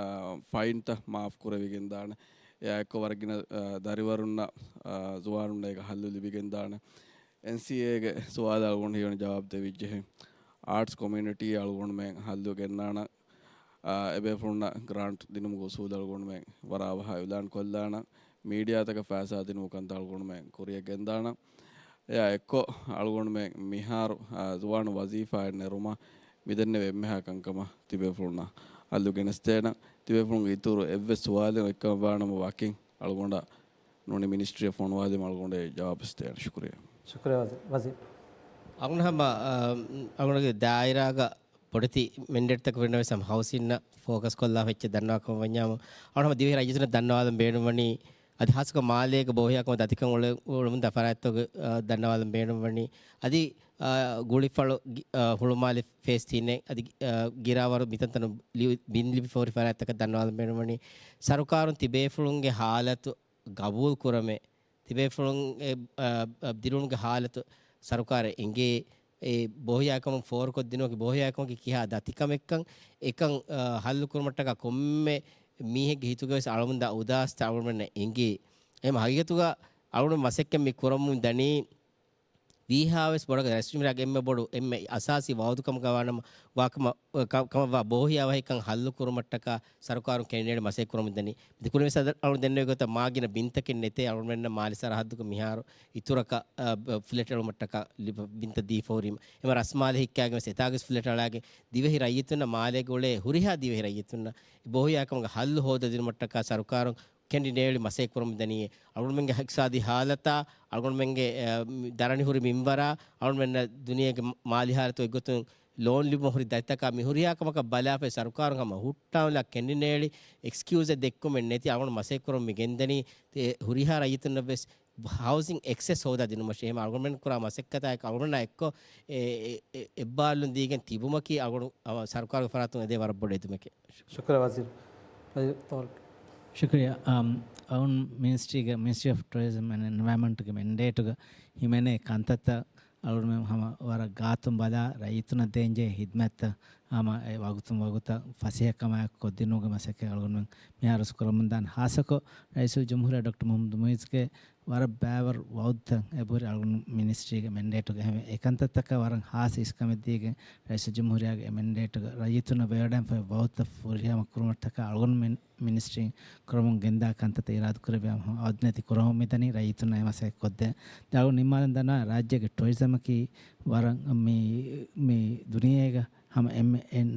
ފައިންތައް މާފް ކުރެވިގެން ދާނެ. އެއާ އެއްކޮށް ވަރަށް ގިނަ، އާ، ދަރިވަރުންނަށް، އާ، ޒުވާނުންނަށް އޭގެ ހައްލު ލިބިގެން ދާނެ. އެންސީއޭގެ ސުވާލަށް އަޅުގަނޑު ހީވަނީ ޖަވާބު ދެވިއްޖެހެން. އާޓްސް ކޮމިއުނިޓީ އަޅުގަނޑުމެން ހައްލު ގެންނާނަން. އާ، އެބޭފުޅުންނަށް ގްރާންޓް ދިނުމުގެ އުސޫލު އަޅުގަނޑުމެން ވަރަށް އަވަހަށް އިއުލާން ކޮށްލާނަން. މީޑިއާތަކަށް ފައިސާ ދިނުމުގެ ކަންތައް އަޅުގަނޑުމެން ކުރިއަށް ގެންދާނަން. އެއާ އެއްކޮށް އަޅުގަނޑުމެން މިހާރު، އާ، ޒުވާނު ވަޒީފާއެއް ނެރުމަށް މިދެންނެވި އެންމެހާ ކަންކަމަށް ތިބޭފުޅުންނަށް ހައްލު ގެނެސްދޭނަން. ތިބޭފުޅުންގެ އިތުރު އެއްވެސް ސުވާލެއް އޮތްކަމަށް ވާނަމަ ވަކިން އަޅުގަނޑަށް ނޫނީ މިނިސްޓްރީއަށް ފޮނުވާލީމަ އަޅުގަނޑު ޖަވާބު ދޭނެ. ޝުކުރިއްޔާ. ޝުކުރިއްޔާ ވަޒީރު. ވަޒީރު. އަޅުގަނޑު ހަމަ، އާ، އަޅުގަނޑުގެ ދާއިރާގަ ބޮޑެތި މެންޑޭޓްތަކަށް ވެންނަވެސް ހަމަ ހައުސިންއަށް ފޯކަސް ކޮށްލާފަ އެއްޗެއް ދަންނަވާ ކަމަށް ވަންޏާމު، އަޅުގަނޑު ހަމަ ދިވެހި ރައްޔިތުންނަށް ދަންނަވާލަން ބޭނުންވަނީ، އަދި ހާއްސަކޮށް މާލޭގެ ބޯހިޔާކަމަށް ދަތިކަން އުޅެ-، އުޅެމުންދާ ފަރާތްތަކުގެ، އާ، ދަންނަވާލަން ބޭނުންވަނީ. އަދި، އާ، ގުޅިފަޅު ގި-، އާ، ހުޅުމާލެ ފޭސް ތިނެއް އަދި، އާ، ގިރާވަރު މިތަންތަނުން ލިޔު-، ބިން ލިބިފަ ހުރި ފަރާތްތަކަށް ދަންނަވާލަން ބޭނުންވަނީ. ސަރުކާރުން ތިބޭފުޅުންގެ ހާލަތު ގަބޫލު ކުރަމޭ، ތިބޭފުޅުން އެ، އަ، އަ، ދިރިއުޅުމުގެ ހާލަތު ސަރުކާރަށް އެނގޭ، އެ ބޯހިޔާކަމުން ފޯރުކޮށްދިނުމަކީ ބޯހިޔާކަމަކީ ކިހާ ދަތިކަމެއްކަން، އެކަން، އަ، ހައްލު ކުރުމަށްޓަކާ ކޮންމެ މީހެއްގެ ހިތުގަވެސް އަޅަމުންދާ އުދާސްތައް އަޅުގަނޑުމެންނަށް އެނގޭ. އެހެން ހަގީގަތުގަ އަޅުގަނޑު މަސައްކަތް މި ކުރަމުން ދަނީ، ވީހާވެސް ބޮޑަކަށް ރައީސް ޖުމްހޫރިއްޔާގެ އެންމެ ބޮޑު، އެންމެ އަސާސީ ވައުދުކަމުގަ ވާނަމަ، ވާކަމަށް، ކަ-، ކަމަށްވާ ބޯހިޔާވަހިކަން ހައްލު ކުރުމަށްޓަކާ ސަރުކާރުން ކެނޑިނޭޓް މަސައްކަތް ކުރަމުން ދަނީ. މި ކުރިންވެސް އަޅުގަނޑު ދެންނެވި ގޮތަށް މާ ގިނަ ބިންތަކެއް ނެތޭ އަޅުގަނޑުމެންނަށް މާލެ ސަރަހައްދުގަ މިހާރު އިތުރަކަށް، އަ، ބ-، ފްލެޓް އެޅުމަށްޓަކާ ލިބ-، ބިންތައް ދީފަ ހުރީމަ. އެމަ ރަސްމާލެ ހިއްކާގެންވެސް އެތާގެސް ފްލެޓް އަޅާގެން ދިވެހި ރައްޔިތުންނަށް މާލޭގަ އުޅޭ ހުރިހާ ދިވެހި ރައްޔިތުންނަށް ބޯހިޔާކަމުގެ ހައްލު ހޯދަދިނުމަށްޓަކާ ސަރުކާރުން ކެނޑިނޭޅި މަސައްކަތް ކުރަމުން ދަނީ. އަޅުގަނޑުމެންގެ އިޤްތިޞާދީ ހާލަތާ، އަޅުގަނޑުމެންގެ، އެ، މި ދަރަނި ހުރި މިންވަރާ، އަޅުގަނޑުމެންނަށް ދުނިޔޭގެ މާލީ ހާލަތު އެއްގޮތުން ލޯން ލިބުމަށް ހުރި ދަތިތަކާ މި ހުރިހާ ކަމަކަށް ބަލާފައި ސަރުކާރުން ހަމަ ހުއްޓާނުލާ ކެނޑިނޭޅި އެކްސްކިއުޒެއް ދެއްކުމެއް ނެތި އަޅުގަނޑު މަސައްކަތް ކުރަމުން މި ގެންދަނީ. އެ ހުރިހާ ރައްޔިތުންނަށްވެސް ހައުސިން އެކްސެސް ހޯދާ ދިނުމަށޭ. އެހެން އަޅުގަނޑުމެން ކުރާ މަސައްކަތާއެކު އަޅުގަނޑުމެންނާ އެއްކޮށް އެ، އެ، އެ، އެއްބާލުން ދީގެން ތިބުމަކީ އަޅުގަނޑު ސަރުކާރުގެ ފަރާތުން އެދޭ ވަރަށް ބޮޑު އެދުމެކޭ. ޝުކުރިއްޔާ ވަޒީރު. ވަޒީރު ތަވައްލު. ޝުކުރިއްޔާ. އަމް، އަޅުން މިނިސްޓްރީގެ، މިނިސްޓްރީ އޮފް ޓުރިޒަމް އެންޑް އެންވަޔަރމަންޓްގެ މެންޑޭޓުގަ ހިމެނޭ ކަންތައްތައް އަޅުގަނޑުމެން ހަމަ ވަރަށް ގާތުން ބަލާ، ރައްޔިތުންނަށް ދޭންޖެހޭ ހިދްމަތްތައް ހަމަ އެ ވަގުތުން ވަގުތަށް ފަސޭހަކަމާއެކު ކޮށްދިނުމުގެ މަސައްކަތް އަޅުގަނޑުމެން މިހާރުވެސް ކުރަމުންދާނެ. ހާއްސަކޮށް ރައީސުލްޖުމްހޫރިއްޔާ ޑޮކްޓަރ މުހައްމަދު މުއިއްޒުގެ ވަރަށް ބައިވަރު ވައުދުތައް އެބަހުރި އަޅުގަނޑު މިނިސްޓްރީގެ މެންޑޭޓުގަ. އެހެންވެ، އެކަންތައްތަކަށް ވަރަށް ހާއްސަ އިސްކަމެއް ދީގެން ރައީސުލްޖުމްހޫރިއްޔާގެ އެ މެންޑޭޓުގަ ރައްޔިތުންނަށް ވެވަޑައިގެންފައި ވައުދުތައް ފުރިހަމަ ކުރުމަށްޓަކާ އަޅުގަނޑު މިނި-، މިނިސްޓްރީން ކުރަމުން ގެންދާ ކަންތައްތައް އިރާދަކުރެއްވިޔާ އަވަދިނެތި ކުރަމުން މިދަނީ ރައްޔިތުންނަށް އެ މަސައްކަތް ކޮށްދޭން. ދެން އަޅުގަނޑު ނިންމާލަން ދަންނަވާ ރާއްޖޭގެ ޓުރިޒަމަކީ ވަރަށް މި، މި ދުނިޔޭގަ ހަމަ އެންމެ އެން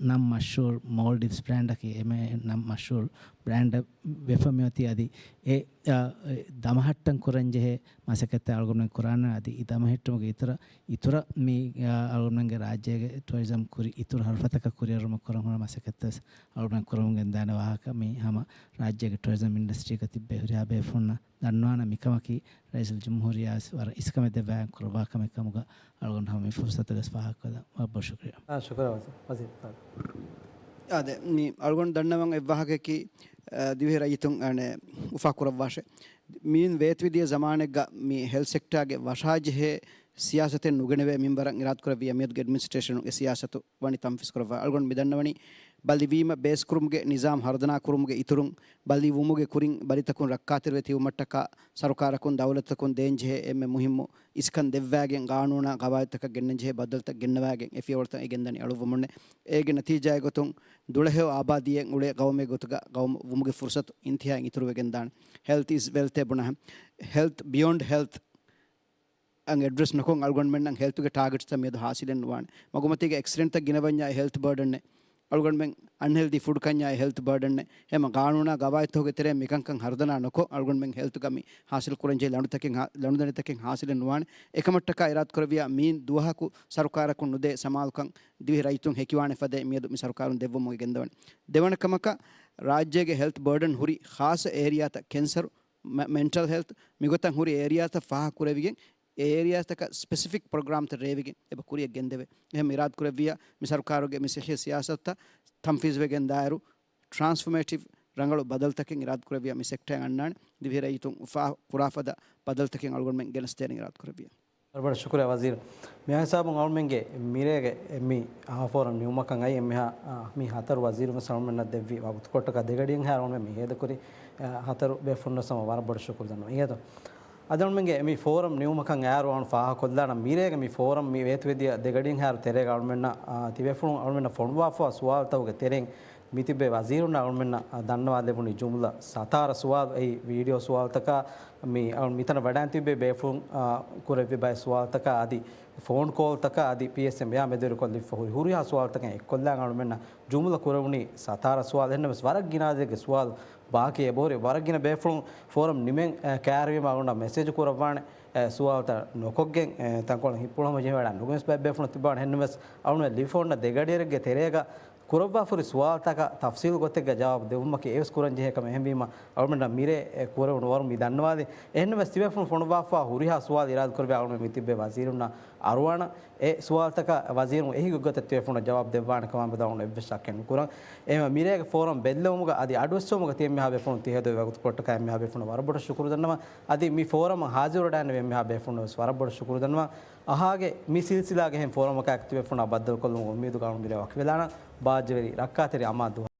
ނަން މަޝްހޫރު މޯލްޑިވްސް ބްރޭންޑަކީ އެންމެ ނަން މަޝްހޫރު ބްރޭންޑަށް ވެފަ މިއޮތީ. އަދި އެ، އަ، އެ ދަމަހައްޓަން ކުރަންޖެހޭ މަސައްކަތްތައް އަޅުގަނޑުމެން ކުރާނަން. އަދި އެ ދަމަހެއްޓުމުގެ އިތުރަށް، އިތުރަށް މި، އަ، އަޅުގަނޑުމެންގެ ރާއްޖޭގެ ޓުރިޒަމް ކުރި އިތުރު ހަރުފަތަކަށް ކުރިއެރުމަށް ކުރަން ހުރި މަސައްކަތްތައް އަޅުގަނޑުމެން ކުރަމުން ގެންދާނެ ވާހަކަ މި ހަމަ ރާއްޖޭގެ ޓުރިޒަމް އިންޑަސްޓްރީގަ ތިއްބޭ ހުރިހާ ބޭފުޅުންނަށް ދަންނަވާނަން. މިކަމަކީ ރައީސުލްޖުމްހޫރިއްޔާ ވެސް ވަރަށް އިސްކަމެއް ދެއްވާގެން ކުރައްވާ ކަމެއް ކަމުގަ އަޅުގަނޑު ހަމަ މި ފުރުސަތުގަ ވެސް ފާހަގަ ކޮށްލަން. ވަރަށް ބޮޑަށް ޝުކުރިއްޔާ. އާ، ޝުކުރިއްޔާ ވަޒީރު. ވަޒީރު، ތަވައްލު. އާދެ، މި އަޅުގަނޑު ދަންނަވަން އެއްވާހަކައަކީ، އާ، ދިވެހި ރައްޔިތުން، އަނެ، އުފާ ކުރައްވާށޭ. މިއިން ވޭތުވެދިޔަ ޒަމާނެއްގަ މި ހެލްތް ސެކްޓާގެ ވަށާޖެހޭ ސިޔާސަތެއް ނުގެނެވޭ މިންވަރަށް އިރާދަކުރެއްވިޔާ މިއަދުގެ އެޑްމިނިސްޓްރޭޝަނުން އެ ސިޔާސަތު ވަނީ ތަންފީޒް ކުރައްވާ. އަޅުގަނޑު މި ދަންނަވަނީ ބަލިވީމަ ބޭސްކުރުމުގެ ނިޒާމް ހަރުދަނާ ކުރުމުގެ އިތުރުން ބަލިވުމުގެ ކުރިން ބަލިތަކުން ރައްކާތެރިވެ ތިބުމަށްޓަކާ ސަރުކާރަކުން ދައުލަތަކުން ދޭންޖެހޭ އެންމެ މުހިއްމު އިސްކަން ދެއްވާގެން ގާނޫނާ ގަވާއިދުތަކަށް ގެންނަންޖެހޭ ބަދަލުތައް ގެންނަވާގެން އެ ފިޔަވަޅުތައް އެ ގެންދަނީ އަޅުއްވަމުންނޭ. އޭގެ ނަތީޖާއެއް ގޮތުން ދުޅަހެޔޮ އާބާދީއެއް އުޅޭ ގައުމެއް ގޮތުގަ ގައުމު ވުމުގެ ފުރުސަތު އިންތިހާއިން އިތުރުވެގެންދާނެ. ހެލްތް އިޒް ވެލްތޭ ބުނަހަ، ހެލްތް ބިޔޮންޑް ހެލްތް އަށް އެޑްރެސް ނުކޮށް އަޅުގަނޑުމެންނަށް ހެލްތުގެ ޓާގެޓްސްތައް މިއަދު ހާސިލެއް ނުވާނެ. މަގުމަތީގަ އެކްސިޑެންޓްތައް ގިނަވަންޏާ އެ ހެލްތު ބާޑަންއެއް، އަޅުގަނޑުމެން އަންހެލްދީ ފުޑް ކަންޏާ އެ ހެލްތު ބާޑަންއެއް. ހަމަ ގާނޫނާ ގަވާއިދުތަކުގެ ތެރޭ މިކަންކަން ހަރުދަނާ ނުކޮށް، އަޅުގަނޑުމެން ހެލްތުގަ މި ހާސިލް ކުރަންޖެހޭ ލަނޑުތަކެއް ހާ-، ލަނޑުދަނޑިތަކެއް ހާސިލެއް ނުވާނެ. އެކަމަށްޓަކާ އިރާދަކުރެއްވިޔާ މިއިން ދުވަހަކު ސަރުކާރަކުން ނުދޭ ސަމާލުކަން ދިވެހި ރައްޔިތުން ހެކިވާނެ ފަދައިން މިއަދު މި ސަރުކާރުން ދެއްވަމުން ގެންދަވަނީ. ދެވަނަ ކަމަކަށް ރާއްޖޭގެ ހެލްތު ބާޑަން ހުރި ޚާއްޞަ އޭރިއާތައް ކެންސަރު، މެ-، މެންޓަލް ހެލްތު މިގޮތަށް ހުރި އޭރިއާތައް ފާހަގަ ކުރެވިގެން، އެ އޭރިއާތަކަށް ސްޕެސިފިކް ޕްރޮގްރާމްތައް ރޭވިގެން އެބަ ކުރިއަށް ގެންދެވޭ. އެހެން އިރާދަކުރެއްވިޔާ މި ސަރުކާރުގެ މި ސިއްހީ ސިޔާސަތުތައް ތަންފީޒްވެގެން ދާއިރު، ޓްރާންސްފޮމޭޓިވް ރަނގަޅު ބަދަލުތަކެއް އިރާދަކުރެއްވިޔާ މި ސެކްޓަރއަށް އަންނާނެ. ދިވެހި ރައްޔިތުން އުފާ ކުރާ ފަދަ ބަދަލުތަކެއް އަޅުގަނޑުމެން ގެނެސްދޭނެ އިރާދަކުރެއްވިޔާ. ވަރަށް ބޮޑަށް ޝުކުރިއްޔާ ވަޒީރު. މި ހިސާބުން އަޅުމެންގެ މިރޭގެ މި އަހާ ފޯރަމް ނިމުމަކަށް އައި އެންމެހާ، އާ، މި ހަތަރު ވަޒީރުން ވެސް އަޅުމެންނަށް ދެއްވި ވަގުތުކޮށްޓަކާ ދެގަޑިއެއްހާ އަޅުމެން މި ހޭދަކުރި، އާ، ހަތަރު ބޭފުޅުންނަށް ހަމަ ވަރަށް ބޮޑަށް ޝުކުރު ދަންނަވަން. އިނގޭތޯ؟ އަދި އަޅުމެންގެ މި ފޯރަމް ނިމުމަކަށް އައިއިރު އަޅުން ފާހަގަކޮށްލާނަން މިރޭގެ މި ފޯރަމް މި ވޭތުވެދިޔަ ދެގަޑިއެއްހާއިރު ތެރޭގަ އަޅުމެންނަށް، އާ، ތިބޭފުޅުން އަޅުމެންނަށް ފޮނުވާފަ ސުވާލުތަކުގެ ތެރެއިން މި ތިބޭ ވަޒީރުންނަށް އަޅުމެންނަށް ދަންނަވާލެވުނީ ޖުމްލަ ސަތާރަ ސުވާލު. އެއީ ވީޑިއޯ ސުވާލުތަކާ، މި އަޅު މިތަނަށް ވަޑައިން ތިބޭ ބޭފުޅުން، އާ، ކުރެއްވި ބައެއް ސުވާލުތަކާ އަދި ފޯން ކޯލްތަކާ އަދި ޕީއެސްއެމް އެއާ މެދުވެރިކޮށްލިފަ ހުރި ހުރިހާ ސުވާލުތަކެއް އެއްކޮށްލާން އަޅުމެންނަށް ޖުމްލަ ކުރެވުނީ ސަތާރަ ސުވާލު. އެހެންނަމަވެސް ވަރަށް ގިނަ އަދަދެއްގެ ސުވާލު ބާކީ އެބަހުރި. ވަރަށް ގިނަ ބޭފުޅުން ފޯރަމް ނިމެން، އަ، ކައިރިވީމަ އަޅުގަނޑަށް މެސެޖު ކުރައްވާނެ، އެ، ސުވާލުތައް ނުކޮށްގެން، އެ، ތަންކޮޅެއް ހިތްޕުޅުވަމުން ޖެހިވަޑާ ނުގެނެސް ބައެއް ބޭފުޅުން ތިއްބާނެ. އެހެންނަމަވެސް އަޅުގަނޑު ލިބިފަ އޮންނަ ދެގަޑިއެއްގެ ތެރޭގަ ކުރައްވާފަ ހުރި ސުވާލުތަކަށް ތަފްސީލު ގޮތެއްގަ ޖަވާބު ދެއްވުމަކީ އެވެސް ކުރަން ޖެހޭ ކަމެއް. އެހެންވީމަ އަޅުމެންނަށް މިރޭ، އެ، ކުރެވުނު ވަރު މި ދަންނަވާލި. އެހެންނަމަވެސް ތިބޭފުޅުން ފޮނުއްވާފަ ހުރިހާ ސުވާލު އިރާދަކުރެއްވި އަޅުމެން މި ތިއްބޭ ވަޒީރުންނަށް އަރުވާނަ. އެ ސުވާލުތަކަށް ވަޒީރުން އެހީ ގޮތަށް ތިބޭފުޅުންނަށް ޖަވާބު ދެއްވާނެ ކަމާ މެދު އަޅުން އެއްވެސް ޝައްކެއް ނުކުރަން. އެހެންވެ މިރޭގެ ފޯރަމް ބެއްލެވުމުގަ އަދި އަޑުއެއްސެވުމުގަ ތިޔަ މިހާ ބޭފުޅުން ތިހެދު ވަގުތު ކޮށްޓަކާ މިހާ ބޭފުޅުން ވަރަށް ބޮޑަށް ޝުކުރު ދަންނަވަން. އަދި މި ފޯރަމަށް ހާޒިރުވެޑާނެ މިހާ ބޭފުޅުން ވެސް ވަރަށް ބޮޑަށް ޝުކުރު ދަންނަވަން. އަހާގެ މި ސިލްސިލާގެ އެހެން ފޯރަމަކާއެކު ތިބޭފުޅުންނާ ބައްދަލުކޮށްލުމުގެ އުއްމީދުގަ އަޅުން މިރޭ ވަކިވެލާނަން. ބާއްޖަވެރި ރައްކާތެރި އަމާ ދުވަހަށް.